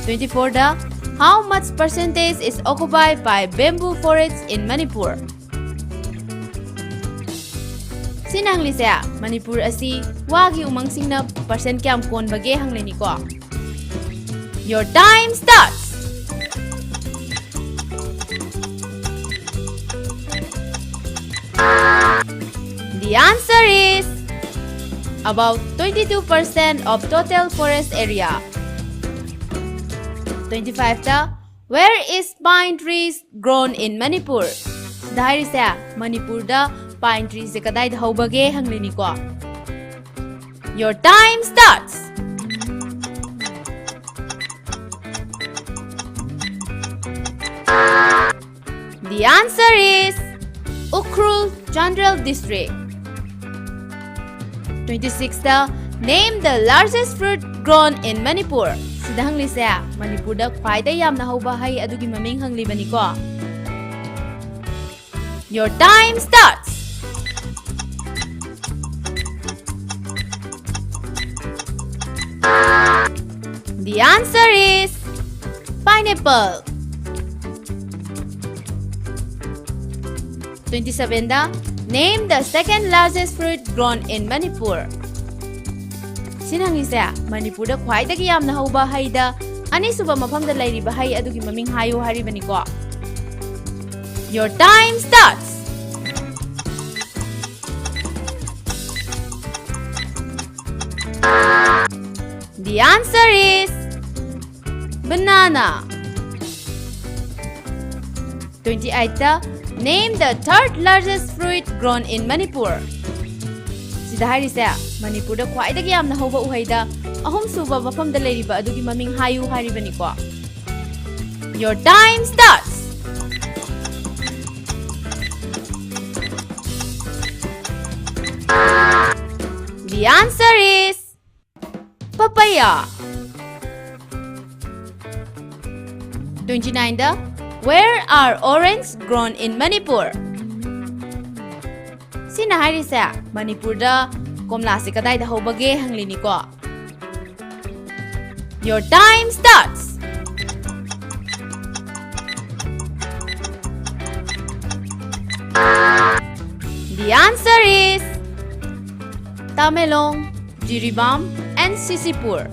Twenty four the, how much percentage is occupied by bamboo forests in Manipur? ꯁꯤꯅ ꯍꯪꯂꯤꯁꯦ ꯃꯅꯤꯄꯨꯔ ꯑꯁꯤ ꯋꯥꯒꯤ ꯎꯃꯪꯁꯤꯡꯅ percent ꯀꯌꯥꯝ ꯀꯣꯟꯕꯒꯦ ꯍꯪꯂꯤꯅꯤꯀꯣ꯫ Your time starts. The answer is about twenty two percent of total forest area. Twenty five the, where is pine trees grown in Manipur? ꯁꯤꯗ ꯍꯥꯏꯔꯤꯁꯦ ꯃꯅꯤꯄꯨꯔꯗ pine tree ꯁꯦ ꯀꯗꯥꯏꯗ ꯍꯧꯕꯒꯦ ꯍꯪꯂꯤꯅꯤꯀꯣ꯫ Your time starts. The answer is Ukhrul, Chandel district. Twenty six the, name the largest fruit grown in Manipur. ꯁꯤꯗ ꯍꯪꯂꯤꯁꯦ ꯃꯅꯤꯄꯨꯔꯗ ꯈ꯭ꯋꯥꯏꯗꯒꯤ ꯌꯥꯝꯅ ꯍꯧꯕ ꯍꯩ ꯑꯗꯨꯒꯤ ꯃꯃꯤꯡ ꯍꯪꯂꯤꯕꯅꯤꯀꯣ꯫ Your time starts. The answer is pineapple. Twenty-seven the, name the second largest fruit grown in Manipur. ꯁꯤꯅ ꯍꯪꯉꯤꯁꯦ, ꯃꯅꯤꯄꯨꯔꯗ ꯈ꯭ꯋꯥꯏꯗꯒꯤ ꯌꯥꯝꯅ ꯍꯧꯕ ꯍꯩꯗ ꯑꯅꯤꯁꯨꯕ ꯃꯐꯝꯗ ꯂꯩꯔꯤꯕ ꯍꯩ ꯑꯗꯨꯒꯤ ꯃꯃꯤꯡ ꯍꯥꯏꯌꯨ ꯍꯥꯏꯔꯤꯕꯅꯤꯀꯣ꯫ Your time starts. The answer is banana. Twenty-eight the, name the third largest fruit grown in Manipur. ꯁꯤꯗ ꯍꯥꯏꯔꯤꯁꯦ, ꯃꯅꯤꯄꯨꯔꯗ ꯈ꯭ꯋꯥꯏꯗꯒꯤ ꯌꯥꯝꯅ ꯍꯧꯕ ꯎꯍꯩꯗ ꯑꯍꯨꯝꯁꯨꯕ ꯃꯐꯝꯗ ꯂꯩꯔꯤꯕ ꯑꯗꯨꯒꯤ ꯃꯃꯤꯡ ꯍꯥꯏꯌꯨ ꯍꯥꯏꯔꯤꯕꯅꯤꯀꯣ꯫ Your time starts. The answer is papaya. Twenty-nine the, where are orange grown in Manipur? ꯁꯤꯅ ꯍꯥꯏꯔꯤꯁꯦ, ꯃꯅꯤꯄꯨꯔꯗ ꯀꯣꯝꯂꯥꯁꯦ ꯀꯗꯥꯏꯗ ꯍꯧꯕꯒꯦ ꯍꯪꯂꯤꯅꯤꯀꯣ꯫ Your time starts. The answer is Tamenglong, Jiribam, and Sisipur.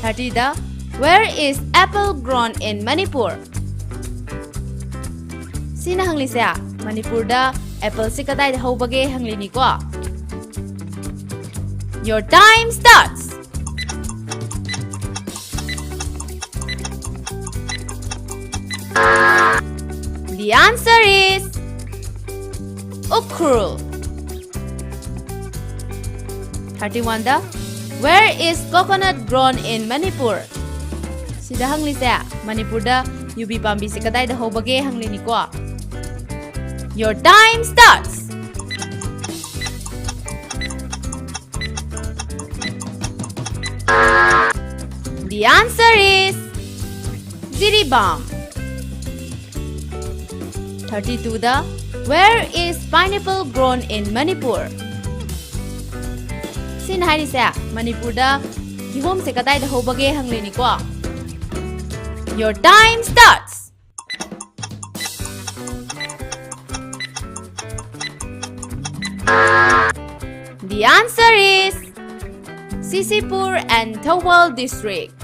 Thirty the, where is apple grown in Manipur? ꯁꯤꯅ ꯍꯪꯂꯤꯁꯦ, ꯃꯅꯤꯄꯨꯔꯗ appleꯁꯤ ꯀꯗꯥꯏꯗ ꯍꯧꯕꯒꯦ ꯍꯪꯂꯤꯅꯤꯀꯣ꯫ Your time starts. The answer is Ukhrul. Thirty-one the, where is coconut grown in Manipur? ꯁꯤꯗ ꯍꯪꯂꯤꯁꯦ, ꯃꯅꯤꯄꯨꯔꯗ ꯌꯨꯕꯤ ꯄꯥꯝꯕꯤꯁꯦ ꯀꯗꯥꯏꯗ ꯍꯧꯕꯒꯦ ꯍꯪꯂꯤꯅꯤꯀꯣ꯫ Your time starts. The answer is Jiribam. Thirty-two the, where is pineapple grown in Manipur? ꯁꯤꯅ ꯍꯥꯏꯔꯤꯁꯦ, ꯃꯅꯤꯄꯨꯔꯗ ꯀꯤꯍꯣꯝꯁꯦ ꯀꯗꯥꯏꯗ ꯍꯧꯕꯒꯦ ꯍꯪꯂꯤꯅꯤꯀꯣ꯫ Your time starts. The answer is Sisipur and Thoubal district.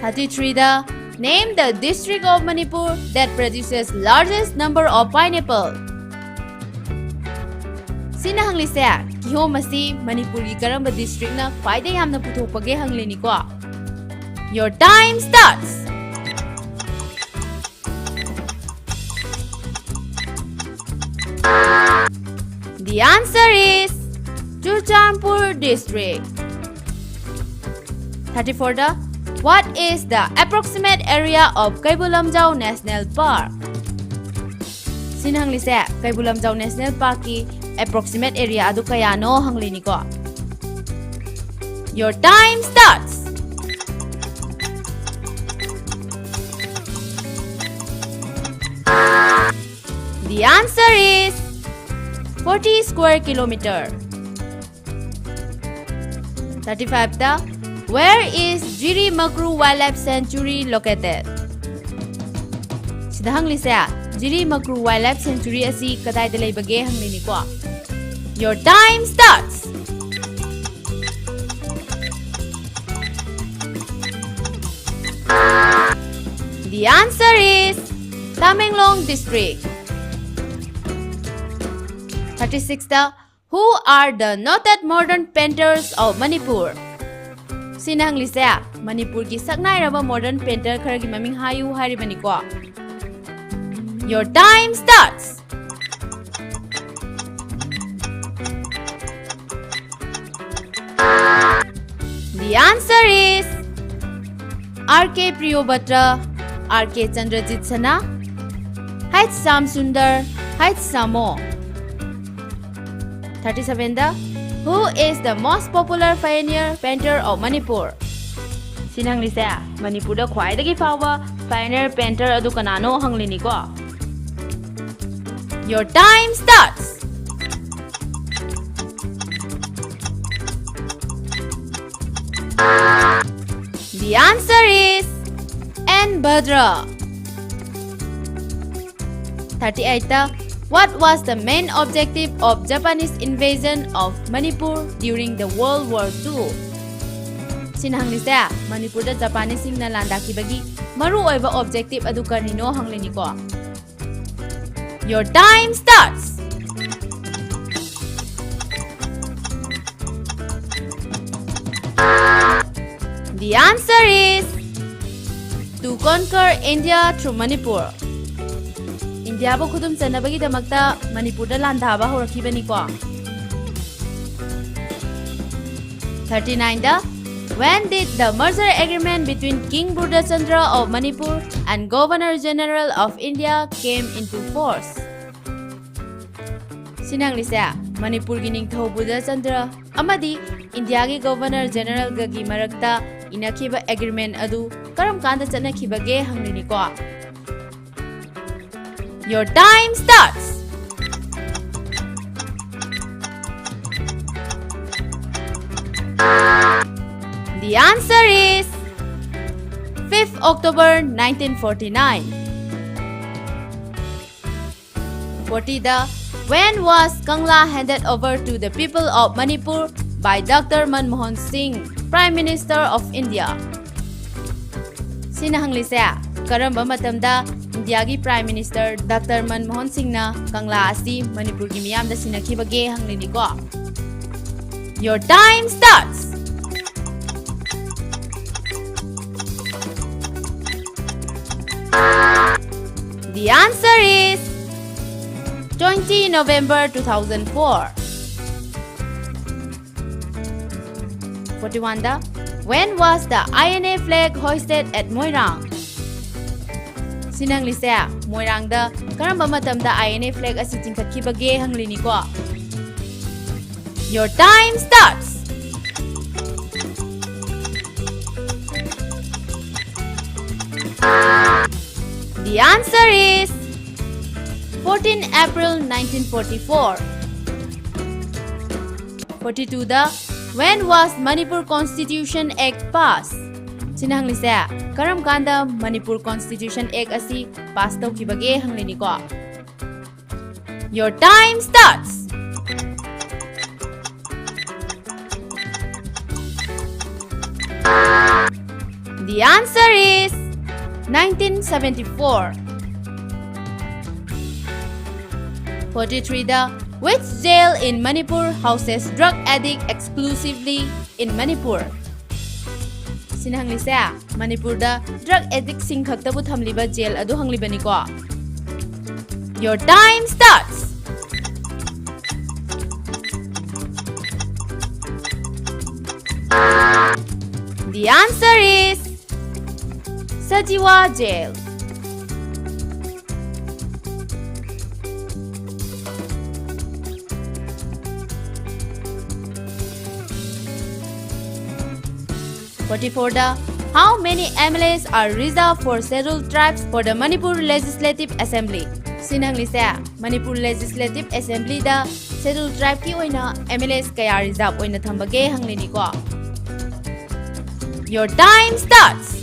Thirty-three the, name the district of Manipur that produces largest number of pineapple. ꯁꯤꯅ ꯍꯪꯂꯤꯁꯦ, ꯀꯤꯍꯣꯝ ꯑꯁꯤ ꯃꯅꯤꯄꯨꯔꯒꯤ ꯀꯔꯝꯕ district ꯅ ꯈ꯭ꯋꯥꯏꯗꯒꯤ ꯌꯥꯝꯅ ꯄꯨꯊꯣꯛꯄꯒꯦ ꯍꯪꯂꯤꯅꯤꯀꯣ꯫ Your time starts. The answer is Churachandpur district. Thirty-four the, what is the approximate area of Keibul Lamjao National Park? ꯁꯤꯅ ꯍꯪꯂꯤꯁꯦ, Keibul Lamjao National Park ꯀꯤ approximate area ꯑꯗꯨ ꯀꯌꯥꯅꯣ ꯍꯪꯂꯤꯅꯤꯀꯣ꯫ Your time starts. The answer is forty square kilometer. Thirty-five the, where is Jiri Makru Wildlife Sanctuary located? ꯁꯤꯗ ꯍꯪꯂꯤꯁꯦ, ꯖꯤꯔꯤ ꯃꯀ꯭ꯔꯨ Wildlife Sanctuary ꯑꯁꯤ ꯀꯗꯥꯏꯗ ꯂꯩꯕꯒꯦ ꯍꯪꯂꯤꯅꯤꯀꯣ꯫ Your time starts. The answer is Tamenglong district. Thirty-six the, who are the noted modern painters of Manipur? ꯁꯤꯅ ꯍꯪꯂꯤꯁꯦ, ꯃꯅꯤꯄꯨꯔꯒꯤ ꯁꯛꯅꯥꯏꯔꯕ modern painter ꯈꯔꯒꯤ ꯃꯃꯤꯡ ꯍꯥꯏꯌꯨ ꯍꯥꯏꯔꯤꯕꯅꯤꯀꯣ꯫ Your time starts. The answer is R K Priyobhatra, R K Chandrajit Sana, H Shyam Sundar, H Samo. Thirty-seven the, who is the most popular pioneer painter of Manipur? ꯁꯤꯅ ꯍꯪꯂꯤꯁꯦ, ꯃꯅꯤꯄꯨꯔꯗ ꯈ꯭ꯋꯥꯏꯗꯒꯤ ꯐꯥꯎꯕ pioneer painter ꯑꯗꯨ ꯀꯅꯥꯅꯣ ꯍꯪꯂꯤꯅꯤꯀꯣ꯫ Your time starts. Answer is N. Bhadra. Thirty eight. What was the main objective of Japanese invasion of Manipur during the World War Two? ꯁꯤꯅ ꯍꯪꯂꯤꯁꯦ, ꯃꯅꯤꯄꯨꯔꯗ ꯖꯄꯥꯅꯤꯁꯁꯤꯡꯅ ꯂꯥꯟꯗꯥꯈꯤꯕꯒꯤ ꯃꯔꯨꯑꯣꯏꯕ objective ꯑꯗꯨ ꯀꯔꯤꯅꯣ ꯍꯪꯂꯤꯅꯤꯀꯣ꯫ Your time starts. The answer is to conquer India through Manipur. ꯏꯟꯗꯤꯌꯥꯕꯨ ꯈꯨꯗꯨꯝ ꯆꯟꯅꯕꯒꯤꯗꯃꯛꯇ ꯃꯅꯤꯄꯨꯔꯗ ꯂꯥꯟꯗꯥꯕ ꯍꯧꯔꯛꯈꯤꯕꯅꯤꯀꯣ꯫ Thirty nine. When did the merger agreement between King Burdachandra of Manipur and Governor General of India came into force? ꯁꯤꯅ ꯍꯪꯂꯤꯁꯦ, ꯃꯅꯤꯄꯨꯔꯒꯤ ꯅꯤꯡꯊꯧ ꯕꯨꯙꯆꯟꯗ꯭ꯔ ꯑꯃꯗꯤ ꯏꯟꯗꯤꯌꯥꯒꯤ governor ꯖꯦꯅꯔꯦꯜꯒꯒꯤ ꯃꯔꯛꯇ ꯏꯅꯈꯤꯕ agreement ꯑꯗꯨ ꯀꯔꯝ ꯀꯥꯟꯗ ꯆꯠꯅꯈꯤꯕꯒꯦ ꯍꯪꯂꯤꯅꯤꯀꯣ꯫ Your time starts. The answer is fifth October nineteen forty nine. Forty. When was Kangla handed over to the people of Manipur by Doctor Manmohan Singh, Prime Minister of India? ꯁꯤꯅ ꯍꯪꯂꯤꯁꯦ, ꯀꯔꯝꯕ ꯃꯇꯝꯗ ꯏꯟꯗꯤꯌꯥꯒꯤ Prime Minister Doctor Manmohan Singhꯅ ꯀꯪꯂꯥ ꯑꯁꯤ ꯃꯅꯤꯄꯨꯔꯒꯤ ꯃꯤꯌꯥꯝꯗ ꯁꯤꯟꯅꯈꯤꯕꯒꯦ ꯍꯪꯂꯤꯅꯤꯀꯣ꯫ Your time starts. The answer is twenty November two thousand four. Forty one. When was the I N A flag hoisted at Moirang? ꯁꯤꯅ ꯍꯪꯂꯤꯁꯦ, ꯃꯣꯏꯔꯥꯡꯗ ꯀꯔꯝꯕ ꯃꯇꯝꯗ I N A flag ꯑꯁꯤ ꯆꯤꯡꯈꯠꯈꯤꯕꯒꯦ ꯍꯪꯂꯤꯅꯤꯀꯣ꯫ Your time starts. The answer is fourteen April nineteen forty four. Forty two. When was Manipur Constitution Act passed? ꯁꯤꯅ ꯍꯪꯂꯤꯁꯦ, ꯀꯔꯝ ꯀꯥꯟꯗ Manipur Constitution Act ꯑꯁꯤ ꯄꯥꯁ ꯇꯧꯈꯤꯕꯒꯦ ꯍꯪꯂꯤꯅꯤꯀꯣ꯫ Your time starts! The answer is nineteen seventy-four. Forty-three ꯗ, which jail in Manipur houses drug addict exclusively in Manipur? ꯁꯤꯅ ꯍꯪꯂꯤꯁꯦ, ꯃꯅꯤꯄꯨꯔꯗ drug addict ꯁꯤꯡ ꯈꯛꯇꯕꯨ ꯊꯝꯂꯤꯕ jail ꯑꯗꯨ ꯍꯪꯂꯤꯕꯅꯤꯀꯣ꯫ Your time starts! The answer is Sajiwa Jail. Forty-four the, how many M L As are reserved for Scheduled Tribes for the Manipur Legislative Assembly? ꯁꯤꯅ ꯍꯪꯂꯤꯁꯦ, Manipur Legislative Assembly ꯗ Scheduled Tribe ꯀꯤ ꯑꯣꯏꯅ M L As ꯀꯌꯥ reserve ꯑꯣꯏꯅ ꯊꯝꯕꯒꯦ ꯍꯪꯂꯤꯅꯤꯀꯣ꯫ Your time starts!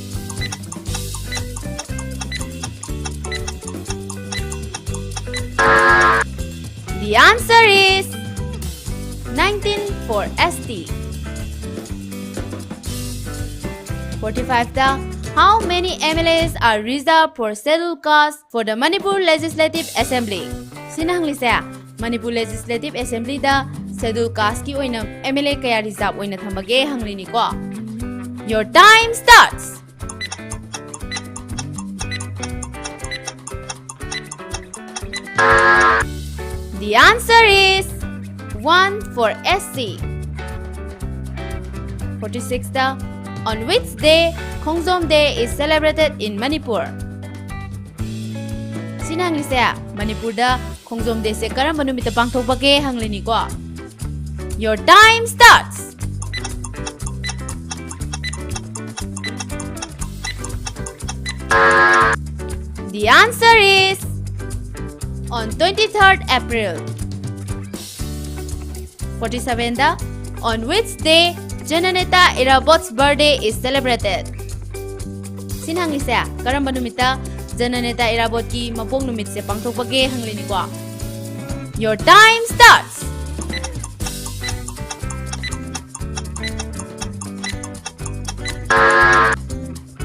The answer is nineteen for S T. Forty-five the, how many M L As are reserved for Scheduled Caste for the Manipur Legislative Assembly? ꯁꯤꯅ ꯍꯪꯂꯤꯁꯦ, Manipur Legislative Assembly ꯗ Scheduled Caste ꯀꯤ ꯑꯣꯏꯅ M L A ꯀꯌꯥ reserve ꯑꯣꯏꯅ ꯊꯝꯕꯒꯦ ꯍꯪꯂꯤꯅꯤꯀꯣ꯫ Your time starts! The answer is one for S C. Forty-six the, on which day Khongjom Day is celebrated in Manipur? ꯁꯤꯅ ꯍꯪꯂꯤꯁꯦ, ꯃꯅꯤꯄꯨꯔꯗ Khongjom Day ꯁꯦ ꯀꯔꯝꯕ ꯅꯨꯃꯤꯠꯇ ꯄꯥꯡꯊꯣꯛꯄꯒꯦ ꯍꯪꯂꯤꯅꯤꯀꯣ꯫ Your time starts! The answer is on twenty-third April. Forty-seven the, on which day Jananeta Irabot's birthday is celebrated? ꯁꯤꯅ ꯍꯪꯂꯤꯁꯦ, ꯀꯔꯝꯕ ꯅꯨꯃꯤꯠꯇ ꯖꯅꯅꯦꯇꯥ ꯏꯔꯥꯕꯣꯠꯀꯤ ꯃꯄꯣꯛ ꯅꯨꯃꯤꯠꯁꯦ ꯄꯥꯡꯊꯣꯛꯄꯒꯦ ꯍꯪꯂꯤꯅꯤꯀꯣ꯫ Your time starts!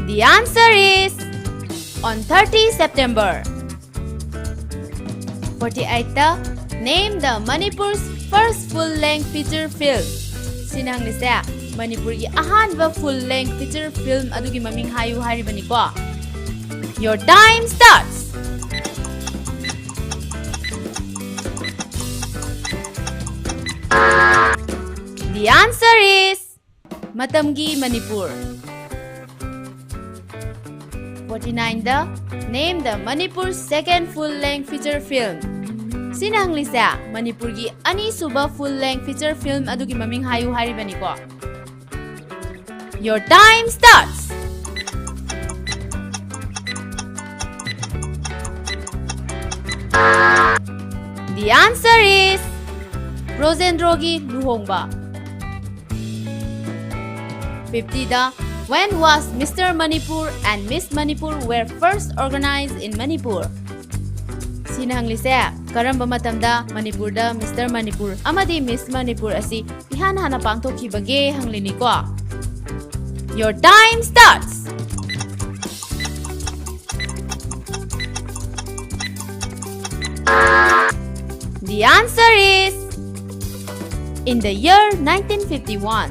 The answer is on thirty September. Forty-eight ꯇ, name the Manipur's first full length feature film. ꯁꯤꯅ ꯍꯪꯂꯤꯁꯦ, ꯃꯅꯤꯄꯨꯔꯒꯤ ꯑꯍꯥꯟꯕ full length feature film ꯑꯗꯨꯒꯤ ꯃꯃꯤꯡ ꯍꯥꯏꯌꯨ ꯍꯥꯏꯔꯤꯕꯅꯤꯀꯣ꯫ Your time starts! The answer is ꯃꯇꯝꯒꯤ Manipur. Forty-nine the, name the Manipur's second full length feature film. ꯁꯤꯅ ꯍꯪꯂꯤꯁꯦ, ꯃꯅꯤꯄꯨꯔꯒꯤ ꯑꯅꯤꯁꯨꯕ full length feature film ꯑꯗꯨꯒꯤ ꯃꯃꯤꯡ ꯍꯥꯏꯌꯨ ꯍꯥꯏꯔꯤꯕꯅꯤꯀꯣ꯫ Your time starts! The answer is ꯕ꯭ꯔꯣꯖꯦꯟꯗ꯭ꯔꯣꯒꯤ ꯂꯨꯍꯣꯡꯕ꯫ Fifty the, when was Mister Manipur and Miss Manipur were first organized in Manipur? ꯁꯤꯅ ꯍꯪꯂꯤꯁꯦ, ꯀꯔꯝꯕ ꯃꯇꯝꯗ ꯃꯅꯤꯄꯨꯔꯗ Mister Manipur ꯑꯃꯗꯤ Miss Manipur ꯑꯁꯤ ꯏꯍꯥꯟ ꯍꯥꯟꯅ ꯄꯥꯡꯊꯣꯛꯈꯤꯕꯒꯦ ꯍꯪꯂꯤꯅꯤꯀꯣ꯫ Your time starts! The answer is in the year nineteen fifty-one.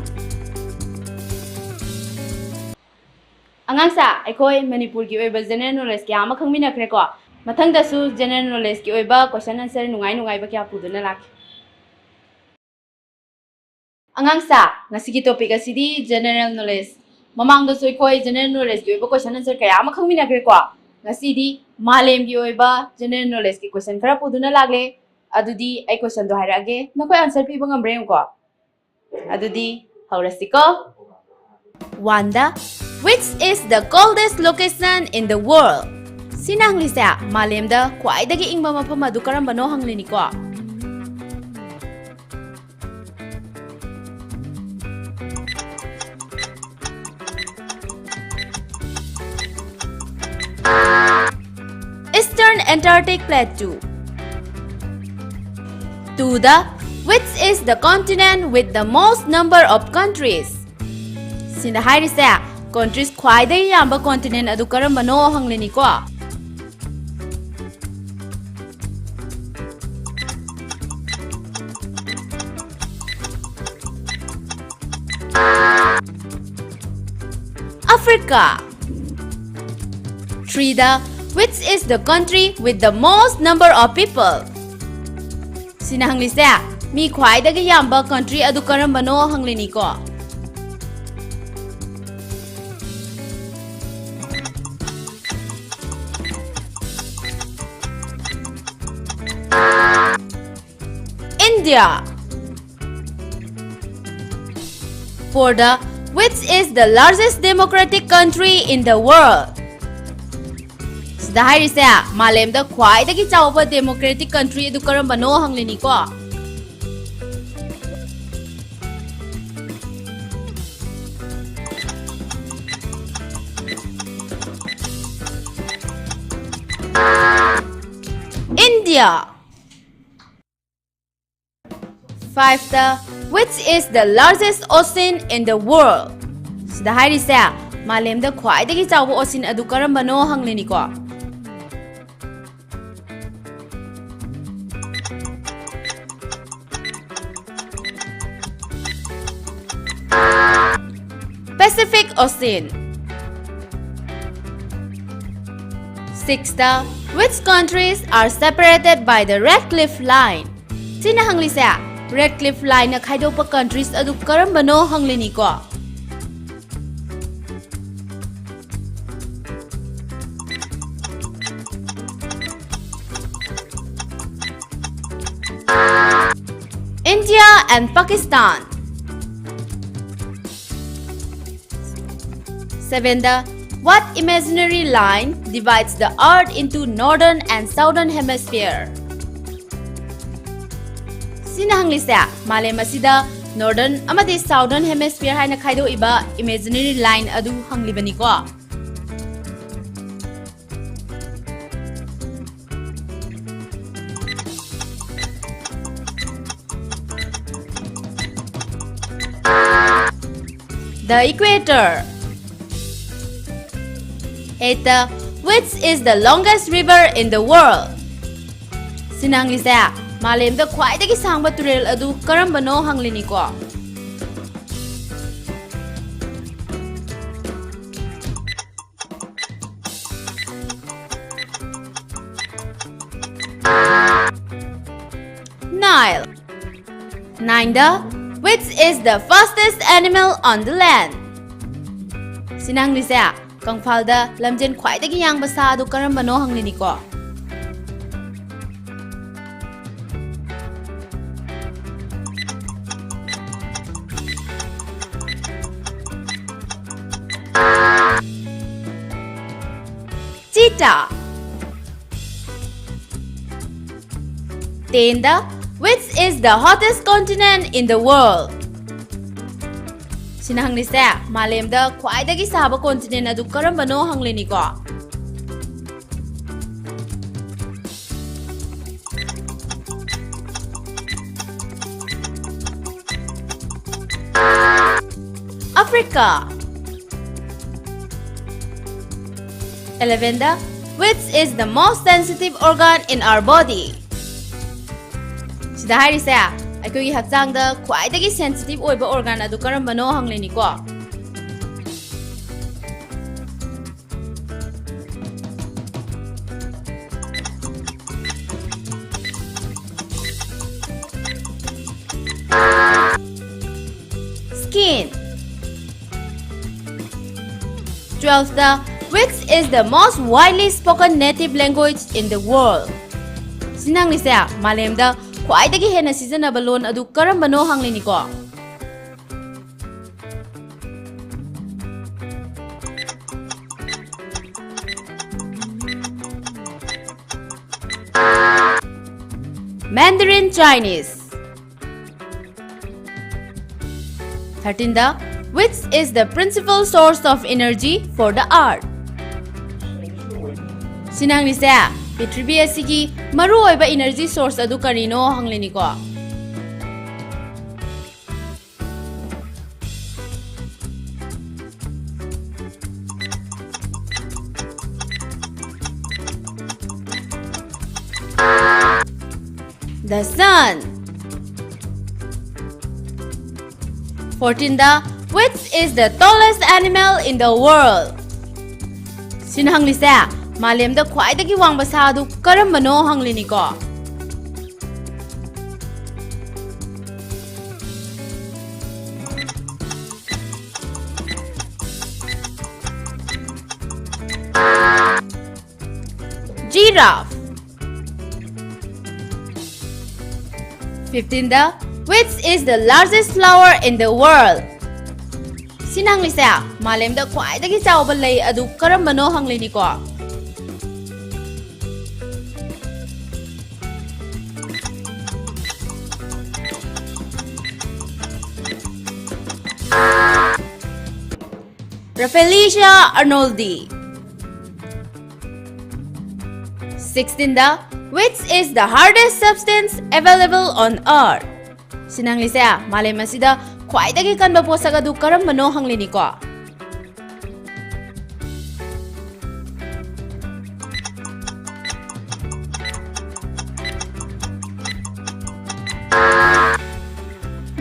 ꯑꯉꯥꯡꯁꯥ, ꯑꯩꯈꯣꯏ ꯃꯅꯤꯄꯨꯔꯒꯤ ꯑꯣꯏꯕ general knowledge ꯀꯌꯥ ꯑꯃ ꯈꯪꯃꯤꯟꯅꯈ꯭ꯔꯦꯀꯣ꯫ ꯃꯊꯪꯗꯁꯨ general knowledgeꯀꯤ ꯑꯣꯏꯕ question answer ꯅꯨꯡꯉꯥꯏ ꯅꯨꯡꯉꯥꯏꯕ ꯀꯌꯥ ꯄꯨꯗꯨꯅ ꯂꯥꯛꯀꯦ꯫ ꯑꯉꯥꯡꯁꯥ, ꯉꯁꯤꯒꯤ topic ꯑꯁꯤꯗꯤ general knowledge꯫ ꯃꯃꯥꯡꯗꯁꯨ ꯑꯩꯈꯣꯏ general knowledgeꯀꯤ ꯑꯣꯏꯕ question answer ꯀꯌꯥ ꯑꯃ ꯈꯪꯃꯤꯟꯅꯈ꯭ꯔꯦꯀꯣ꯫ ꯉꯁꯤꯗꯤ ꯃꯥꯂꯦꯝꯒꯤ ꯑꯣꯏꯕ general knowledgeꯀꯤ question ꯈꯔ ꯄꯨꯗꯨꯅ ꯂꯥꯛꯂꯦ꯫ ꯑꯗꯨꯗꯤ ꯑꯩ questionꯗꯣ ꯍꯥꯏꯔꯛꯑꯒꯦ, ꯅꯈꯣꯏ answer ꯄꯤꯕ ꯉꯝꯕ꯭ꯔꯥ ꯌꯦꯡꯉꯨꯀꯣ꯫ ꯑꯗꯨꯗꯤ ꯍꯧꯔꯁꯤꯀꯣ꯫ One the, which is the coldest location in the world? ꯁꯤꯅ ꯍꯪꯂꯤꯁꯦ, ꯃꯥꯂꯦꯝꯗ ꯈ꯭ꯋꯥꯏꯗꯒꯤ ꯏꯪꯕ ꯃꯐꯝ ꯑꯗꯨ ꯀꯔꯝꯕꯅꯣ ꯍꯪꯂꯤꯅꯤꯀꯣ꯫ Antarctic Plateau. ꯇꯨꯗ, which is the continent with the most number of countries? ꯁꯤꯅ ꯍꯥꯏꯔꯤꯁꯦ, countries ꯈ꯭ꯋꯥꯏꯗꯒꯤ ꯌꯥꯝꯕ continent ꯑꯗꯨ ꯀꯔꯝꯕꯅꯣ ꯍꯪꯂꯤꯅꯤꯀꯣ꯫ Africa. Third, which is the country with the most number of people? ꯁꯤꯅ ꯍꯪꯂꯤꯁꯦ, ꯃꯤ ꯈ꯭ꯋꯥꯏꯗꯒꯤ ꯌꯥꯝꯕ country ꯑꯗꯨ ꯀꯔꯝꯕꯅꯣ ꯍꯪꯂꯤꯅꯤꯀꯣ꯫ India. ꯐꯣꯔꯗ, which is the largest democratic country in the world? ꯁꯤꯗ ꯍꯥꯏꯔꯤꯁꯦ, ꯃꯥꯂꯦꯝꯗ ꯈ꯭ꯋꯥꯏꯗꯒꯤ ꯆꯥꯎꯕ democratic country ꯑꯗꯨ ꯀꯔꯝꯕꯅꯣ ꯍꯪꯂꯤꯅꯤꯀꯣ꯫ India. ꯐꯥꯏꯚꯇ, which is the largest ocean in the world? ꯁꯤꯗ ꯍꯥꯏꯔꯤꯁꯦ, ꯃꯥꯂꯦꯝꯗ ꯈ꯭ꯋꯥꯏꯗꯒꯤ ꯆꯥꯎꯕ ocean ꯑꯗꯨ ꯀꯔꯝꯕꯅꯣ ꯍꯪꯂꯤꯅꯤꯀꯣ꯫ Pacific Ocean. Sixty, which countries are separated by the Red Cliff Line? ꯁꯤꯅ ꯍꯪꯂꯤꯁꯦ, Red Cliff Lineꯅ ꯈꯥꯏꯗꯣꯛꯄ countries ꯑꯗꯨ ꯀꯔꯝꯕꯅꯣ ꯍꯪꯂꯤꯅꯤꯀꯣ꯫ India and Pakistan. ꯁꯚꯦꯟꯗ, what imaginary line divides the earth into northern and southern hemisphere? ꯁꯤꯅ ꯍꯪꯂꯤꯁꯦ, ꯃꯥꯂꯦꯝ ꯑꯁꯤꯗ northern ꯑꯃꯗꯤ southern hemisphere ꯍꯥꯏꯅ ꯈꯥꯏꯗꯣꯛꯏꯕ imaginary line ꯑꯗꯨ ꯍꯪꯂꯤꯕꯅꯤꯀꯣ꯫ The equator. Eighth, which is the longest river in the world? ꯁꯤꯅ ꯍꯪꯂꯤꯁꯦ, ꯃꯥꯂꯦꯝꯗ ꯈ꯭ꯋꯥꯏꯗꯒꯤ ꯁꯥꯡꯕ ꯇꯨꯔꯦꯜ ꯑꯗꯨ ꯀꯔꯝꯕꯅꯣ ꯍꯪꯂꯤꯅꯤꯀꯣ꯫ Nile. Ninth, which is the fastest animal on the land? ꯁꯤꯅ ꯍꯪꯂꯤꯁꯦ, ꯀꯪꯐꯥꯜꯗ ꯂꯝꯖꯦꯟ ꯈ꯭ꯋꯥꯏꯗꯒꯤ ꯌꯥꯡꯕ ꯁꯥ ꯑꯗꯨ ꯀꯔꯝꯕꯅꯣ ꯍꯪꯂꯤꯅꯤꯀꯣ꯫ Cheetah. Tenth, which is the hottest continent in the world? ꯁꯤꯅ ꯍꯪꯂꯤꯁꯦ, ꯃꯥꯂꯦꯝꯗ ꯈ꯭ꯋꯥꯏꯗꯒꯤ ꯁꯥꯕ continent ꯑꯗꯨ ꯀꯔꯝꯕꯅꯣ ꯍꯪꯂꯤꯅꯤꯀꯣ꯫ Africa. Eleventh, which is the most sensitive organ in our body? ꯁꯤꯗ ꯍꯥꯏꯔꯤꯁꯦ, ꯑꯩꯈꯣꯏꯒꯤ ꯍꯛꯆꯥꯡꯗ ꯈ꯭ꯋꯥꯏꯗꯒꯤ sensitive ꯑꯣꯏꯕ organ ꯑꯗꯨ ꯀꯔꯝꯕꯅꯣ ꯍꯪꯂꯤꯅꯤꯀꯣ꯫ Skin. Twelfth, which is the most widely spoken native language in the world? ꯁꯤꯅ ꯍꯪꯂꯤꯁꯦ, ꯃꯥꯂꯦꯝꯗ ꯈ꯭ꯋꯥꯏꯗꯒꯤ ꯍꯦꯟꯅ ꯁꯤꯖꯤꯟꯅꯕ ꯂꯣꯟ ꯑꯗꯨ ꯀꯔꯝꯕꯅꯣ ꯍꯪꯂꯤꯅꯤꯀꯣ꯫ Mandarin Chinese. Thirteenth, which is the principal source of energy for the earth? ꯁꯤꯅ ꯍꯪꯂꯤꯁꯦ, ꯄ꯭ꯔꯤꯊꯤꯕꯤ ꯑꯁꯤꯒꯤ ꯃꯔꯨꯑꯣꯏꯕ energy source ꯑꯗꯨ ꯀꯔꯤꯅꯣ ꯍꯪꯂꯤꯅꯤꯀꯣ꯫ The sun. Fourteen the, which is the tallest animal in the world? ꯁꯤꯅ ꯍꯪꯂꯤꯁꯦ, ꯃꯥꯂꯦꯝꯗ ꯈ꯭ꯋꯥꯏꯗꯒꯤ ꯋꯥꯡꯕ ꯁꯥ ꯑꯗꯨ ꯀꯔꯝꯕꯅꯣ ꯍꯪꯂꯤꯅꯤꯀꯣ꯫ Giraffe. Fifteen the, which is the largest flower in the world? ꯁꯤꯅ ꯍꯪꯂꯤꯁꯦ, ꯃꯥꯂꯦꯝꯗ ꯈ꯭ꯋꯥꯏꯗꯒꯤ ꯆꯥꯎꯕ ꯂꯩ ꯑꯗꯨ ꯀꯔꯝꯕꯅꯣ ꯍꯪꯂꯤꯅꯤꯀꯣ꯫ Rafflesia arnoldii. Sixteen the, which is the hardest substance available on earth? ꯁꯤꯅ ꯍꯪꯂꯤꯁꯦ, ꯃꯥꯂꯦꯝ ꯑꯁꯤꯗ ꯈ꯭ꯋꯥꯏꯗꯒꯤ ꯀꯟꯕ ꯄꯣꯠꯁꯛ ꯑꯗꯨ ꯀꯔꯝꯕꯅꯣ ꯍꯪꯂꯤꯅꯤꯀꯣ꯫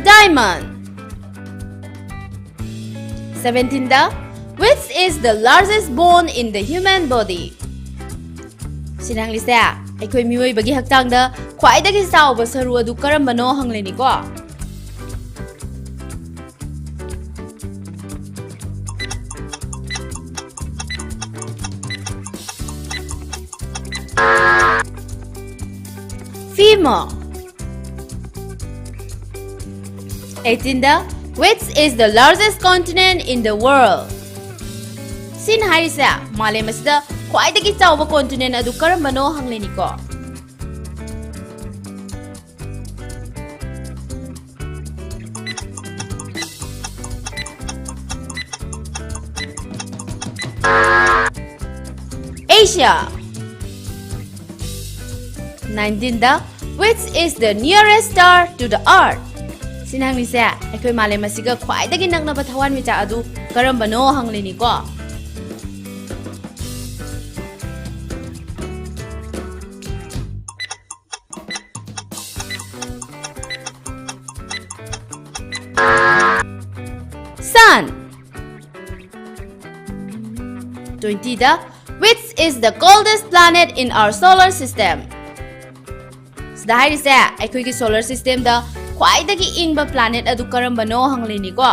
Diamond. Seventeen the, which is the largest bone in the human body? ꯁꯤꯅ ꯍꯪꯂꯤꯁꯦ, ꯑꯩꯈꯣꯏ ꯃꯤꯑꯣꯏꯕꯒꯤ ꯍꯛꯆꯥꯡꯗ ꯈ꯭ꯋꯥꯏꯗꯒꯤ ꯆꯥꯎꯕ ꯁꯔꯨ ꯑꯗꯨ ꯀꯔꯝꯕꯅꯣ ꯍꯪꯂꯤꯅꯤꯀꯣ꯫ Femur. Eighteen the, which is the largest continent in the world? ꯁꯤꯅ ꯍꯥꯏꯔꯤꯁꯦ, ꯃꯥꯂꯦꯝ ꯑꯁꯤꯗ ꯈ꯭ꯋꯥꯏꯗꯒꯤ ꯆꯥꯎꯕ continent ꯑꯗꯨ ꯀꯔꯝꯕꯅꯣ ꯍꯪꯂꯤꯅꯤꯀꯣ꯫ Asia. Nineteen the, which is the nearest star to the earth? ꯁꯤꯅ ꯍꯪꯂꯤꯁꯦ, ꯑꯩꯈꯣꯏ ꯃꯥꯂꯦꯝ ꯑꯁꯤꯒ ꯈ꯭ꯋꯥꯏꯗꯒꯤ ꯅꯛꯅꯕ ꯊꯋꯥꯟꯃꯤꯆꯥꯛ ꯑꯗꯨ ꯀꯔꯝꯕꯅꯣ ꯍꯪꯂꯤꯅꯤꯀꯣ꯫ Sun. Twenty the, which is the coldest planet in our solar system? ꯁꯤꯗ ꯍꯥꯏꯔꯤꯁꯦ, ꯑꯩꯈꯣꯏꯒꯤ solar system ꯗ ꯈ꯭ꯋꯥꯏꯗꯒꯤ ꯏꯪꯕ planet ꯑꯗꯨ ꯀꯔꯝꯕꯅꯣ ꯍꯪꯂꯤꯅꯤꯀꯣ꯫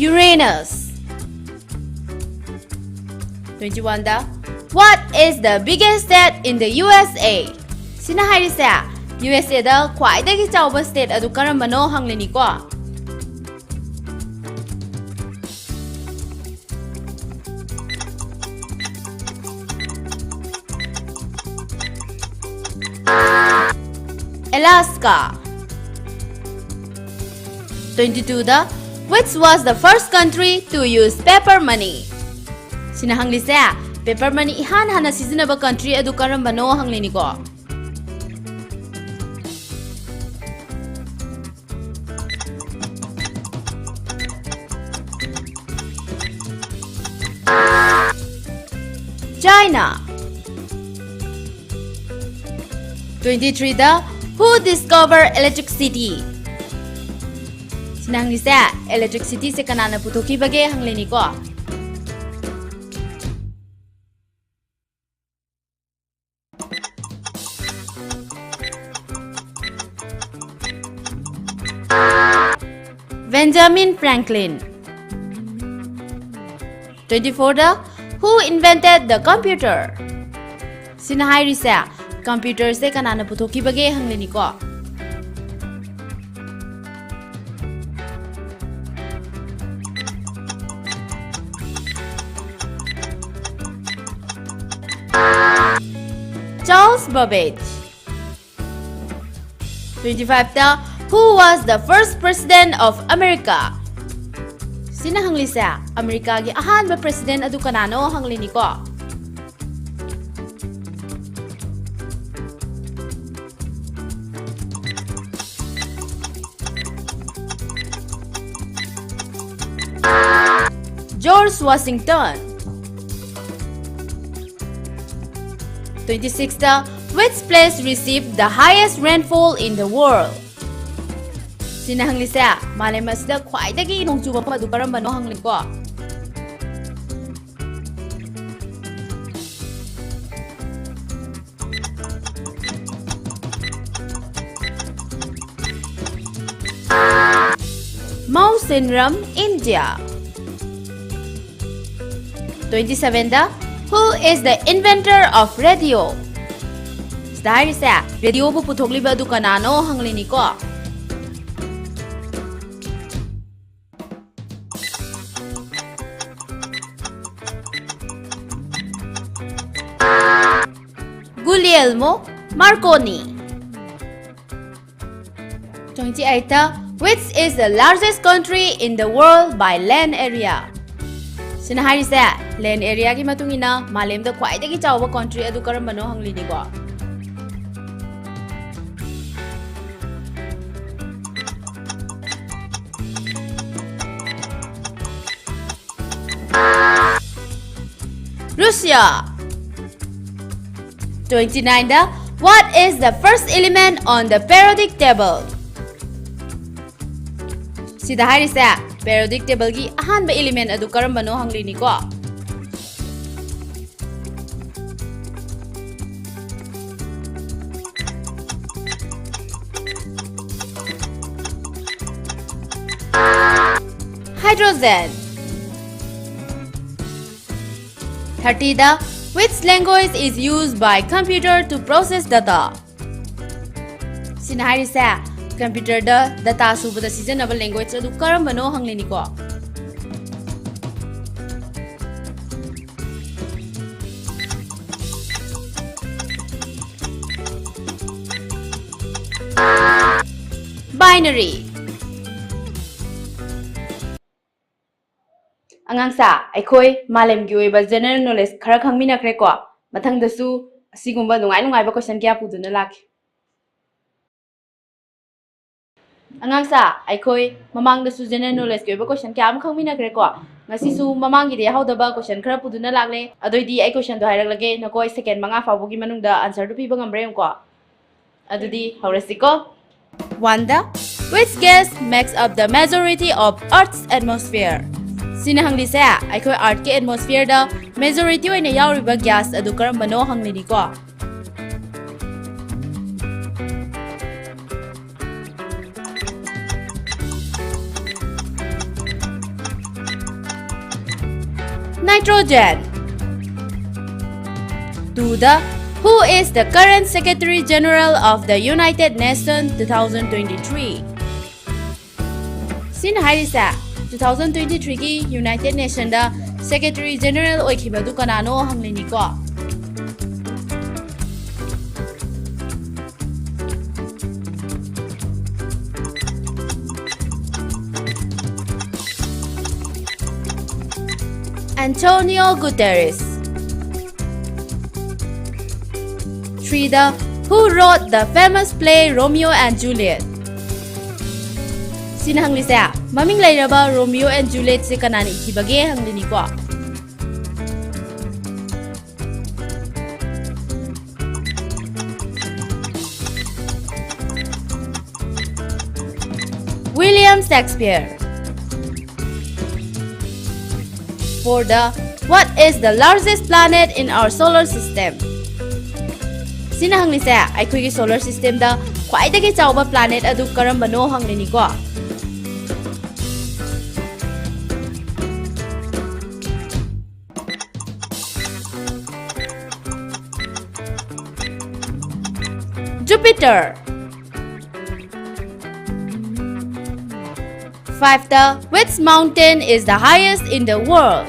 Uranus. Twenty one the, what is the biggest state in the U S A? ꯁꯤꯅ ꯍꯥꯏꯔꯤꯁꯦ, U S A ꯗ ꯈ꯭ꯋꯥꯏꯗꯒꯤ ꯆꯥꯎꯕ state ꯑꯗꯨ ꯀꯔꯝꯕꯅꯣ ꯍꯪꯂꯤꯅꯤꯀꯣ꯫ Alaska. Twenty two the, which was the first country to use paper money? ꯁꯤꯅ ꯍꯪꯂꯤꯁꯦ, paper money ꯏꯍꯥꯟ ꯍꯥꯟꯅ ꯁꯤꯖꯤꯟꯅꯕ country ꯑꯗꯨ ꯀꯔꯝꯕꯅꯣ ꯍꯪꯂꯤꯅꯤꯀꯣ꯫ China. Twenty three the, who discovered electricity? ꯁꯤꯅ ꯍꯪꯂꯤꯁꯦ, electricity ꯁꯦ ꯀꯅꯥꯅ ꯄꯨꯊꯣꯛꯈꯤꯕꯒꯦ ꯍꯪꯂꯤꯅꯤꯀꯣ꯫ Benjamin Franklin. Twenty four the, who invented the computer? ꯁꯤꯅ ꯍꯥꯏꯔꯤꯁꯦ, computer ꯁꯦ ꯀꯅꯥꯅ ꯄꯨꯊꯣꯛꯈꯤꯕꯒꯦ ꯍꯪꯂꯤꯅꯤꯀꯣ꯫ Charles Babbage. Twenty five the, who was the first president of America? ꯁꯤꯅ ꯍꯪꯂꯤꯁꯦ, ꯑꯃꯦꯔꯤꯀꯥꯒꯤ ꯑꯍꯥꯟꯕ president ꯑꯗꯨ ꯀꯅꯥꯅꯣ ꯍꯪꯂꯤꯅꯤꯀꯣ꯫ George Washington. Twenty sixth, which place received the highest rainfall in the world? ꯁꯤꯅ ꯍꯪꯂꯤꯁꯦ, ꯃꯥꯂꯦꯝ ꯑꯁꯤꯗ ꯈ꯭ꯋꯥꯏꯗꯒꯤ ꯅꯣꯡ ꯆꯨꯕ ꯃꯐꯝ ꯑꯗꯨ ꯀꯔꯝꯕꯅꯣ ꯍꯪꯂꯤꯀꯣ꯫ Mount Sinram, India. Twenty seventh, who is the inventor of radio? ꯁꯤꯗ ꯍꯥꯏꯔꯤꯁꯦ, ꯔꯦꯗꯤꯑꯣꯕꯨ ꯄꯨꯊꯣꯛꯂꯤꯕ ꯑꯗꯨ ꯀꯅꯥꯅꯣ ꯍꯪꯂꯤꯅꯤꯀꯣ꯫ Guglielmo Marconi. Twenty eighth, which is the largest country in the world by land area? ꯁꯤꯅ ꯍꯥꯏꯔꯤꯁꯦ, land areaꯒꯤ ꯃꯇꯨꯡ ꯏꯟꯅ ꯃꯥꯂꯦꯝꯗ ꯈ꯭ꯋꯥꯏꯗꯒꯤ ꯆꯥꯎꯕ country ꯑꯗꯨ ꯀꯔꯝꯕꯅꯣ ꯍꯪꯂꯤꯅꯤꯀꯣ꯫ Russia. Twenty ninth, what is the first element on the periodic table? ꯁꯤꯗ ꯍꯥꯏꯔꯤꯁꯦ, periodic tableꯒꯤ ꯑꯍꯥꯟꯕ element ꯑꯗꯨ ꯀꯔꯝꯕꯅꯣ ꯍꯪꯂꯤꯅꯤꯀꯣ꯫ Hydrogen. Thirty, which language is used by computer to process data? ꯁꯤꯅ ꯍꯥꯏꯔꯤꯁꯦ, computerꯗ data ꯁꯨꯕꯗ ꯁꯤꯖꯤꯟꯅꯕ language ꯑꯗꯨ ꯀꯔꯝꯕꯅꯣ ꯍꯪꯂꯤꯅꯤꯀꯣ꯫ Binary. ꯑꯉꯥꯡꯁꯥ, ꯑꯩꯈꯣꯏ ꯃꯥꯂꯦꯝꯒꯤ ꯑꯣꯏꯕ general knowledge ꯈꯔ ꯈꯪꯃꯤꯟꯅꯈ꯭ꯔꯦꯀꯣ꯫ ꯃꯊꯪꯗꯁꯨ ꯑꯁꯤꯒꯨꯝꯕ ꯅꯨꯡꯉꯥꯏ ꯅꯨꯡꯉꯥꯏꯕ question ꯀꯌꯥ ꯄꯨꯗꯨꯅ ꯂꯥꯛꯀꯦ꯫ ꯑꯉꯥꯡꯁꯥ, ꯑꯩꯈꯣꯏ ꯃꯃꯥꯡꯗꯁꯨ general knowledgeꯀꯤ ꯑꯣꯏꯕ question ꯀꯌꯥ ꯑꯃ ꯈꯪꯃꯤꯟꯅꯈ꯭ꯔꯦꯀꯣ꯫ ꯉꯁꯤꯁꯨ ꯃꯃꯥꯡꯒꯤꯗ ꯌꯥꯍꯧꯗꯕ question ꯈꯔ ꯄꯨꯗꯨꯅ ꯂꯥꯛꯂꯦ꯫ ꯑꯗꯨꯑꯣꯏꯗꯤ ꯑꯩ questionꯗꯣ ꯍꯥꯏꯔꯛꯂꯒꯦ, ꯅꯈꯣꯏ second ꯃꯉꯥ ꯐꯥꯎꯕꯒꯤ ꯃꯅꯨꯡꯗ answerꯗꯨ ꯄꯤꯕ ꯉꯝꯕ꯭ꯔꯥ ꯌꯦꯡꯉꯨꯀꯣ꯫ ꯑꯗꯨꯗꯤ ꯍꯧꯔꯁꯤꯀꯣ꯫ Oneꯗ, which gas makes up the majority of Earth's atmosphere? ꯁꯤꯅ ꯍꯪꯂꯤꯁꯦ, ꯑꯩꯈꯣꯏ Earthꯀꯤ atmosphereꯗ majority ꯑꯣꯏꯅ ꯌꯥꯎꯔꯤꯕ gas ꯑꯗꯨ ꯀꯔꯝꯕꯅꯣ ꯍꯪꯂꯤꯅꯤꯀꯣ꯫ Nitrogen. Twoꯗ, who is the current Secretary General of the United Nations two thousand twenty-three? ꯁꯤꯅ ꯍꯥꯏꯔꯤꯁꯦ, two thousand twenty-threeꯒꯤ United Nationꯗ Secretary General ꯑꯣꯏꯈꯤꯕꯗꯨ ꯀꯅꯥꯅꯣ ꯍꯪꯂꯤꯅꯤꯀꯣ꯫ Antonio Guterres. Threeꯗ, who wrote the famous play Romeo and Juliet? ꯁꯤꯅ ꯍꯪꯂꯤꯁꯦ, ꯃꯃꯤꯡ ꯂꯩꯔꯕ Romeo and Julietꯁꯦ ꯀꯅꯥꯅ ꯏꯈꯤꯕꯒꯦ ꯍꯪꯂꯤꯅꯤꯀꯣ꯫ William Shakespeare. Fourꯗ, what is the largest planet in our solar system? ꯁꯤꯅ ꯍꯪꯂꯤꯁꯦ, ꯑꯩꯈꯣꯏꯒꯤ solar systemꯗ ꯈ꯭ꯋꯥꯏꯗꯒꯤ ꯆꯥꯎꯕ planet ꯑꯗꯨ ꯀꯔꯝꯕꯅꯣ ꯍꯪꯂꯤꯅꯤꯀꯣ꯫ Jupiter. Fiveꯇ, which mountain is the highest in the world?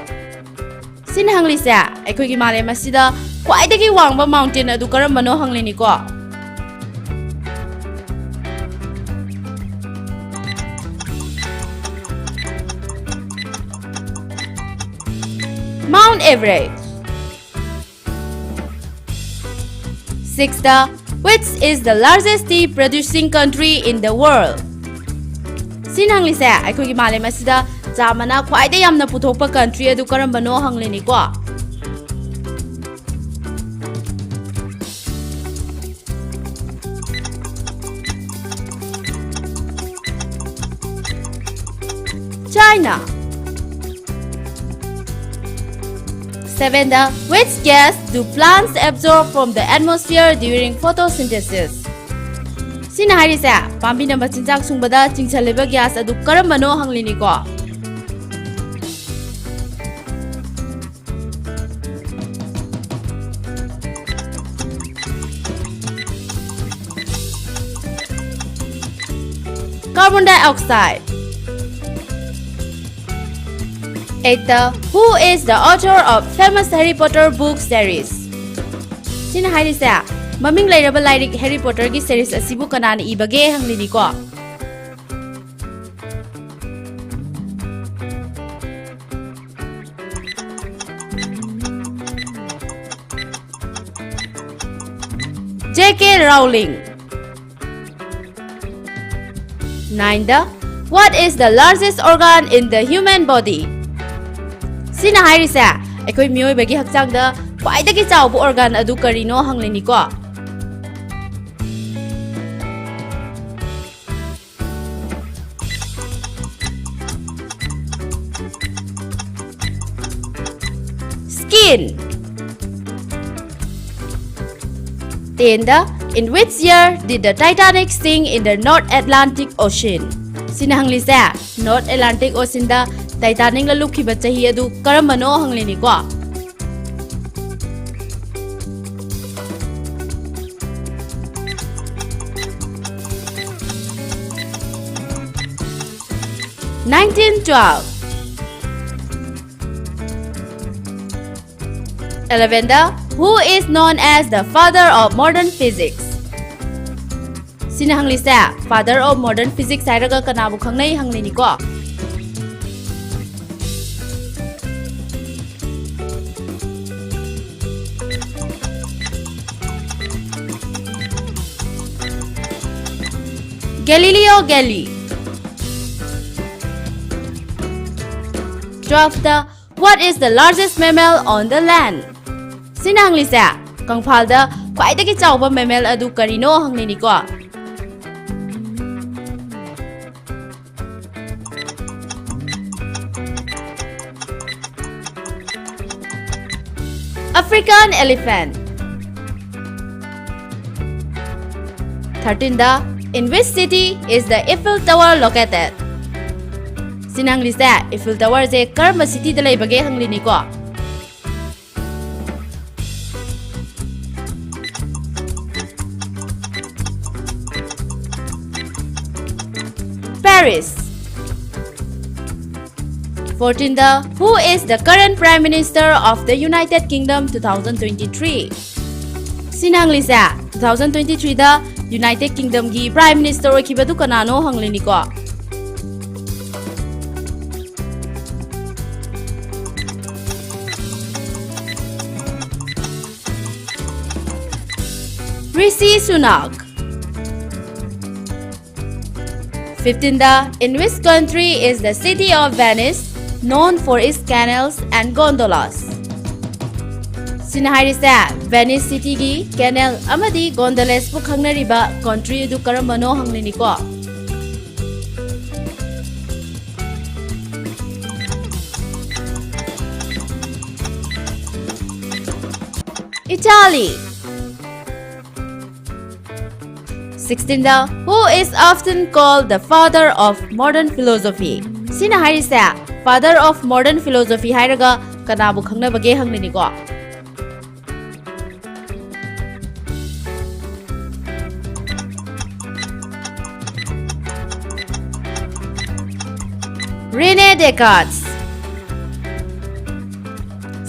ꯁꯤꯅ ꯍꯪꯂꯤꯁꯦ, ꯑꯩꯈꯣꯏꯒꯤ ꯃꯥꯂꯦꯝ ꯑꯁꯤꯗ ꯈ꯭ꯋꯥꯏꯗꯒꯤ ꯋꯥꯡꯕ mountain ꯑꯗꯨ ꯀꯔꯝꯕꯅꯣ ꯍꯪꯂꯤꯅꯤꯀꯣ꯫ Mount Everest. Sixth, which is the largest tea producing country in the world? ꯁꯤꯅ ꯍꯪꯂꯤꯁꯦ, ꯑꯩꯈꯣꯏꯒꯤ ꯃꯥꯂꯦꯝ ꯑꯁꯤꯗ ꯆꯥ ꯃꯅꯥ ꯈ꯭ꯋꯥꯏꯗꯒꯤ ꯌꯥꯝꯅ ꯄꯨꯊꯣꯛꯄ country ꯑꯗꯨ ꯀꯔꯝꯕꯅꯣ ꯍꯪꯂꯤꯅꯤꯀꯣ꯫ China. Sevenꯗ, which gas do plants absorb from the atmosphere during photosynthesis? ꯁꯤꯅ ꯍꯥꯏꯔꯤꯁꯦ, ꯄꯥꯝꯕꯤꯅ ꯃꯆꯤꯟꯖꯥꯛ ꯁꯨꯡꯕꯗ ꯆꯤꯡꯁꯜꯂꯤꯕ gas ꯑꯗꯨ ꯀꯔꯝꯕꯅꯣ ꯍꯪꯂꯤꯅꯤꯀꯣ꯫ Carbon dioxide. Eightꯇ, who is the author of famous Harry Potter book series? ꯁꯤꯅ ꯍꯥꯏꯔꯤꯁꯦ, ꯃꯃꯤꯡ ꯂꯩꯔꯕ ꯂꯥꯏꯔꯤꯛ Harry Potterꯒꯤ series ꯑꯁꯤꯕꯨ ꯀꯅꯥꯅ ꯏꯕꯒꯦ ꯍꯪꯂꯤꯅꯤꯀꯣ꯫ J K Rowling. Ninth, what is the largest organ in the human body? ꯁꯤꯅ ꯍꯥꯏꯔꯤꯁꯦ, ꯑꯩꯈꯣꯏ ꯃꯤꯑꯣꯏꯕꯒꯤ ꯍꯛꯆꯥꯡꯗ ꯈ꯭ꯋꯥꯏꯗꯒꯤ ꯆꯥꯎꯕ organ ꯑꯗꯨ ꯀꯔꯤꯅꯣ ꯍꯪꯂꯤꯅꯤꯀꯣ꯫ Skin. Tenth, in which year did the Titanic sink in the North Atlantic Ocean? ꯁꯤꯅ ꯍꯪꯂꯤꯁꯦ, North Atlantic Oceanꯗ Titanicꯅ ꯂꯨꯞꯈꯤꯕ ꯆꯍꯤ ꯑꯗꯨ ꯀꯔꯝꯕꯅꯣ ꯍꯪꯂꯤꯅꯤꯀꯣ꯫ Nineteen twelve. Eleventh, who is known as the father of modern physics? ꯁꯤꯅ ꯍꯪꯂꯤꯁꯦ, father of modern physics ꯍꯥꯏꯔꯒ ꯀꯅꯥꯕꯨ ꯈꯪꯅꯩ ꯍꯪꯂꯤꯅꯤꯀꯣ꯫ Galileo Galilei. Twelfth, what is the largest mammal on the land? ꯁꯤꯅ ꯍꯪꯂꯤꯁꯦ, ꯀꯪꯐꯥꯜꯗ ꯈ꯭ꯋꯥꯏꯗꯒꯤ ꯆꯥꯎꯕ mammal ꯑꯗꯨ ꯀꯔꯤꯅꯣ ꯍꯪꯂꯤꯅꯤꯀꯣ꯫ African elephant. Thirteenth, in which city is the Eiffel Tower located? ꯁꯤꯅ ꯍꯪꯂꯤꯁꯦ, Eiffel Tower ꯁꯦ ꯀꯔꯝꯕ cityꯗ ꯂꯩꯕꯒꯦ ꯍꯪꯂꯤꯅꯤꯀꯣ꯫ Paris. Fourteenth, who is the current Prime Minister of the United Kingdom two thousand twenty-three? ꯁꯤꯅ ꯍꯪꯂꯤꯁꯦ, two thousand twenty-threeꯗ United Kingdomꯒꯤ Prime Minister ꯑꯣꯏꯈꯤꯕꯗꯨ ꯀꯅꯥꯅꯣ ꯍꯪꯂꯤꯅꯤꯀꯣ꯫ Rishi Sunak. Fifteenth, in which country is the city of Venice known for its canals and gondolas? ꯁꯤꯅ ꯍꯥꯏꯔꯤꯁꯦ, Venice cityꯒꯤ canal ꯑꯃꯗꯤ gondolasꯄꯨ ꯈꯪꯅꯔꯤꯕ country ꯑꯗꯨ ꯀꯔꯝꯕꯅꯣ ꯍꯪꯂꯤꯅꯤꯀꯣ꯫ Italy. Sixteenth, who is often called the father of modern philosophy? ꯁꯤꯅ ꯍꯥꯏꯔꯤꯁꯦ, father of modern philosophy ꯍꯥꯏꯔꯒ ꯀꯅꯥꯕꯨ ꯈꯪꯅꯕꯒꯦ ꯍꯪꯂꯤꯅꯤꯀꯣ꯫ Rene Descartes.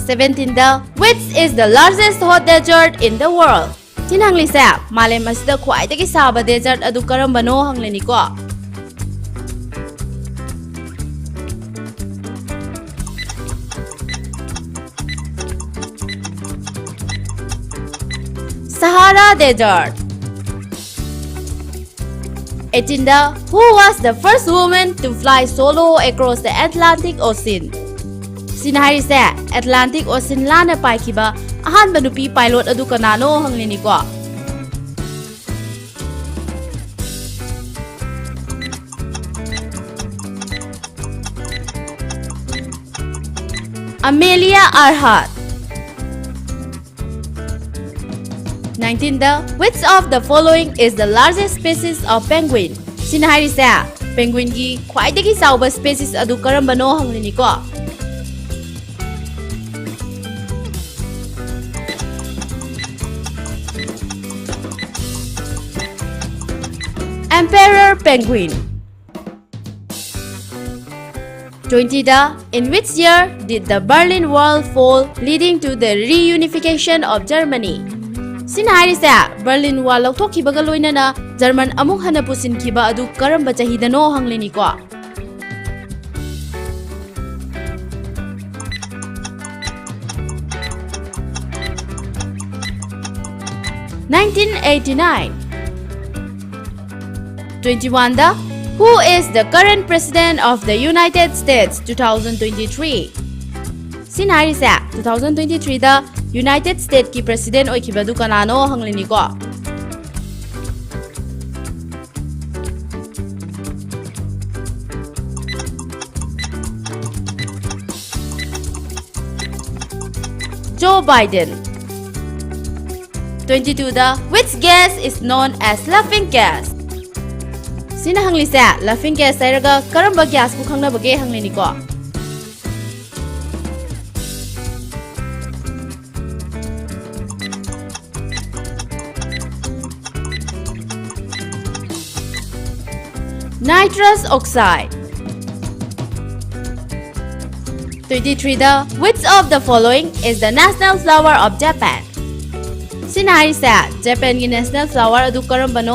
Seventeenth, which is the largest hot desert in the world? ꯁꯤꯅ ꯍꯪꯂꯤꯁꯦ, ꯃꯥꯂꯦꯝ ꯑꯁꯤꯗ ꯈ꯭ꯋꯥꯏꯗꯒꯤ ꯁꯥꯕ desert ꯑꯗꯨ ꯀꯔꯝꯕꯅꯣ ꯍꯪꯂꯤꯅꯤꯀꯣ꯫ Sahara Desert. Eighteenth, who was the first woman to fly solo across the Atlantic Ocean? ꯁꯤꯅ ꯍꯥꯏꯔꯤꯁꯦ, ꯑꯦꯠꯂꯥꯟꯇꯤꯛ ꯑꯣꯁꯤꯟ ꯂꯥꯟꯅ ꯄꯥꯏꯈꯤꯕ ꯑꯍꯥꯟꯕ ꯅꯨꯄꯤ ꯄꯥꯏꯂꯣꯠ ꯑꯗꯨ ꯀꯅꯥꯅꯣ ꯍꯪꯂꯤꯅꯤꯀꯣ꯫ Amelia Earhart. Nineteenth, which of the following is the largest species of penguin? ꯁꯤꯅ ꯍꯥꯏꯔꯤꯁꯦ, ꯄꯦꯡꯒ꯭ꯋꯤꯟꯒꯤ ꯈ꯭ꯋꯥꯏꯗꯒꯤ ꯆꯥꯎꯕ ꯁ꯭ꯄꯦꯁꯤꯁ ꯑꯗꯨ ꯀꯔꯝꯕꯅꯣ ꯍꯪꯂꯤꯅꯤꯀꯣ꯫ Emperor penguin. Twenty-ꯗ, in which year did the Berlin Wall fall, leading to the reunification of Germany? ꯁꯤꯅ ꯍꯥꯏꯔꯤꯁꯦ, ꯕꯔꯂꯤꯟ ꯋꯥꯜ ꯂꯧꯊꯣꯛꯈꯤꯕꯒ ꯂꯣꯏꯅꯅ ꯖꯔꯃꯟ ꯑꯃꯨꯛ ꯍꯟꯅ ꯄꯨꯁꯤꯟꯈꯤꯕ ꯑꯗꯨ ꯀꯔꯝꯕ ꯆꯍꯤꯗꯅꯣ ꯍꯪꯂꯤꯅꯤꯀꯣ꯫ Nineteen eighty-nine. Twenty-one-ꯗ, who is the current president of the United States two thousand twenty-three? ꯁꯤꯅ ꯍꯥꯏꯔꯤꯁꯦ, two thousand twenty-three-ꯗ United States-ꯀꯤ president ꯑꯣꯏꯈꯤꯕꯗꯨ ꯀꯅꯥꯅꯣ ꯍꯪꯂꯤꯅꯤꯀꯣ꯫ Joe Biden. Twenty-two-ꯗ, which gas is known as laughing gas? ꯁꯤꯅ ꯍꯪꯂꯤꯁꯦ, laughing gas ꯍꯥꯏꯔꯒ ꯀꯔꯝꯕ gasꯄꯨ ꯈꯪꯅꯕꯒꯦ ꯍꯪꯂꯤꯅꯤꯀꯣ꯫ Nitrous oxide. Twenty-three-ꯗ, which of the following is the national flower of Japan? ꯁꯤꯅ ꯍꯥꯏꯔꯤꯁꯦ, ꯖꯄꯥꯟꯒꯤ national flower ꯑꯗꯨ ꯀꯔꯝꯕꯅꯣ?